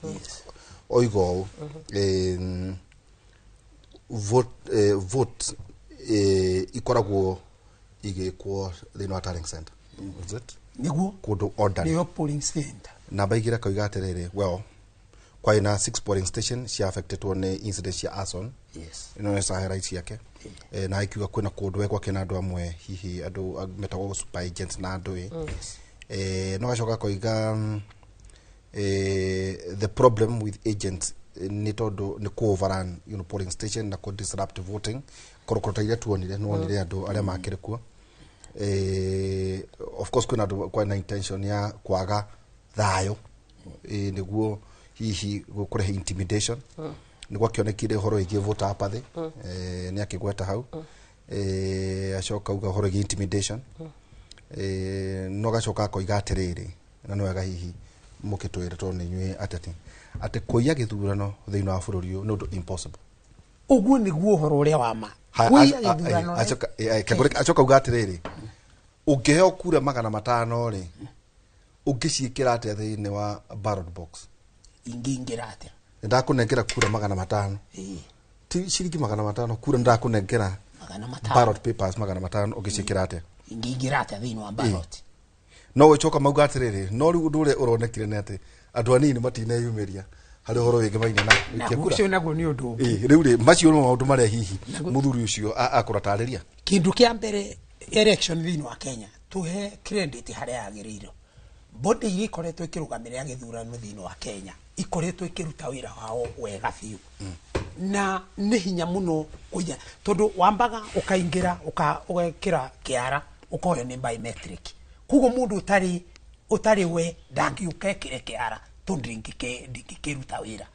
Speaker 17: Oiga ũũ, vote ikoragwo igĩkwo thĩinĩ wa tallying center. Is it?
Speaker 6: Nĩguo.
Speaker 17: Kũndũ orderly.
Speaker 6: Nĩyo polling center.
Speaker 17: Namba igĩrĩ akauga atĩrĩrĩ, well, kwarĩ na six polling station cia affectedwo nĩ incident cia arson. Ĩno nĩ highlight ciake. Na akiuga kwĩna kũndũ we gwakĩna andũ amwe, hihi andũ metagwo super agents na andũ ĩ. No gacoka akoiga the problem with agents nĩ tondũ nĩ kũ overrun polling station na kũ disrupt voting, korokoro ta iria tuonire, nĩwonire andũ arĩa makĩrĩ kuo. Of course kwĩna andũ kwĩna intention ya kwaga thayũ, nĩguo hihi kũrehe intimidation. Nĩ gwakĩonekire ũhoro wĩgiĩ voter apathy. Nĩ akĩgweta hau. Acoka auga ũhoro wĩgiĩ intimidation. No gacoka akoiga atĩrĩrĩ, na nĩ wega hihi mũkĩtwĩre tondũ nĩ inyuĩ ateti, atĩ kũiya gĩthurano thĩinĩ wa bũrũri ũyũ nĩ ũndũ impossible.
Speaker 6: Ũguo nĩguo ũhoro ũrĩa wa ma.
Speaker 17: Ha-
Speaker 6: Kũiya gĩthurano
Speaker 17: acoka auga atĩrĩrĩ, ũngĩheo kura 500 rĩ, ũngĩciĩkĩra atĩa thĩinĩ wa ballot box?
Speaker 6: Ingĩingĩra atĩa?
Speaker 17: Nĩndakũnengera kura 500, ti ciringi 500, kura nĩndakũnengera
Speaker 6: 500.
Speaker 17: Ballot papers 500, ũngĩciĩkĩra atĩa?
Speaker 6: Ingĩingĩra atĩa thĩinĩ wa ballot?
Speaker 17: No gũcoka mauga atĩrĩrĩ, no rĩu ũndũ ũrĩa ũronekire nĩ atĩ andũ anini matineyumĩria harĩ ũhoro wĩgiĩ maine na gũikia kura.
Speaker 6: Ũcio naguo nĩ ũndũ ũngĩ.
Speaker 17: Ĩ, rĩu rĩ, macio nĩmo maũndũ marĩa hihi mũthuri ũcio akũratarĩria.
Speaker 6: Kĩndũ kĩa mbere, election thĩinĩ wa Kenya, tũhe credit harĩa yagĩrĩirwo. Body iria ikoretwo ikĩrũgamĩrĩra gĩthurano thĩinĩ wa Kenya ikoretwo ikĩruta wĩra wao wega biũ, na nĩ hinya mũno kũiya, tondũ wambaga ũkaingĩra ũgekĩra kĩara, ũkoyo nĩ biometric, koguo mũndũ ũtarĩ we ndangĩũka ekĩre kĩara, tondũ ndingĩkĩruta wĩra.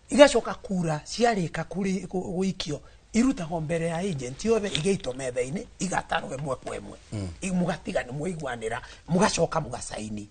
Speaker 6: Igacoka kura ciarĩka gũikio. Irutagwo mbere ya agent yothe igaitwo metha-inĩ, igatarwo ĩmwe kwa ĩmwe. Mũgatiga nĩ mwaiguanĩra, mũgacoka mũgacaini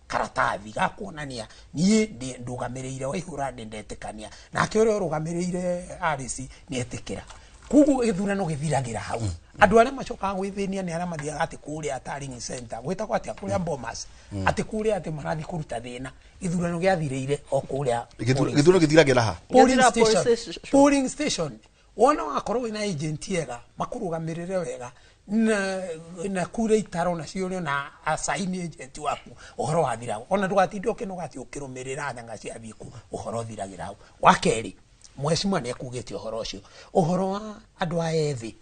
Speaker 6: karatathi ga kuonania niĩ ndũgamĩrĩire Waihura nĩ ndetĩkania nake ũrĩa ũrũgamĩrĩire Alice nĩ etĩkĩra. Koguo gĩthurano gĩthiragĩra hau. Andũ arĩa macokaga gwĩthĩnia nĩ arĩa mathiaga atĩ kũrĩa tallying center, gwĩtagwo atĩa kũrĩa Bomas, atĩ kũrĩa atĩ marathiĩ kũruta thĩna. Gĩthurano gĩathirĩire o kũrĩa
Speaker 17: Gĩthurano gĩthiragĩra ha?
Speaker 6: Polling
Speaker 5: Gĩthira
Speaker 6: station.
Speaker 5: polling station.
Speaker 6: Polling station. Wona wakorwo wĩna agent ega makũrũgamĩrĩre wega na kura itaro na ciũrio na asaini agent waku, ũhoro wathira. Ona ndũgatinde ũkĩnoga atĩ ũkĩrũmĩrĩra nyanga ciathiĩ kũ, ũhoro ũthiragĩra hau. Wa kerĩ, mheshimiwa nĩ ekugĩte ũhoro ũcio, ũhoro wa andũ aya ethĩ,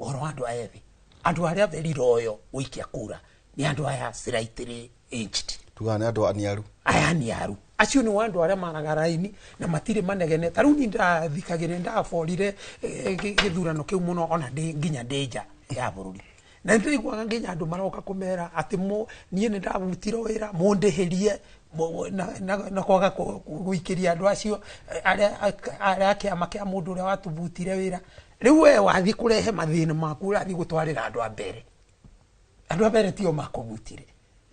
Speaker 6: ũhoro wa andũ aya ethĩ, andũ arĩa very loyal gũikia kura nĩ andũ aya slightly aged.
Speaker 17: Tugaga nĩ andũ aniaru.
Speaker 6: Aya niaru acio nĩ andũ arĩa maraga raini na matirĩ manegene. Ta rĩu niĩ ndathikagĩrĩria, ndaborire gĩthurano kĩu mũno, ona ndĩ nginya ndĩ nja ya bũrũri, na nĩndĩraiguaga nginya andũ maroka kũmera atĩ niĩ nĩ ndabutirwo wĩra mũndĩhĩrie na kwaga gũikĩria andũ acio arĩa kĩama kĩa mũndũ ũrĩa watubutire wĩra. Rĩu we wathiĩ kũrehe mathĩna maku, ũrathiĩ gũtwarĩra andũ a mbere, andũ a mbere tio makũbutire,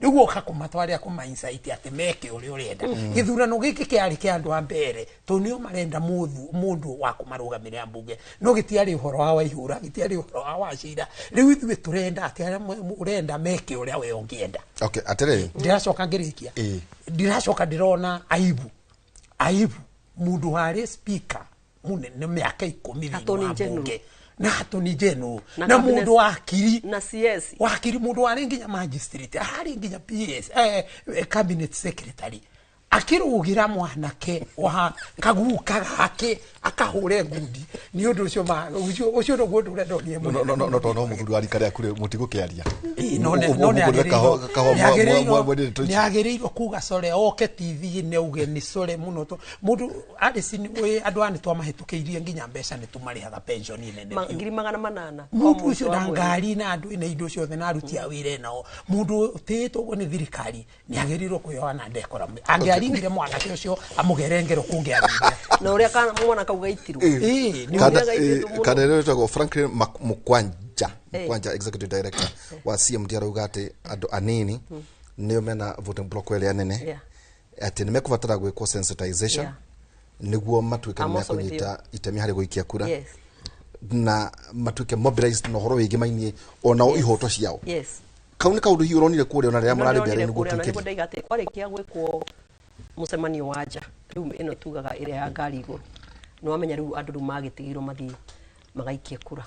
Speaker 6: rĩu woka kũmatwarĩra kũma insight atĩ meke ũrĩa ũrenda. Gĩthurano gĩkĩ kĩarĩ kĩa andũ a mbere tondũ nĩo marenda mũndũ wa kũmarũgamĩrĩra mbunge, no gĩtiarĩ ũhoro wa Waihura, gĩtiarĩ ũhoro wa Wachira. Rĩu ithuĩ tũrenda atĩ arĩa ũrenda meke ũrĩa we ũngĩenda.
Speaker 17: Okay, atĩrĩrĩ.
Speaker 6: Ndĩracoka ngĩrĩkia, ndĩracoka ndĩrona aibu mũndũ warĩ speaker mũnene mĩaka 10 thĩinĩ
Speaker 5: Attorney
Speaker 6: wa
Speaker 5: General.
Speaker 6: mbunge na attorney general
Speaker 5: Na
Speaker 6: na
Speaker 5: cabinet-
Speaker 6: mũndũ wakiri
Speaker 5: na CS
Speaker 6: wakiri, mũndũ warĩ nginya magistrate, ararĩ nginya PS, cabinet secretary, akĩrũgĩra mwanake wa kaguka gake akahũre ngundi. Nĩ ũndũ ũcio ũcio nĩguo ũndũ ũrĩa ndonire
Speaker 17: No no no no no mũthuri wa rika rĩaku rĩ mũtigũkĩaria.
Speaker 6: No nĩ agĩrĩirwo kuga core oke TV-inĩ auge nĩ core mũno to mũndũ Alice nĩ andũ aya nĩ twamahĩtũkĩirie nginya mbeca nĩ tũmarĩhaga pension nene biũ.
Speaker 5: 800,000
Speaker 6: Mũndũ ũcio na ngari na andũ na indo ciothe na aruti a wĩra nao, mũndũ ũtĩĩtwo ũguo nĩ thirikari nĩ agĩrĩirwo kwĩyoha na ndekora angĩaringire mwanake ũcio amũgere ngero kũngĩathire.
Speaker 5: Na ũrĩa mwana kau gaitirwo.
Speaker 17: Kana rĩo ĩtagwo Franklin Mukwanja, Mukwanja executive director wa CMD arauga atĩ andũ anini nĩo mena voting block ĩrĩa nene, atĩ nĩ mekũbatara gwĩkwo sensitization nĩguo matuĩke nĩ
Speaker 5: I'm also with you.
Speaker 17: mekũnyita itemi harĩ gũikia kura na matuĩke mobilized na ũhoro wĩgĩmainie onao ihoto ciao. Kau nĩ kaũndũ hihi ũronire kũrĩa ona rĩrĩa mũrarĩ mbere nĩguo
Speaker 5: nĩguo
Speaker 17: tũikĩrie?
Speaker 5: Ndaiga atĩ kwarĩkia gwĩkwo mũcemanio wa nja rĩu ĩno tugaga ĩrĩa ya ngari igũrũ, nĩ wamenya rĩu andũ rĩu magĩtigĩirwo mathiĩ magaikie kura,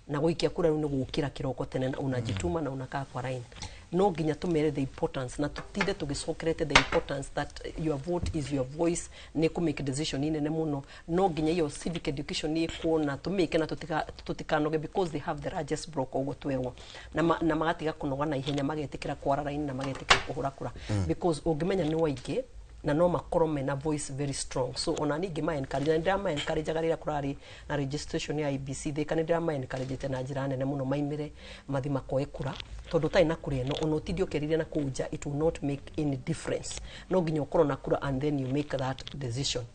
Speaker 5: na gũikia kura rĩu nĩ gũkĩra kĩroko tene na unajituma na unakaa kwa line. No nginya tũmere the importance na tutinde tũgĩcokerete the importance that your vote is your voice, nĩ kũ make decision nene mũno. No nginya iyo civic education ĩkwo na tũmĩke na tũtikanoge because they have the largest block ũguo twerwo na magatiga kũnoga na ihenya, magetĩkĩra kwara raini na magetĩkĩra kũhũra kura because ũngĩmenya nĩ waingĩ na no makorwo mena voice very strong. So ona ningĩ ma encourage, na ndĩrama encourage rĩrĩa kũrarĩ na registration ya IEBC Thika, nĩ ndĩrama encourage na njĩra nene mũno maimĩre mathi makoe kura, tondũ ũtarĩ na kura ĩno ona ũtinde ũkĩarĩria na kũu nja, it will not make any difference. No nginya ũkorwo na kura and then you make that decision.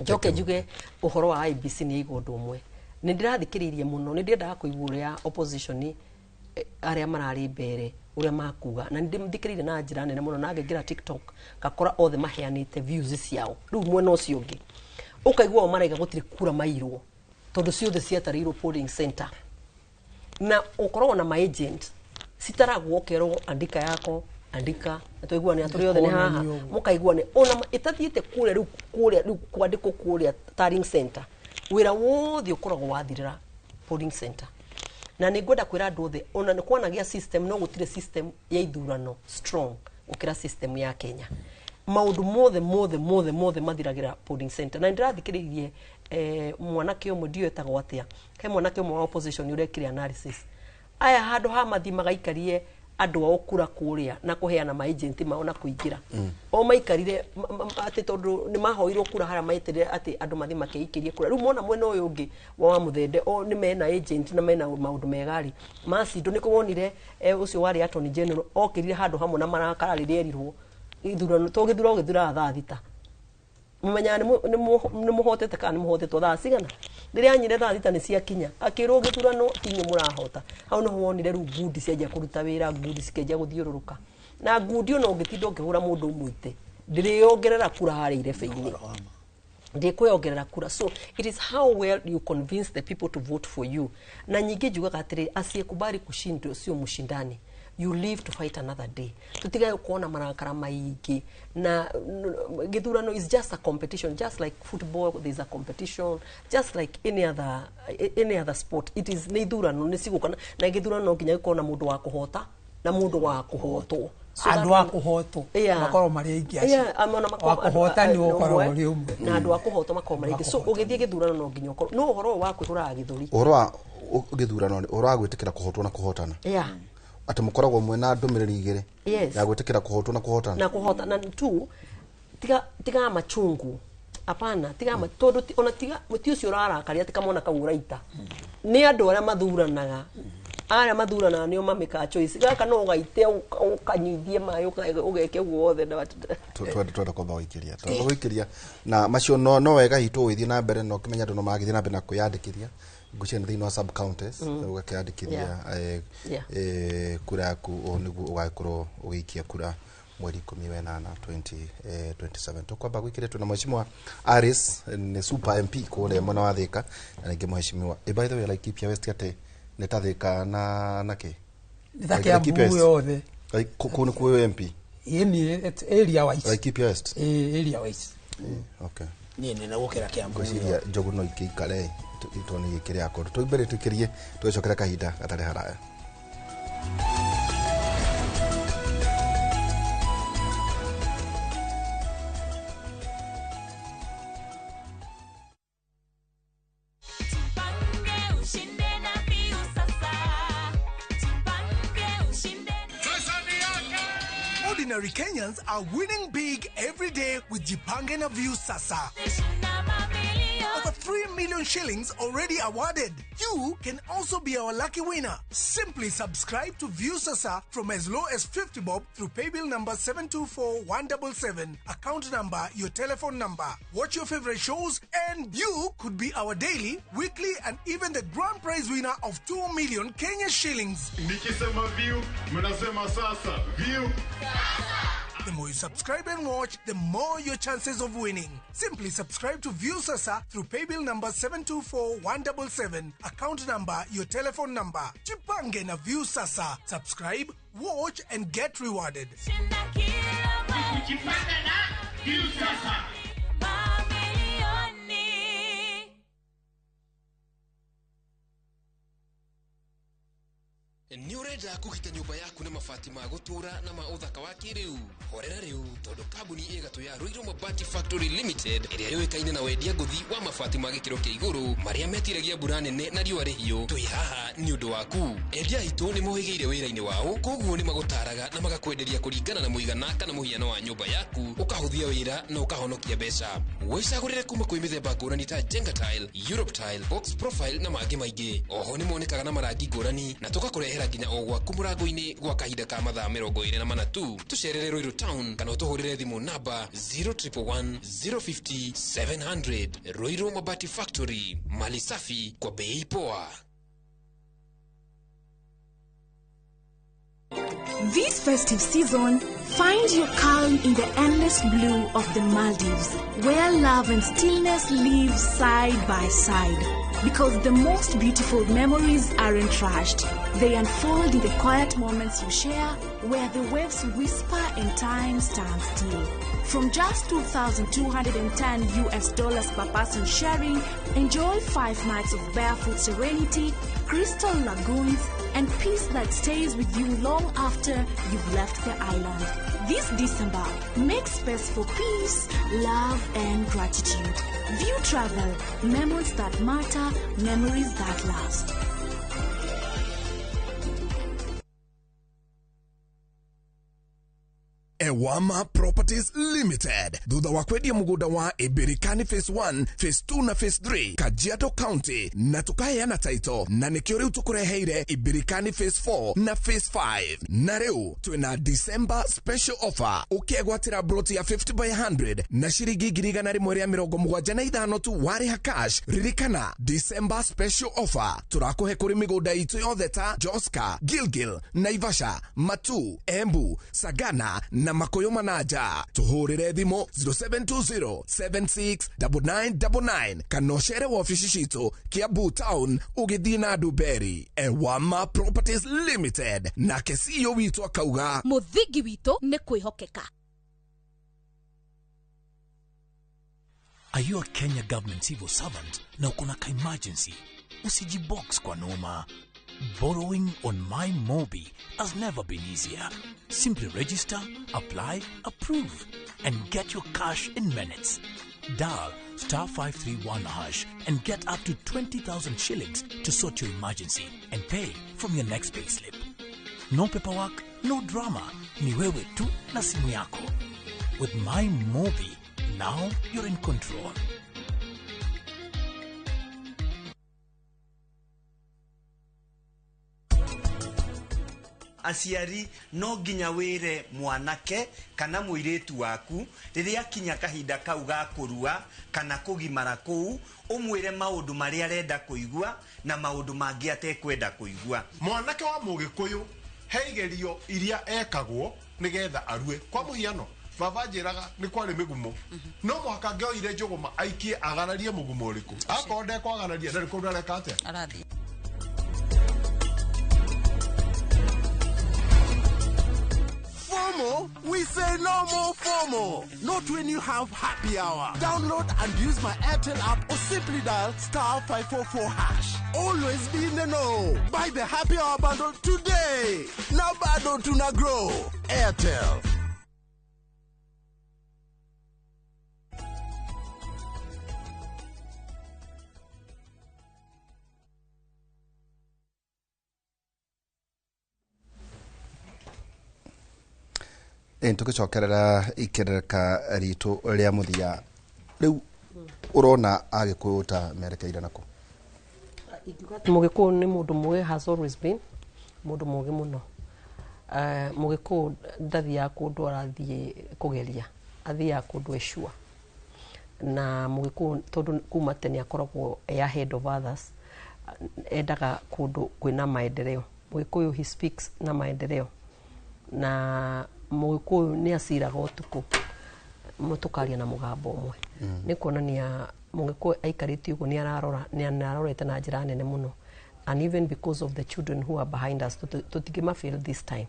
Speaker 5: Njoke njuge ũhoro wa IEBC nĩ igũ ũndũ ũmwe nĩ ndĩrathikĩrĩirie mũno, nĩ ndĩendaga kũigua ũrĩa opposition arĩa mararĩ mbere ũrĩa makuga, na nĩ ndĩmthikĩrĩirie na njĩra nene mũno na ngĩingĩra TikTok ngakora othe maheanĩte views ciao. Rĩu mwena ũcio ũngĩ ũkaigua o maraiga gũtirĩ kura mairwo tondũ ciothe ciatarĩirwo polling center, na ũkoragwo na ma agent citaragwo ũkerwo andika yako andika na twaiguane tũrĩ othe nĩ haha mũkaiguane ona ĩtathiĩte kũrĩa rĩu kũrĩa rĩu kwandĩkwo kũrĩa tallying center, wĩra wothe ũkoragwo wathirĩra polling center. Na nĩ ngwenda kwĩra andũ othe ona nĩ kwanagĩa system, no gũtirĩ system ya ithurano strong gũkĩra system ya Kenya. Maũndũ mothe mothe mothe mothe mathiragĩra polling center. Na nĩndĩrathikĩrĩirie mwanake ũmwe ndiũĩ etagwo atĩa, he mwanake ũmwe wa opposition ũrekire analysis aya handũ ha mathi magaikarie andũ ao kura kũrĩa na kũheana ma agent mao na kũingĩra o maikarire atĩ tondũ nĩ mahoirwo kura harĩa maitĩrĩre atĩ andũ mathi makeikĩrie kura. Rĩu mona mwena ũyũ ũngĩ wa Muthende o nĩ mena agent na mena maũndũ mega rĩ macindo nĩkũ wonire ũcio warĩ attorney general okĩrire handũ hamwe na marakara rĩrĩa erirwo ithurano to gĩthurano gĩthuraga thaa 6 mũmenyaga nĩ mũhotete kana nĩ mũhotetwo thaa cigana Rĩrĩa anyire thaa 6 nĩ ciakinya, akĩrwo gĩthurano inyuĩ mũrahota. Hau nĩho wonire rĩu ngundi cianjia kũruta wĩra, ngundi cikĩanjia gũthiũrũrũka. Na ngundi ona ũngĩtinda ũkĩhũra mũndũ ũmũite, ndĩrĩongerera kura harĩa irebe-inĩ. Ndĩkwĩongerera kura. So it is how well you convince the people to vote for you. Na nyingĩ njugaga atĩrĩ, asiyekubali kushindwa sio mshindani. You live to fight another day. Tutigae kuona marakara maingĩ. Na gĩthurano is just a competition, just like football there is a competition, just like any other sport. It is nĩ ithurano nĩ cigũka, na gĩthurano no nginya gĩkorwo na mũndũ wa kũhota na mũndũ wa kũhotwo. So
Speaker 6: Andũ a kũhotwo makorwo marĩ aingĩ acio.
Speaker 5: Yeah, ona
Speaker 6: wa kũhota nĩ ũkoragwo ũrĩ ũmwe.
Speaker 5: Na andũ a kũhotwo makorwo marĩ aingĩ. So ũgĩthiĩ gĩthurano no nginya ũkorwo no ũhoro ũyũ wa kwĩhũraga gĩthũri.
Speaker 17: Ũhoro wa gĩthurano, ũhoro wa gwĩtĩkĩra kũhotwo na kũhotana, atĩ mũkoragwo mwĩna ndũmĩrĩri igĩrĩ ya gwĩtĩkĩra kũhotwo na kũhotana.
Speaker 5: Na kũhota na tu tiga machungu, hapana, tiga tondũ ona tiga mũti ũcio ũrarakaria, ti kamwana kau ũraita, nĩ andũ arĩa mathuranaga, arĩa mathuranaga nĩo mamĩkaga choice. Gaka no ũgaite, ũkanyuithie maĩ, ũgeke guothe na
Speaker 17: Twenda kwamba gũikĩria, twamba gũikĩria na macio no wega hitũ ũgĩthiĩ na mbere na ũkĩmenya andũ no maragĩthiĩ na mbere na kwĩyandĩkithia ngũcia thĩinĩ wa sub counties, ũgakĩandĩkithia kura yaku. Ũũ nĩguo ũgagĩkorwo ũgĩikia kura mweri 18 2027. Tũkwamba gwĩkĩria twĩna mheshimiwa Aris, nĩ super MP kũrĩa mwena wa Thika, na rĩngĩ mheshimiwa, by the way, Laikipia West atĩ nĩ ta Thika na kĩ?
Speaker 6: Nĩ ta Kiambu yothe.
Speaker 17: Kũu nĩ kuo MP?
Speaker 6: Ĩni area wise.
Speaker 17: Laikipia West.
Speaker 6: Ĩ area wise.
Speaker 17: Okay.
Speaker 4: Niĩ nene gũkĩra Kiambu.
Speaker 17: Ngwĩciria njogu no ikĩikare tondũ nĩ gĩkĩrĩ yakwa tũmbere tũikĩrie, tũgĩcokera kahinda gatarĩ haraya.
Speaker 30: Ushinde na View sasa. Jipange ushinde.
Speaker 8: Ordinary Kenyans are winning big every day with Jipange na View Sasa. Over 3 million shillings already awarded. You can also be our lucky winner. Simply subscribe to View Sasa from as low as 50 bob through paybill number 724177, account number, your telephone number. Watch your favorite shows and you could be our daily, weekly and even the grand prize winner of 2 million Kenya shillings.
Speaker 9: Nikisema View, mnasema sasa. View.
Speaker 8: The more you subscribe and watch, the more your chances of winning. Simply subscribe to View Sasa through paybill number 724177, account number, your telephone number. Jipange na View Sasa. Subscribe, watch and get rewarded.
Speaker 9: Jipange na View Sasa.
Speaker 30: Mamilioni.
Speaker 10: Nĩ ũrenda kũgita nyũmba yaku na mabati ma gũtũũra na ma ũthaka wa kĩrĩu? Horera rĩu, tondũ kambuni ĩgatũ ya Ruiru Mabati Factory Limited, ĩrĩa yũĩkaine na wendia ngũthi wa mabati ma gĩkĩro kĩa igũrũ marĩa metiragia mbura nene na riũa rĩhiũ, twĩ haha nĩ ũndũ waku. Endia aitũ nĩ mohĩgĩire wĩra-inĩ wao, koguo nĩ magũtaraga na magakwenderia kũringana na mũigana kana mũhiano wa nyũmba yaku, ũkahũthia wĩra na ũkahonokia mbeca. Wĩcagũrĩre kuma kwĩ mĩthemba ngũrani ta Jenga Tile, Europe Tile, Box Profile na mangĩ maingĩ. Oho nĩ monekaga na marangi ngũrani na tũgakũrehera nginya o gwaku mũrango-inĩ gwa kahinda ka mathaa 24 tu. Tũcerere Ruiru Town kana ũtũhũrĩre thimũ namba 0111 050 700. Ruiru Mabati Factory, mali safi kwa bei poa.
Speaker 11: This festive season, find your calm in the endless blue of the Maldives, where love and stillness live side by side. Because the most beautiful memories aren't rushed. They unfold in the quiet moments you share, where the waves whisper and time stands still. From just $2,210 US dollars per person sharing, enjoy 5 nights of barefoot serenity, crystal lagoons, and peace that stays with you long after you've left the island. This December, make space for peace, love, and gratitude. View Travel, memories that matter, memories that last.
Speaker 8: Ewama Properties Limited thutha wa kwendia mũgũnda wa Ibirikani phase 1, phase 2 na phase 3 Kajiado County, na tũkaheana title, na nĩkĩo rĩu tũkũreheire Ibirikani phase 4 na phase 5. Na rĩu twĩna December special offer, ũkegwatĩra broti ya 50 by 100 na ciringi 175,000 tu warĩha cash. Ririkana, December special offer tũrakũhe kũrĩ mĩgũnda itũ yothe ta Joska, Gilgil, Naivasha, Matu, Embu, Sagana na Makoyo Manaja. Tũhũrĩre thimũ 0720 769999 kana ũcere wabici citũ Kiambu Town ũgĩthiĩ na Nduberi. Ewama Properties Limited, nake CEO witũ akauga
Speaker 11: Mũthingi witũ nĩ kwĩhokeka.
Speaker 1: Are you a Kenya government civil servant na uko na ka emergency? Usijibox kwa noma. Borrowing on MyMobi has never been easier. Simply register, apply, approve, and get your cash in minutes. Dial star 531 hash and get up to 20,000 shillings to sort your emergency and pay from your next payslip. No paperwork, no drama. Ni wewe tu na simu yako. With MyMobi, now you're in control.
Speaker 12: Aciari no nginya wĩre mwanake kana mũirĩtu waku rĩrĩa akinya kahinda kau ga kũrua kana kũgimara kũu, ũmwĩre maũndũ marĩa arenda kũigua na maũndũ mangĩ atekwenda kũigua.
Speaker 9: Mwanake wa mũgĩkũyũ he igerio iria ekagwo nĩgetha arue. Kwa mũhiano, baba njĩraga nĩ kwarĩ mĩgumo, no mũhaka ngĩoire njũgũma aikie agararie mũgumo ũrĩkũ. Akorwo ndekwagararia ndarĩ kũndũ areka atĩa.
Speaker 24: Arathiĩ.
Speaker 13: FOMO? We say no more FOMO. Not when you have happy hour. Download and use my Airtel app or simply dial star 544 hash. Always be in the know. Buy the happy hour bundle today. Now bado tuna grow. Airtel.
Speaker 17: Tũgĩcokerera ikerereka ritũ rĩa mũthia, rĩu ũrona Agĩkũyũ ta merekeire nakũ?
Speaker 5: Mũgĩkũyũ nĩ mũndũ mũgĩ, has always been mũndũ mũgĩ mũno. Mũgĩkũyũ ndathiaga kũndũ arathiĩ kũgeria, athiaga kũndũ ecua. Na mũgĩkũyũ tondũ kuma tene akoragwo e ahead of others, endaga kũndũ kwĩna maendeleo. Mũgĩkũyũ he speaks na maendeleo. Na mũgĩkũyũ nĩ aciraga ũtukũ tũkaria na mũgambo ũmwe. Nĩ kuonania mũgĩkũyũ aikarĩte ũguo nĩ ararora, nĩ arorete na njĩra nene mũno. And even because of the children who are behind us, tũtingĩma fail this time.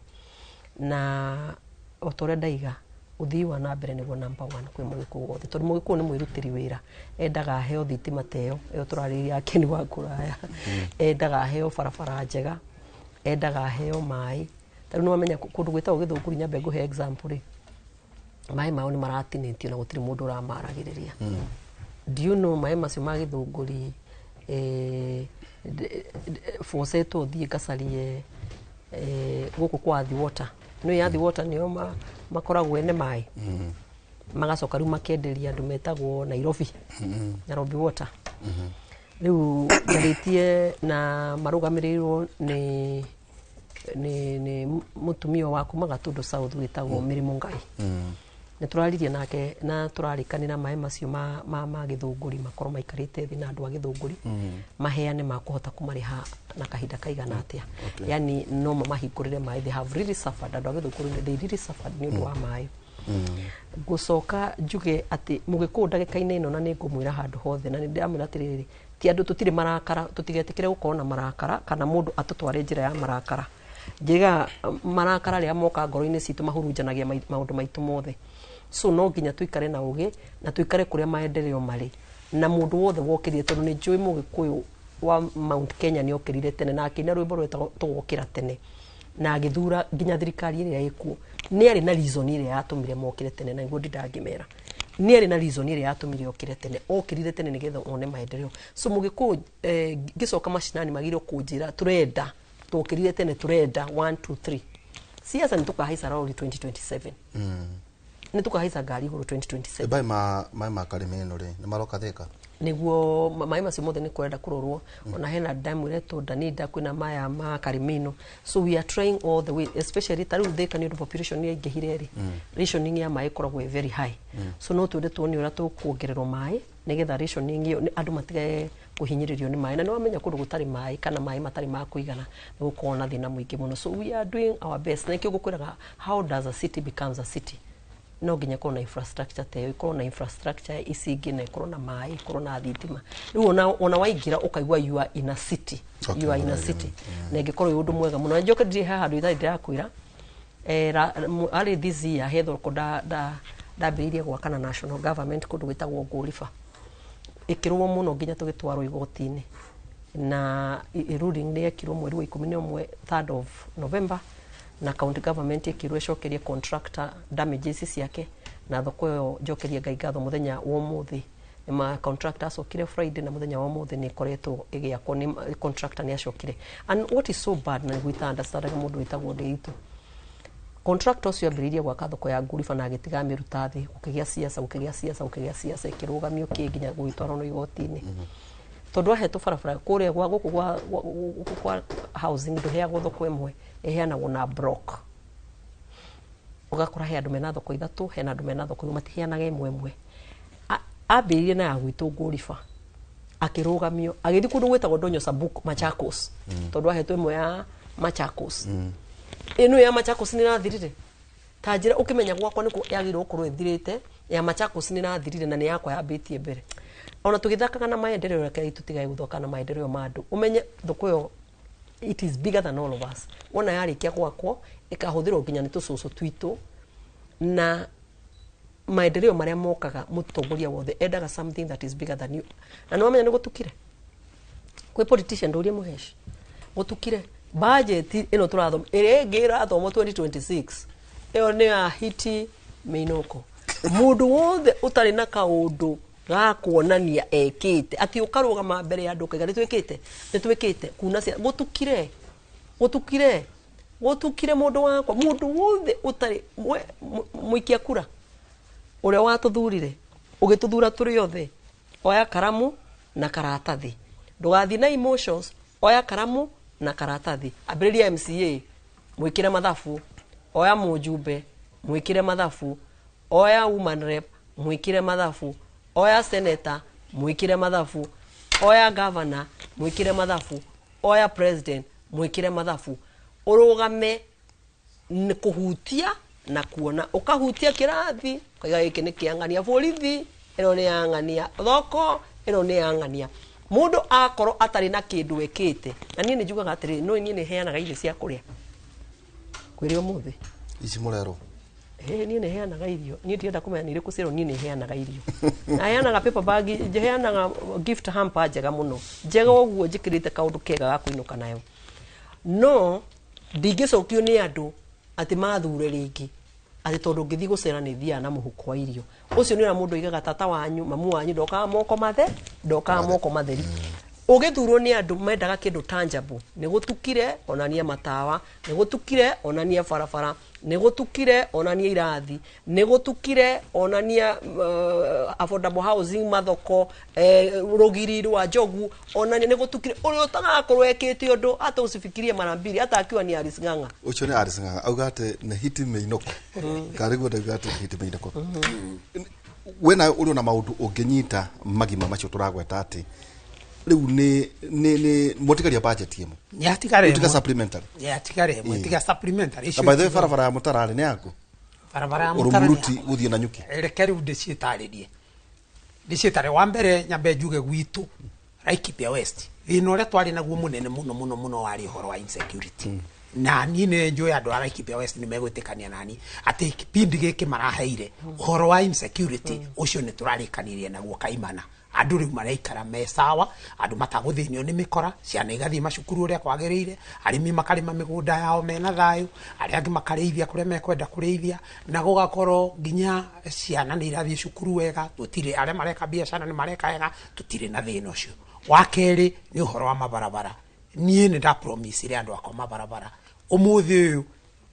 Speaker 5: Na o ta ũrĩa ndaiga, ũthii wa na mbere nĩguo number one kwĩ mũgĩkũyũ wothe, tondũ mũgĩkũyũ nĩ mwĩrutĩri wĩra. Endaga aheo thitima ta ĩyo ĩyo tũrarĩrĩria ya Ken wa kũraya, endaga aheo barabara njega, endaga aheo maĩ. Tarĩu nĩ wamenya kũndũ gwĩtagwo Gĩthũngũri, nyambe ngũhe example rĩ, maĩ mao nĩ maratinĩtio na gũtirĩ mũndũ ũramaragĩrĩria. Do you know maĩ macio ma Gĩthũngũri bocetwo thiĩ ngacarie gũkũ kwa Athi Water. Nĩ Athi Water nĩo makoragwo ene maĩ, magacoka rĩu makenderia andũ metagwo Nairobi, Nairobi Water. Rĩu njarĩtie na marũgamĩrĩirwo nĩ nĩ mũtumia wa kuma Gatũndũ South wĩtagwo Mary Mũngai. Nĩ tũraririe nake na tũrarĩkanĩra maĩ macio ma Gĩthũngũri makorwo maikarĩte thĩ na andũ a Gĩthũngũri maheane makũhota kũmarĩha na kahinda kaigana atĩa. Yani no mamahingũrĩre maĩ, they have really suffered. Andũ a Gĩthũngũri they really suffered nĩ ũndũ wa maĩ. Ngũcoka njuge atĩ mũgĩkũyũ ndagĩka-inĩ ĩno, na nĩ ngũmwĩra handũ hothe, na nĩ ndĩramwĩra atĩrĩrĩ, ti andũ tũtirĩ marakara, tũtigetĩkĩre gũkorwo na marakara kana mũndũ atũtware njĩra ya marakara. Njĩga marakara rĩrĩa moka ngoro-inĩ citũ mahurunjanagia maũndũ maitũ mothe. So no nginya tũikare na ũgĩ na tũikare kũrĩa maendeleo marĩ, na mũndũ wothe wokĩrire, tondũ nĩ njũĩ mũgĩkũyũ wa Mount Kenya nĩ okĩrire tene na akĩina rwĩmbo rwetagwo tũgokĩra tene, na agĩthura nginya thirikari ĩrĩa ĩkuo. Nĩ arĩ na reason ĩrĩa yatũmire mokĩre tene, na nĩguo ndingĩmera nĩ arĩ na reason ĩrĩa yatũmire okĩre tene. Okĩrire tene nĩgetha one maendeleo. So mũgĩkũyũ ngĩcoka macinani magĩrĩirwo kũnjĩra tũrenda, twokĩrire tene, tũrenda 1 2 3. Siasa nĩ tũkahaica rori 2027, nĩ tũkahaica ngari igũrũ 2027.
Speaker 17: Bai ma mai ma Karĩmĩno rĩ, nĩ maroka Thĩka?
Speaker 5: Niguo maĩ macio mothe nĩ kũrenda kũrorwo. Ona hena damu ĩretwo Danida, kwĩna maya ma Karimino, so we are trying all the way, especially ta rĩu Thĩka nĩ ũndũ population nĩ yaingĩhire rĩ, rationing ya maĩ ĩkoragwo ĩ very high. So no twende tuone ũrĩa tũkuongererwo maĩ nĩgetha rationing ĩyo andũ matige kũhinyĩrĩrio nĩ maĩ. Na nĩ wamenya kũndũ gũtarĩ maĩ kana maĩ matarĩ ma kũigana nĩ gũkoragwo na thĩna mũingĩ mũno. So we are doing our best, na nĩkĩo ngũkwĩraga, how does a city becomes a city? No nginya ĩkorwo na infrastructure ta ĩyo, ĩkorwo na infrastructure ici ingĩ, na ĩkorwo na maĩ, ĩkorwo na thitima. Rĩu ona waingĩra ũkaigua you are in a city. You are in a city, na ĩngĩkorwo ĩ ũndũ mwega mũno. Na njoke ndirĩ haha handũ itarĩ ndĩrakwĩra, arĩ this year he thoko ndambĩrĩirie gwaka na national government kũndũ gwĩtagwo Ngũriba, ĩkĩrũo mũno nginya tũgĩtwarwo igoti-inĩ, na ruling nĩ yekirwo mweri wa 11, 3rd of November, na county government ĩkĩrwo ĩcokerie contractor damages ciake. Na thoko ĩyo, njokerie Ngai ngatho, mũthenya wa ũmũthĩ ma contractor acokire Friday, na mũthenya wa ũmũthĩ nĩ ĩkoretwo ĩgĩakwo. Nĩ contractor nĩ acokire. And what is so bad, na nĩguo ita-understandaga mũndũ wĩtagwo Ndĩitũ, contractor ũcio ambĩrĩirie gwaka thoko ya Nguriba na agĩtiga amĩruta thĩ. Gũkĩgĩa siasa, gũkĩgĩa siasa, gũkĩgĩa siasa, ĩkĩrũgamio kĩ nginya gũgĩtwarwo no igoti-inĩ, tondũ ahetwo barabara kũrĩa gwa gũkũ gũkũ kwa housing ndũheagwo thoko ĩmwe, ĩheanagwo na block. Ũgakora he andũ mena thoko ithatũ, hena andũ mena thoko imwe, matiheanaga ĩmwe ĩmwe. Ambĩrĩirie na ya gwitũ Ngũriba, akĩrũgamio, agĩthiĩ kũndũ gwĩtagwo Ndonyo Sabuk, Machakos, tondũ ahetwo ĩmwe ya Machakos. Ĩno ya Machakos nĩ ĩrathirire. Ta njĩra ũkĩmenya gwakwa nĩkuo yagĩrĩirwo gũkorwo ĩthirĩte, ya Machakos nĩ ĩrathirire na nĩ yakwa yambĩtie mbere. Ona tũgĩthakaga na maendeleo, reke tũtigae gũthaka na maendeleo ma andũ. Ũmenye thoko ĩyo, it is bigger than all of us. Wona yarĩkia gwakwo, ĩkahũthĩrwo nginya nĩ tũcũcũ twitũ, na maendeleo marĩa mokaga, mũtongoria wothe endaga something that is bigger than you. Na nĩ wamenya nĩ gũtukire kwĩ politician ndũrie mũheshi, gũtukire budget ĩno tũrathoma, ĩrĩa ĩngĩ ĩrathomwo 2026, ĩyo nĩ ya hiti mĩinũko. Mũndũ wothe ũtarĩ na kaũndũ ga kuonania ekĩte, atĩ ũkarũgama mbere ya andũ ũkaiga nĩ twĩkĩte, nĩ twĩkĩte kuna cia gũtukire, gũtukire, gũtukire. Mũndũ wakwa, mũndũ wothe ũtarĩ mũikia kura ũrĩa watũthurire, ũgĩtũthura tũrĩ othe, oya karamu na karatathi, ndũgathiĩ na emotions. Oya karamu na karatathi, ambĩrĩria MCA, mwĩkĩre mathabu, oya mũjumbe, mwĩkĩre mathabu, oya woman rep, mwĩkĩre mathabu, oya senator, mwĩkĩre mathabu, oya governor, mwĩkĩre mathabu, oya president, mwĩkĩre mathabu. Ũrũgame nĩ kũhutia na kuona, ũkahutia kĩrathi ũkaiga gĩkĩ nĩ kĩang'ania borithi, ĩno nĩ yang'ania thoko, ĩno nĩ yang'ania. Mũndũ akorwo atarĩ na kĩndũ ekĩte, na niĩ nĩ njugaga atĩrĩrĩ, no niĩ nĩ heanaga irio cia kũrĩa kwĩrĩ ũmũthĩ.
Speaker 17: Ici mũrerwo?
Speaker 5: Ĩ, niĩ nĩ heanaga irio. Niĩ ndirenda kũmenya nĩ irĩkũ ciĩrwo. Niĩ nĩ heanaga irio na heanaga paper bag, heanaga gift hamper njega mũno, njega ũguo njĩkĩrĩte kaũndũ kega ga kũinũka nayo. No ndingĩcokio nĩ andũ atĩ mathure rĩngĩ atĩ tondũ ngĩthiĩ gũcera nĩ thiaga na mũhuko wa irio. Ũcio nĩ ũrĩa mũndũ aigaga tata wanyu, mamu wanyu ndokaga moko mathe, ndokaga moko matheri. Ũgĩthurwo nĩ andũ mendaga kĩndũ tangible. Nĩ gũtukire, onania matawa. Nĩ gũtukire, onania barabara. Nĩ gũtukire, onania irathi. Nĩ gũtukire, onania affordable housing, mathoko, rũgiri rwa njogu, onania. Nĩ gũtukire ũrĩa ũtagakorwo ekĩte ũndũ, hata usifikirie mara mbili, hata akiwa ni Alice Ng'ang'a.
Speaker 17: Ũcio nĩ Alice Ng'ang'a auga atĩ nĩ hiti mĩinũko, karĩguo ndauga atĩ nĩ hiti mĩinũko. We nawe ũrĩ ona maũndũ ũngĩnyita magima macio tũragweta atĩ rĩu nĩ mũtigaria budget ĩmwe?
Speaker 6: Nĩ
Speaker 17: Rĩu tiga
Speaker 6: ĩmwe.
Speaker 17: Supplementary.
Speaker 6: Yatigara ĩmwe.
Speaker 17: Ĩĩ.
Speaker 6: Tiga supplementary.
Speaker 17: Na by the way, barabara ya mũtararĩ nĩ yaku?
Speaker 6: Barabara ya Mũtara nĩ
Speaker 17: Ũrũmuruti gũthiĩ na nyuki.
Speaker 6: Reke rĩu ndĩciĩtarĩrie, ndĩciĩtarĩrie. Wa mbere nyambe njuge gwitũ Laikipia West, thĩna ũrĩa twarĩ naguo mũnene mũno mũno mũno warĩ ũhoro wa insecurity. Na niĩ nĩ njũĩ andũ a Laikipia West nĩ megwĩtĩkania nani atĩ kĩpindi gĩkĩ maraheire ũhoro wa insecurity ũcio nĩ tũrarĩkanirie naguo kaimana. Andũ rĩu maraikara me sawa, andũ matagũthĩnio nĩ mĩkora, ciana igathiĩ macukuru ũrĩa kwagĩrĩire, arĩmi makarĩma mĩgũnda yao mena thayũ, arĩa angĩ makarĩithia kũrĩa mekwenda kũrĩithia, na gũgakorwo nginya ciana nĩ irathiĩ cukuru wega. Tũtirĩ, arĩa mareka biacara nĩ mareka wega, tũtirĩ na thĩna ũcio. Wa kerĩ nĩ ũhoro wa mabarabara. Niĩ nĩ ndapromisire andũ akwa mabarabara. Ũmũthĩ ũyũ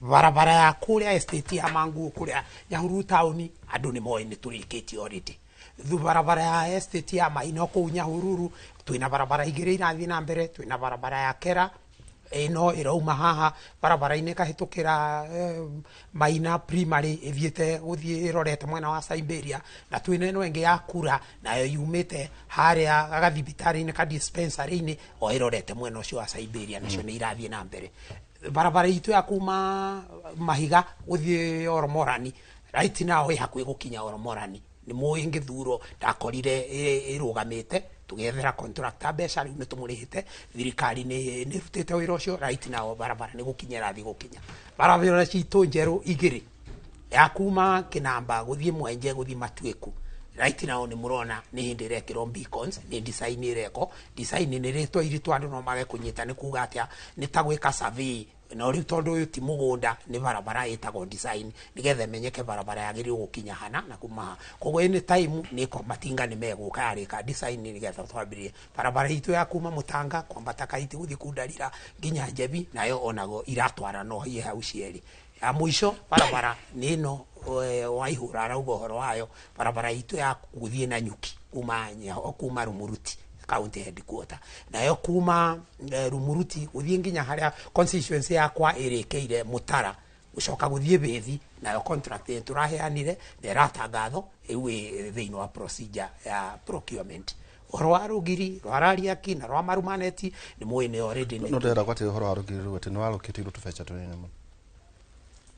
Speaker 6: Barabara ya kũrĩa estate ya Manguo kũrĩa Nyahururu taũni andũ nĩ moĩ nĩ tũrĩkĩtie already. Thu barabara ya estate ya Maina kũu Nyahururu twĩna barabara igĩrĩ irathiĩ na mbere, twĩna barabara ya Kera ĩno ĩrauma haha barabara-inĩ ĩkahĩtũkĩra Maina Primary ĩthiĩte gũthiĩ ĩrorete mwena wa Siberia, na twĩna ĩno ĩngĩ ya Kura nayo yumĩte harĩa gathibitarĩ-inĩ ka dispensary-inĩ o ĩrorete mwena ũcio wa Siberia, nacio nĩ irathiĩ na mbere. Barabara itũ ya kuma Mahiga gũthiĩ Oromorani right now ĩ hakuhĩ gũkinya Oromorani, nĩ mũĩ ngĩthurwo ndakorire ĩrũgamĩte, tũgĩethera contractor mbeca, rĩu nĩ tũmũrĩhĩte, thirikari nĩ ĩrutĩte wĩra ũcio. Right now barabara nĩ gũkinya ĩrathiĩ gũkinya. Barabara citũ njerũ igĩrĩ ya kuma Kĩnamba gũthiĩ Mwenje gũthiĩ Matuĩku, right now nĩ mũrona nĩ hĩndĩ ĩrekĩrwo beacons, nĩ design ĩrekwo. Design nĩ rĩtwa iritũ andũ no mage kũnyita nĩ kuga atĩa, nĩ ta gwĩka survey, no rĩu tondũ ũyũ ti mũgũnda nĩ barabara ĩtagwo design nĩgetha ĩmenyeke barabara yagĩrĩirwo gũkinya hana na kuma ha. Koguo any time nĩ matinga nĩ megũka yarĩka design nĩgetha twambĩrĩrie barabara itũ ya kuma Mũtanga kwambata Kaiti gũthiĩ Kundarira nginya Njebi, nayo onago iratwara no hihi hau cierĩ. Ya mũico barabara nĩ ĩno Waihũra arauga ũhoro wayo, barabara itũ ya gũthiĩ na Nyuki kuma Rumuruti county headquarter, nayo kuma Rumuruti gũthiĩ nginya harĩa constituency yakwa ĩrĩkĩire Mũtara gũcoka gũthiĩ Bĩthi, nayo contract ĩyo tũraheanire na ĩratangathwo rĩu ĩ thĩinĩ wa procedure ya procurement. Ũhoro wa rũgiri rwa Rariaki na rwa Marumaneti nĩ mũĩ nĩ already
Speaker 17: no ndĩrenda gwatĩ ũhoro wa rũgiri rũu atĩ nĩ warũkĩtĩirwo tũbeca tũnini mũno,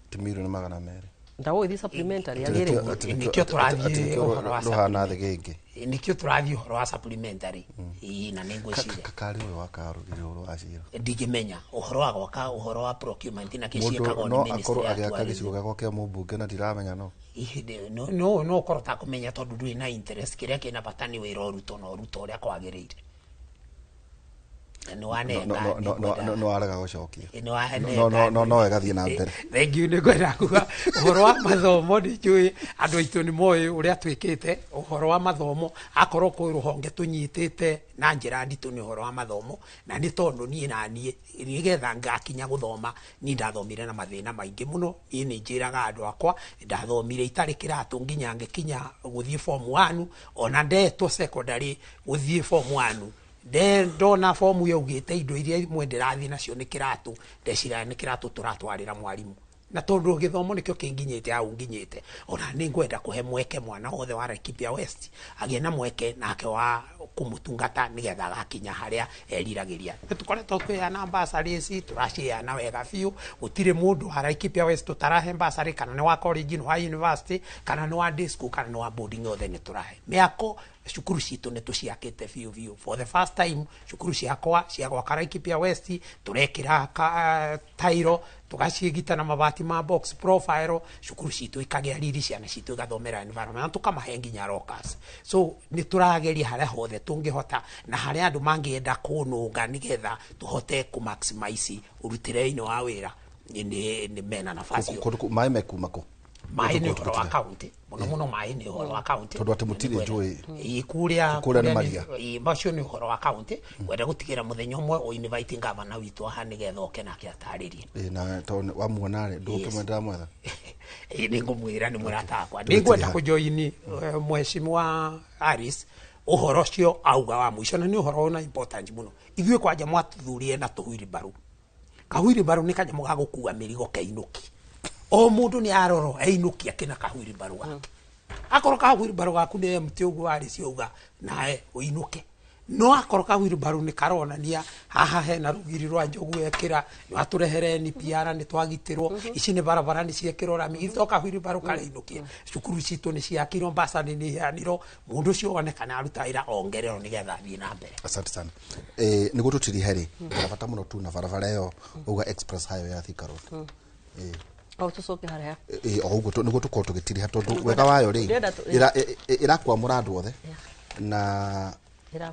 Speaker 17: ti 200,000,000.
Speaker 5: Ndawo ithi supplementary agĩrĩire.
Speaker 6: Nĩkĩo tũrathiĩ ũhoro wa
Speaker 17: rũhana thĩ gĩngĩ,
Speaker 6: nĩkĩo tũrathiĩ ũhoro wa supplementary. Ĩĩ, na nĩ ngwĩciria
Speaker 17: karĩ ũyũ wakaga rũgiri rũrũ wa cira
Speaker 6: ndingĩmenya ũhoro wa gwaka ũhoro wa procurement na
Speaker 17: mũndũ
Speaker 6: kĩciĩkagwo
Speaker 17: no
Speaker 6: nĩ ministry
Speaker 17: akorwo
Speaker 6: ya
Speaker 17: agĩaka
Speaker 6: tourism.
Speaker 17: gĩcigo gĩakwa kĩa mũmbunge na ndiramenya no
Speaker 6: No no ũkorwo ũtakũmenya tondũ ndũrĩ na interest, kĩrĩa kĩna bata nĩ wĩra ũrutwo na ũrutwo ũrĩa kwagĩrĩire. Na nĩ wanenga
Speaker 17: no arega gũcokia
Speaker 6: nĩ wanenga
Speaker 17: no no ĩgathiĩ na mbere.
Speaker 6: Thank you. Nĩ ngwenda kuga ũhoro wa mathomo nĩ njũĩ andũ aitũ nĩ moĩ ũrĩa twĩkĩte ũhoro wa mathomo, akorwo kwĩ rũhonge tũnyitĩte na njĩra nditũ nĩ ũhoro wa mathomo, na nĩ tondũ niĩ na niĩ nĩgetha ngakinya gũthoma niĩ ndathomire na mathĩna maingĩ mũno. Niĩ nĩ njĩraga andũ akwa ndathomire itarĩ kĩratũ nginya ngĩkinya gũthiĩ form 1, ona ndetwo secondary gũthiĩ form 1 ndona fomu yaugĩte indo iria imwe ndĩrathiĩ nacio nĩ kĩratũ, ndeciraga nĩ kĩratũ tũratwarĩra mwarimũ, na tondũ gĩthomo nĩkĩo kĩnginyĩte hau nginyĩte, ona nĩ ngwenda kũhe mweke mwana wothe wa Laikipia West agĩe na mweke nake wa kũmũtungata nĩgetha agakinya harĩa eriragĩria. Nĩ tũkoretwo twĩheana bursaries, tũraciheana wega biũ, gũtirĩ mũndũ wa Laikipia West tũtarahe bursary, kana nĩ wa college, nĩ wa university, kana nĩ wa day school, kana nĩ wa boarding, othe nĩ tũrahe. Mĩako cukuru citũ nĩ tũciakĩte biũ biũ. For the first time cukuru ciakwa cia gwaka Laikipia West tũrekĩra tairo, tũgaciĩgita na mabati ma box profile, cukuru citũ ikagĩa riri, ciana citũ igathomera environment, na tũkamahe nginya lockers. So nĩ tũrageria harĩa hothe tũngĩhota na harĩa andũ mangĩenda kũnũnga nĩgetha tũhote kũ maximize ũrutĩre-inĩ wa wĩra, nĩ mena nafasi ĩyo.
Speaker 17: Kũndũ maĩ mekuma kũ?
Speaker 6: Maĩ nĩ ũhoro wa county mũno mũno, maĩ nĩ ũhoro wa county
Speaker 17: tondũ atĩ mũtirĩ njũĩ
Speaker 6: ĩ kũrĩa
Speaker 17: kũrĩa nĩ maria.
Speaker 6: Ĩ macio nĩ ũhoro wa county, ngwenda gũtigĩra mũthenya ũmwe ũ invite governor witũ haha nĩgetha oke nake atarĩrie.
Speaker 17: Ĩ na tondũ wamuona rĩ ndũgũkĩmwendera ndĩramwetha.
Speaker 6: Ĩ nĩ ngũmwĩra nĩ mũrata wakwa, nĩ ngwenda kũjoini mheshimiwa Harris ũhoro ũcio auga wa mũico, na nĩ ũhoro ũna important mũno. Ithuĩ kwanja mwatũthurire na tũhuirimbarũ, kahuirimbarũ nĩ kanyamũ ga gũkua mĩrigo keinũki, o mũndũ nĩ arorwo einũki akĩna kahuirimbarũ gake, akorwo kahuirimbarũ gaku nĩ empty ũguo Harris auga nawe ũinũke, no akorwo kahuirimbarũ nĩ karonania haha hena rũgiri rwa njogu ekĩra, nĩ watũrehere NPR nĩ twagitĩrwo, ici nĩ barabara nĩ ciekĩrwo rami, itho kahuirimbarũ kareinũkia, cukuru citũ nĩ ciakirwo, bursary nĩ iheanirwo, mũndũ ũcio onekana aruta wĩra ongererwo nĩgetha athiĩ na mbere.
Speaker 17: Asante sana. Nĩguo tũtirihe rĩ, na bata mũno tu na barabara ĩyo uga express highway ya Thika Road.
Speaker 5: O tũcoke harĩa.
Speaker 17: O ũguo nĩguo tũkorwo tũgĩtiriha tondũ wega wayo rĩ ĩrakwamũra andũ othe na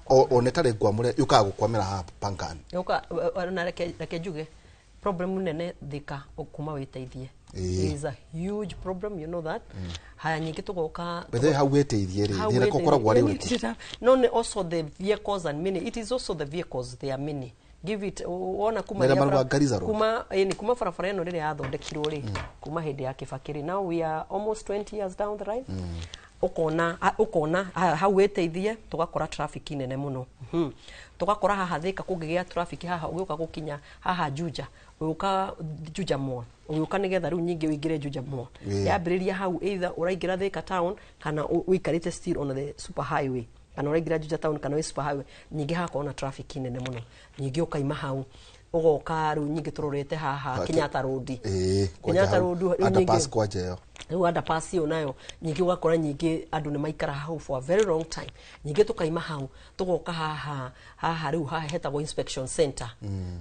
Speaker 17: ona ĩtarĩ ngwamũre yũkaga gũkwamĩra haha Pangani.
Speaker 5: Yũka na reke njuge problem nene Thika kuma wĩteithie is a huge problem, you know that. Haya nyingĩ tũgoka
Speaker 17: bethe hau wĩteithie rĩ thĩna gũkoragwo arĩ ũrĩkũ?
Speaker 5: No, also the vehicles and many, it is also the vehicles, they are many. Give it wona kuma
Speaker 17: Nĩ arĩa
Speaker 5: rĩrĩa
Speaker 17: marauga Garissa Road?
Speaker 5: Kuma ĩni kuma barabara ĩno rĩrĩa yathondekirwo rĩ, kuma hĩndĩ ya Kibaki rĩ, now we are almost 20 years down the line. Ũkona hau wĩteithie tũgakora traffic nene mũno. Tũgakora haha Thika kũngĩgĩa traffic haha ũgĩũka gũkinya haha Juja, ũgĩũka Juja Mall, ũgĩũka nĩgetha rĩu nyingĩ ũingĩre Juja Mall, yambĩrĩria hau either ũraingĩra Thika town kana ũikarĩte still on the super highway, kana ũraingĩra Juja town kana wĩ super highway, nyingĩ hagakorwo na traffic nene mũno. Nyingĩ ũkaima hau ũgoka rĩu nyingĩ tũrorete haha Kenyatta Road.
Speaker 17: Kwanja
Speaker 5: Kenyatta
Speaker 17: hau,
Speaker 5: Road rĩu
Speaker 17: underpass kwanja ĩyo.
Speaker 5: Rĩu underpass ĩyo nayo nyingĩ ũgakora nyingĩ andũ nĩ maikara hau for a very long time. Nyingĩ tũkaima hau tũgoka haha rĩu haha hetagwo inspection center.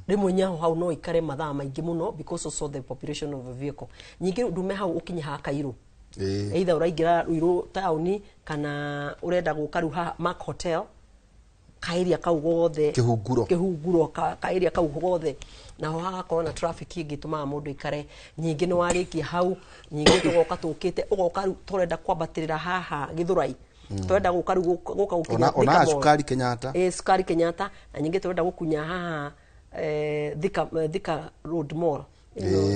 Speaker 5: Rĩmwe nyaho hau no ikare mathaa maingĩ mũno because also the population of the vehicle. Nyingĩ rĩu ndume hau ũkinye haha Kairũ, either ũraingĩra Ruiru taũni kana ũrenda gũka rĩu haha Mark Hotel, kaeria kau gothe.
Speaker 17: Kĩhunguro.
Speaker 5: Kĩhunguro, kaeria kau gothe naho hagakorwo na traffic ĩngĩ ĩtũmaga mũndũ ikare. Nyingĩ nĩ warĩkia hau, nyingĩ tũgoka tũkĩte ũgoka rĩu tũrenda kwambatĩrĩra haha Gĩthũrai, tũrenda gũka rĩu gũka gũkinya
Speaker 17: Ona
Speaker 5: Thika
Speaker 17: ona
Speaker 5: Mall.
Speaker 17: cukari Kenyatta.
Speaker 5: Cukari Kenyatta, na nyingĩ tũrenda gũkunya haha Thika Road Mall.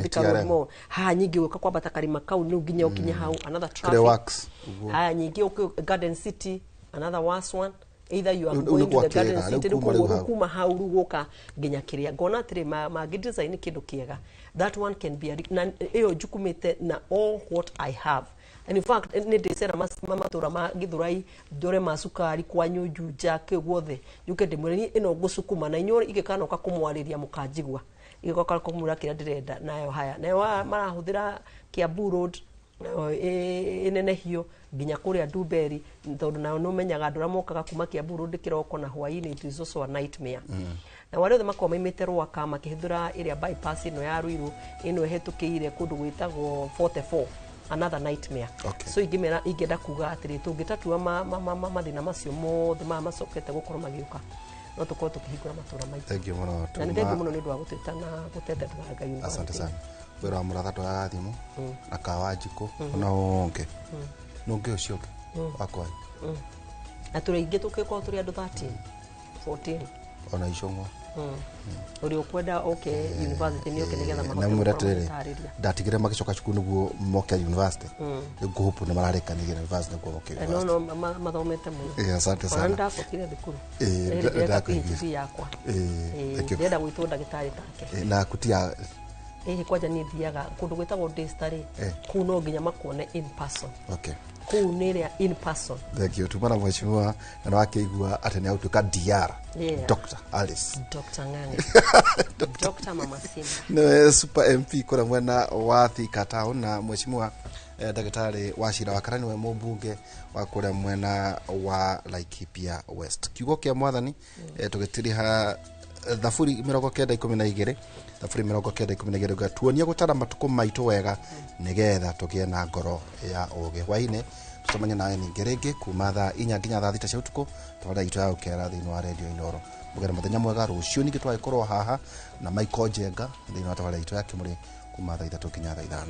Speaker 5: Thika Road
Speaker 17: TRM.
Speaker 5: Mall haha nyingĩ ũka kwambata karima kau rĩu nginya ũkinye hau, another
Speaker 17: Kĩrĩa
Speaker 5: traffic.
Speaker 17: works, ũguo.
Speaker 5: Haya nyingĩ Garden City, another worse one, either you are
Speaker 17: Rĩu
Speaker 5: going
Speaker 17: nĩ
Speaker 5: to
Speaker 17: gwa
Speaker 5: the Garden
Speaker 17: kĩega, rĩu
Speaker 5: City, rĩu
Speaker 17: kuma rĩu
Speaker 5: koguo rĩu
Speaker 17: hau.
Speaker 5: kuma hau rĩu gũka nginya kĩrĩa ngona atĩrĩ mangĩ design kĩndũ kĩega, that one can be na ĩyo njukumĩte na all what I have. And in fact nĩ ndĩcera matũra ma Gĩthũrai, ndore ma cukari kwanyu Juja kĩ guothe, njuke ndĩmwĩre niĩ ĩno ngũcukuma na inyuĩ ingĩkanoka kũmwarĩria mũkanjigua, ingĩgoka kũmwĩra kĩrĩa ndĩrenda nayo. Haya nayo marahũthĩra Kiambu Road nayo ĩnenehio nginya kũrĩa Ndumberi, tondũ nao nĩ ũmenyaga andũ arĩa mokaga kuma Kiambu Road kĩroko na hwaĩ-inĩ, it is also a nightmare. Na arĩa othe makoragwo maimĩte Rwaka makĩhũthĩra ĩrĩa bypass ĩno ya Ruiru ĩno ĩhĩtũkĩire kũndũ gwĩtagwo 44, another nightmare. So ingĩmera ingĩenda kuga atĩrĩ, tũngĩtatua mathĩna macio mothe maya macokete gũkorwo magĩũka, no tũkorwo tũkĩhingũra matũra maitũ.
Speaker 17: Thank you mũno.
Speaker 5: Na nĩ thengiũ mũno nĩ ũndũ wa gũtwĩta na gũtete Tharanga University.
Speaker 17: Asante sana. Wĩra wa mũratha twaga thimũ na kawa njikũ ona ũngĩ nũngĩ ũcio ũngĩ wakwa.
Speaker 5: Na tũrĩ aingĩ, tũkĩkorwo tũrĩ andũ 13 14.
Speaker 17: Ona icũng'wa.
Speaker 5: Ũrĩa ũkwenda oke university nĩ oke nĩgetha mahote
Speaker 17: Na mwĩre
Speaker 5: gũkorwo
Speaker 17: atĩrĩrĩ,
Speaker 5: magĩtarĩria.
Speaker 17: Ndatigire magĩcoka cukuru nĩguo moke university. Rĩu ngũhũpũ nĩ mararĩkanĩria na university nĩguo moke
Speaker 5: No.
Speaker 17: university.
Speaker 5: No mathomete mũno.
Speaker 17: Asante
Speaker 5: Ona
Speaker 17: sana.
Speaker 5: nĩndacokire thukuru.
Speaker 17: Eh,
Speaker 5: Nĩ ndĩreka
Speaker 17: ndakũiguire.
Speaker 5: PhD yakwa.
Speaker 17: Thank you.
Speaker 5: Ndĩrenda gwĩtwo ndagĩtarĩ take.
Speaker 17: Na kutia.
Speaker 5: Ĩhĩ, kwanja niĩ thiaga kũndũ gwĩtagwo Daystar rĩ, kũu no nginya makuone in person. Kũu nĩ ĩrĩa in person.
Speaker 17: Thank you. Tuma na mheshimiwa na nĩwakĩigua atĩ nĩ agũtuĩka DR. Dr. Alice.
Speaker 5: Dr. Ng'ang'a, Dr. Mama Simba.
Speaker 17: Nĩwe super MP kũrĩa mwena wa Thika town, na mheshimiwa ndagĩtarĩ wa cira wa Karani nĩwe mũmbunge wa kũrĩa mwena wa Laikipia West. Kiugo kĩa mwathani, tũgĩtiriha thaburi 90:12, thaburi 90:12 uga tuonie gũtara matukũ maitũ wega nĩgetha tũgĩe na ngoro ya ũũgĩ. Hwaĩ-inĩ tũcemanie nawe ningĩ rĩngĩ kuma thaa 4 nginya thaa 6 cia ũtukũ, tabarĩra itũ ya ũkera thĩinĩ wa redio Inoro. Mũgere mũthenya mwega. Rũciũ ningĩ twagĩkorwo haha na Michael Njenga thĩinĩ wa tabarĩra itũ ya kĩmũrĩ kuma thaa 3 nginya thaa 5.